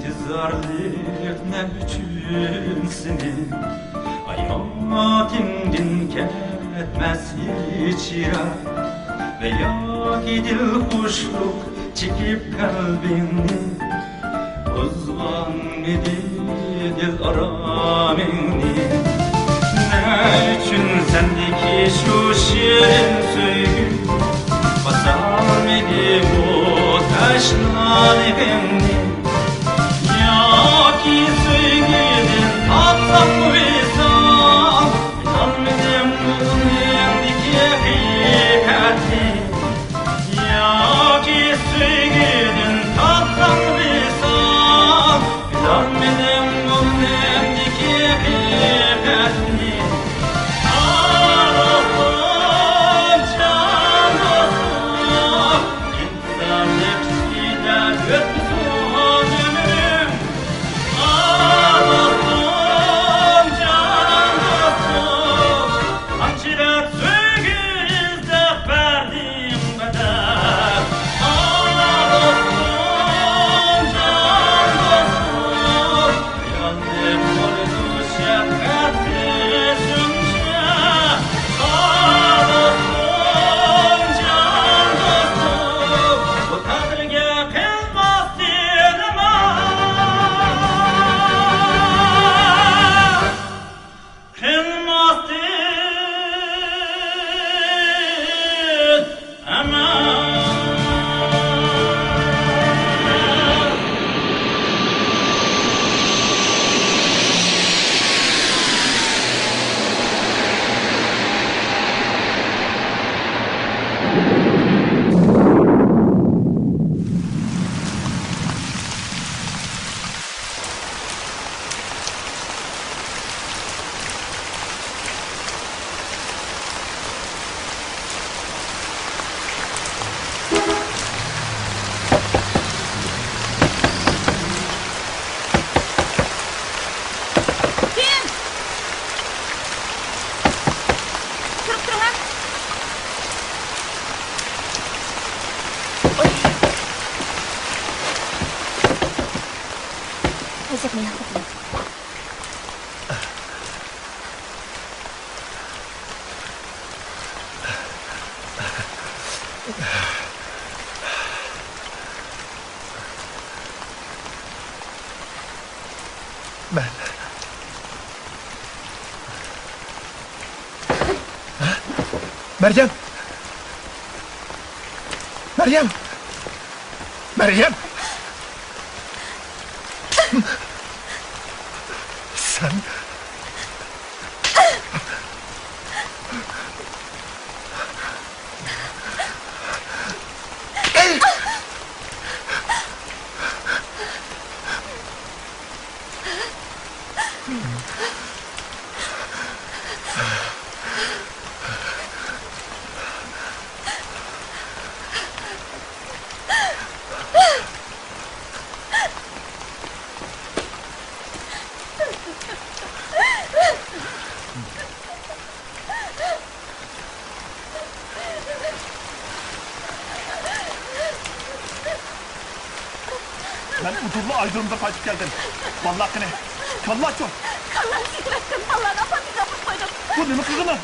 ئىنتىزارلىق نەم ئۈچۈن سېنى، ھاياتىمدىن كەتمەس ھېچ يىراق، ۋە ياكى دىلخۇشلۇق چېكىپ قەلبىڭنى، بۇزغانمىدى دىل ئارامىڭنى؟ نە ئۈچۈن سەندىكى شۇ شېرىن سۆيگۈ باسالمىدى بۇ تەشنالىقىمنى؟ ياكى سۆيگۈدىن تاپسام ۋىسال، بىلالمىدىم كۆڭلۈمدىكى ھەقىقەتنى. ياكى سۆيگۈدىن تاپسام ۋىسال، بىلالمىدىم كۆڭلۈمدىكى ھەقىقەتنى. ئاھ، دوستۇم، جان دوستۇم، ئىنتىزارنى پىسقىدە ئۆتمىسۇن ئۆمرۈم. ئاھ، دوستۇم، جان دوستۇم، قانچىلىك سۆيگۈ ئىزدەپ بەردىم بەدەل. ئاھ، دوستۇم، جان دوستۇم، خىيالنى قورۇدۇ شەپقەتسىز شۇنچە. ئاھ، دوستۇم، جان دوستۇم، بۇ تەقدىرگە قىلماستىن ئامان. قىلماستىن ئەمەل. كىم؟ تۇرۇپ تۇرۇڭ ھە. ئەجەب مېھىر قىلدىڭىز. مەن. مەريەم! مەريەم! مەريەم! سەن. مەن ئۇدۇللا ئايرودرومدىن قايتىپ كەلدىم. بالىلار قېنى؟ كاللاچۇ؟ كاللام سېتىۋەتتىم، بالىلارنى ئاپارتمىنغا ئاپىرىپ قويدۇم. بۇ نېمە قىلغىنى؟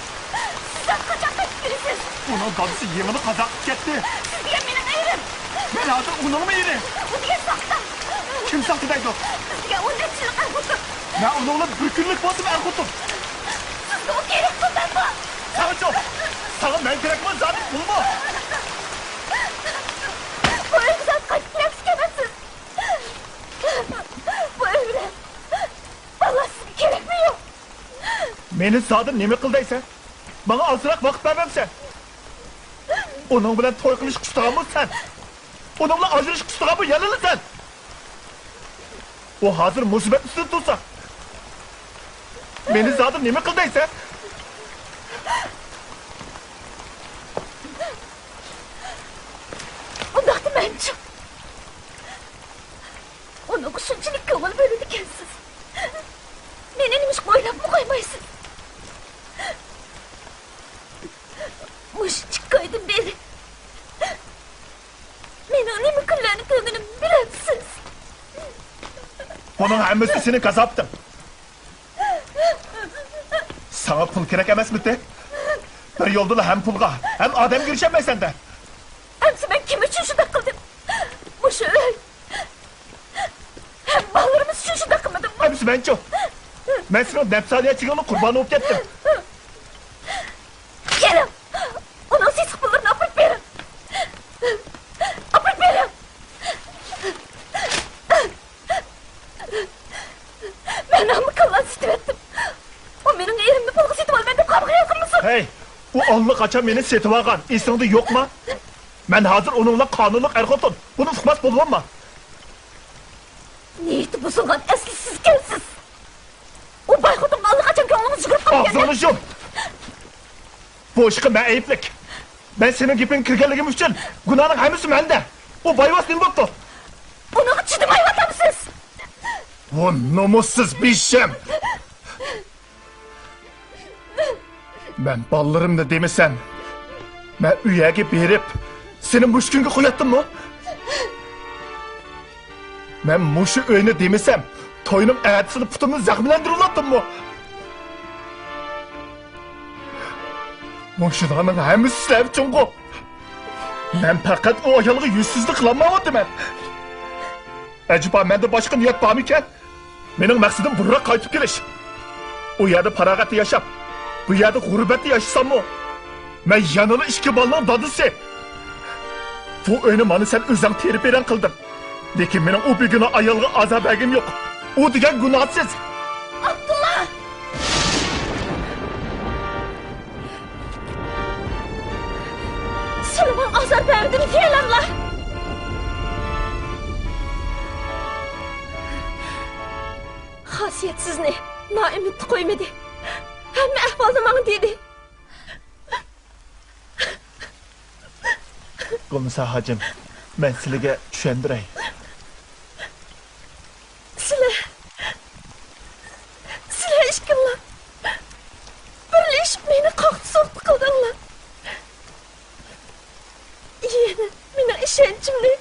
سىزدەك قاچاق قېچىپ يۈرىسىز. ئۇنىڭ دادىسى يېڭىلا قازا قىلىپ كەتتى. سىز دېگەن مېنىڭ ئېرىم. مەن ھازىر ئۇنىڭمۇ ئېرى؟ ئۇ دېگەن ساختا. كىم ساختا دەيدۇ؟ سىز دېگەن ئون نەچچە يىللىق ئەر خوتۇن. مەن ئۇنىڭ بىلەن بىر كۈنلۈك بولسىمۇ ئەر خوتۇن. سىزگە ئۇ كېرەكمۇ مەنمۇ؟ ساڭىچۇ؟ ساڭا مەن كېرەكمۇ زادى پۇلمۇ؟ بۇ ئۆيگە زادى قايتىپ كېلەمسىز كەلمەمسىز؟ بۇ ئۆي بىلەن بالىلار سىزگە كېرەكمۇ يوق؟ مېنى زادى نېمە قىل دەيسەن؟ ماڭا ئازراق ۋاقىت بەرمەمسەن؟ ئۇنىڭ بىلەن توي قىلىشقا ئۇستىغانمۇ سەن؟ ئۇنىڭ بىلەن ئاجرىشىشقا ئۇستىغانمۇ يەنىلا سەن؟ ئۇ ھازىر مۇسىبەت ئۈستىدە تۇرسا، مېنى زادى نېمە قىل دەيسەن؟ ئۇنداقتا مەنچۇ؟ ئۇنىڭغا شۇنچىلىك كۆڭۈل بۆلىدىكەنسىز. مېنى نېمىشقا ئويلاپمۇ قويمايسىز؟ مۇشۇ ئىككى ئايدىن بېرى مېنىڭ نېمە كۈنلەرنى كۆرگىنىمنى بىلەمسىز؟ بۇنىڭ ھەممىسى سېنىڭ كازاپىتىڭ. ساڭا پۇل كېرەك ئەمەسمىدى؟ بىر يولدىلا ھەم پۇلغا، ھەم ئادەمگە ئېرىشەلمەيسەن-دە. ئەمسە مەن كىم ئۈچۈن شۇنداق قىلدىم؟ مۇشۇ ئۆي، ھەم بالىلىرىمىز ئۈچۈن شۇنداق قىلمىدىممۇ؟ ئەمسە مەنچۇ؟ مەن سېنىڭ نەپسانىيەتچىلىكىڭنىڭ قۇربانى بولۇپ كەتتىم. كېلىڭ، ئۇنىڭ سېسىق پۇللىرىنى ئاپىرىپ بېرىڭ. ئاپىرىپ بېرىڭ. مەن ھەممە كاللانى سېتىۋەتتىم. ئۇ مېنىڭ ئېرىمنى پۇلغا سېتىۋالىمەن دەپ قارىغا يالقۇنمىسۇن. ھەي، ئۇ ئاللىقاچان مېنى سېتىۋالغان، ئېسىڭدە يوقما؟ مەن ھازىر ئۇنىڭ بىلەن قانۇنلۇق ئەر-خوتۇن. بۇنى ئۇقماس بولۇۋالما. نىيىتى بۇزۇلغان ئەسلى سىزكەنسىز. ئۇ باي خوتۇنغا ئاللىقاچان كۆڭلىڭىز يۈگۈرۈپ قالغان. ئاغزىڭنى يۇم! بۇ ئىشقا مەن ئەيىبلىك. مەن سېنىڭ گېپىڭگە كىرگەنلىكىم ئۈچۈن گۇناھنىڭ ھەممىسى مەندە. ئۇ بايۋاس نېمە بوپتۇ؟ ئۇنىڭغا چىدىمايۋاتامسىز؟ بۇ نومۇسسىز بىشەم! مەن بالىلىرىمنى دېمىسەم، مەن ئۇ يەرگە بېرىپ، سېنى مۇشۇ كۈنگە قوياتتىممۇ؟ مەن مۇشۇ ئۆينى دېمىسەم، توينىڭ ئەتىسىنى پۇتۇمنى زەخىملەندۈرۈۋالاتتىممۇ؟ مۇشۇلارنىڭ ھەممىسى سىلەر ئۈچۈنغۇ؟ مەن پەقەت ئۇ ئايالغا يۈزسىزلىك قىلالمايۋاتىمەن. ئەجەبا، مەندە باشقا نىيەت بارمىكەن؟ مېنىڭ مەقسىتىم بۇرۇنراق قايتىپ كېلىش. ئۇ يەردە پاراغەتتە ياشاپ، بۇ يەردە غۇربەتتە ياشىساممۇ، مەن يەنىلا ئىككى بالىنىڭ دادىسى. بۇ ئۆينى مانا سەن ئۆزۈڭ تېرە-پېرەڭ قىلدىڭ. لېكىن مېنىڭ ئۇ بىگۇناھ ئايالغا ئازار بەرگۈم يوق. ئۇ دېگەن گۇناھسىز. ئابدۇللا! سىلىمۇ ئازار بەردىم دېيەلەملا. خاسىيەت سىزنى نائۈمىدتە قويمىدى. ھەممە ئەھۋالنى ماڭا دېدى. بولمىسا ھاجىم، مەن سىلىگە چۈشەندۈرەي. سىلەر، سىلەر ئىككىڭلار بىرلىشىپ مېنى قاقتى-سوقتى قىلدىڭلار. يەنە مېنىڭ ئىشەنچىمنى،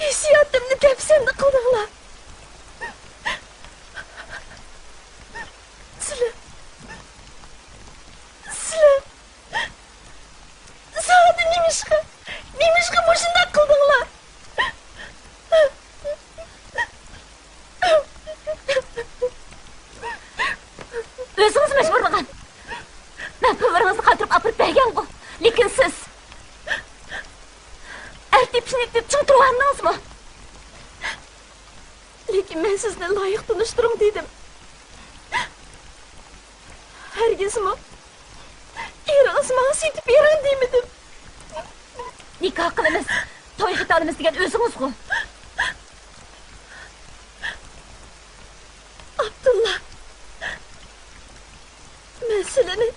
ھېسسىياتىمنى دەپسەندە قىلدىڭلار. سىلەر، ئاڭلاندىڭىزمۇ؟ لېكىن مەن سىزنى لايىق تونۇشتۇرۇڭ دېدىم. ھەرگىزمۇ ئېرىڭىز ماڭا سېتىپ بېرىڭ دېمىدىم. نىكاھ قىلىمىز، توي قىلالىمىز دېگەن ئۆزىڭىزغۇ. ئابدۇللا، مەن سىلىنى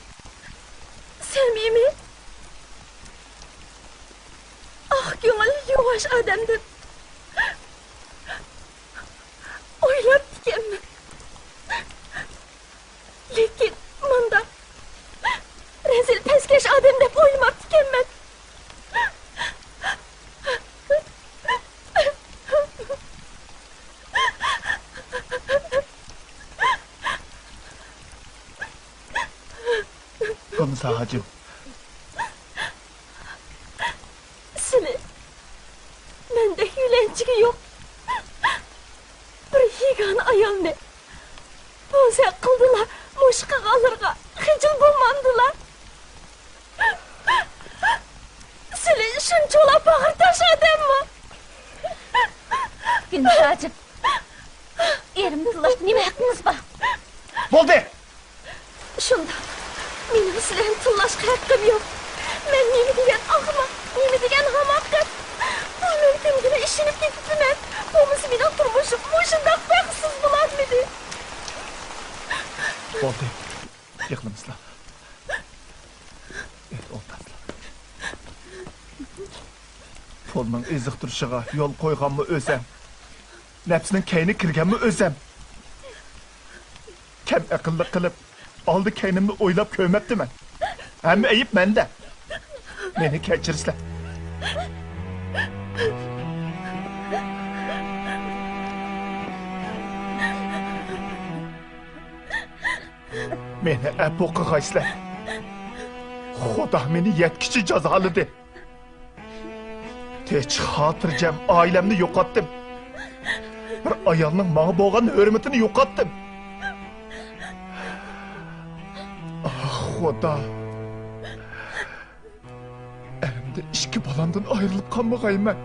سەمىمىي، ئاق كۆڭۈل، يۇۋاش ئادەم دەپ ئويلاپتىكەنمەن. لېكىن مۇنداق رەزىل پەسكەش ئادەم دەپ ئويلىماپتىكەنمەن. بولمىسا ھاجىم. سىلى مەندەك يۆلەنچۈكى يوق بىر يېگانە ئايالنى بوزەك قىلدىلا، مۇشۇ قىلغانلىرىغا خىجىل بولمامدىلا؟ سىلى شۇنچىۋالا باغرى تاش ئادەممۇ؟ گۈلنىسا ھاجىم، ئېرىمنى تىللاشقا نېمە ھەققىڭىز بار؟ بولدى! شۇنداق. مېنىڭ سىلەرنى تىللاشقا ھەققىم يوق. مەن نېمە دېگەن ئەخمەق، نېمە دېگەن ھاماقەت. بۇ مۆلكەمگىلا ئىشىنىپ كېتىپتىمەن. بولمىسا مېنىڭ تۇرمۇشۇم مۇشۇنداق بەختسىز بولارمىدى؟ بولدى. يىغلىمىسىلا. ئېيت، ئولتۇرسىلا. پۇلنىڭ ئېزىقتۇرۇشىغا يول قويغانمۇ ئۆزەم. نەپسىنىڭ كەينىگە كىرگەنمۇ ئۆزەم. كەم ئەقىللىق قىلىپ، ئالدى كەينىمنى ئويلاپ كۆرمەپتىمەن. ھەممە ئەيىب مەندە. مېنى كەچۈرىسىلەر. مېنى ئەپۇ قىلغايسىلەر. خۇدا مېنى يەتكۈچە جازالىدى. تىنچ، خاتىرجەم ئائىلەمنى يوقاتتىم. بىر ئايالنىڭ ماڭا بولغان ھۆرمىتىنى يوقاتتىم. ئاھ، خۇدا. ئەمدى ئىككى بالامدىن ئايرىلىپ قالمىغايمەن.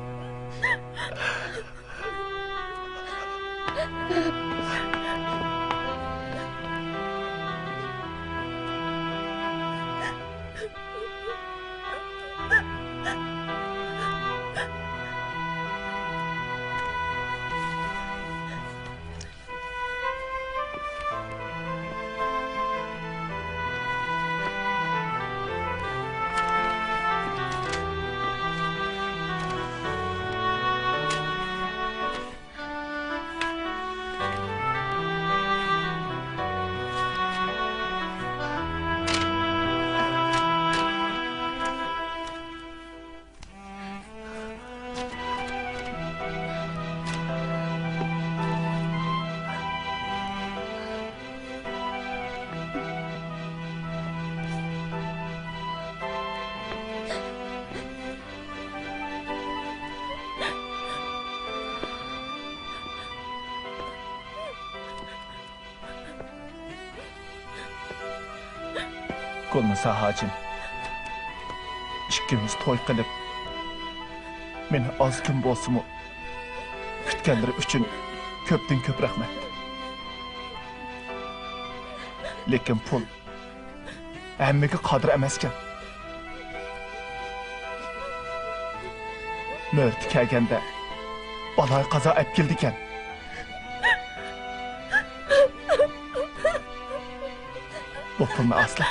گۈلنىسا ھاجىم، ئىككىمىز توي قىلىپ، مېنى ئاز كۈن بولسىمۇ كۈتكەنلىرى ئۈچۈن كۆپتىن كۆپ رەھمەت. لېكىن پۇل ھەممىگە قادىر ئەمەسكەن. مۆھلىتى كەلگەندە بالايىقازا ئەپ كېلىدىكەن. بۇ پۇلنى ئاسلا.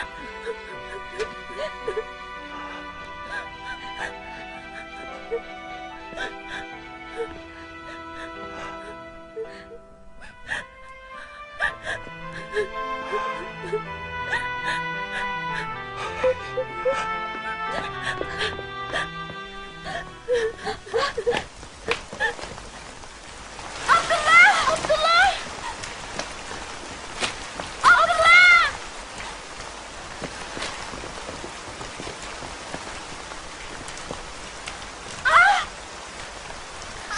ئابدۇللا! ئابدۇللا! ئابدۇللا!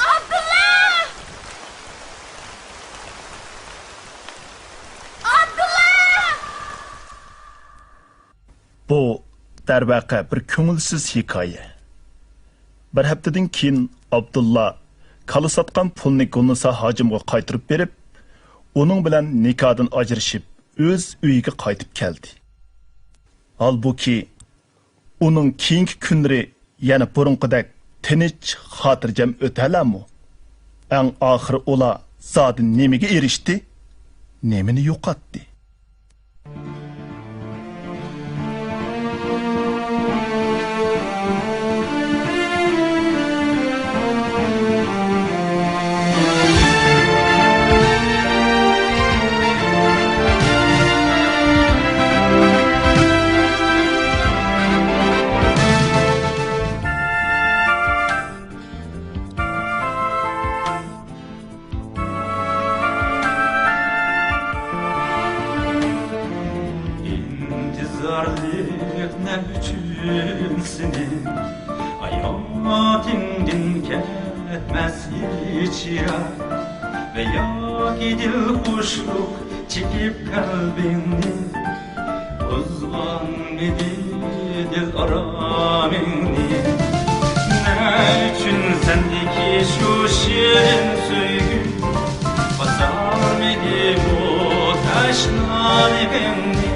ئابدۇللا! ئابدۇللا! بۇ، دەرۋەقە، بىر كۆڭۈلسىز ھېكايە. بىر ھەپتىدىن كېيىن ئابدۇللا كالا ساتقان پۇلنى گۈلنىسا ھاجىمغا قايتۇرۇپ بېرىپ، ئۇنىڭ بىلەن نىكاھتىن ئاجرىشىپ، ئۆز ئۆيىگە قايتىپ كەلدى. ھالبۇكى، ئۇنىڭ كېيىنكى كۈنلىرى يەنە بۇرۇنقىدەك تىنچ، خاتىرجەم ئۆتەلەرمۇ؟ ئەڭ ئاخىرى ئۇلار زادى نېمىگە ئېرىشتى؟ نېمىنى يوقاتتى؟ ئىنتىزارلىق نەم ئۈچۈن سېنى، ھاياتىڭدىن كەتمەس ھېچ يىراق، ۋە ياكى دىل خۇشلۇق چېكىپ قەلبىڭنى، بۇزغانمىدى دىل ئارامىڭنى؟ نە ئۈچۈن سەندىكى شۇ شېرىن سۆيگۈ باسالمىدى بۇ تەشنالىقىڭنى؟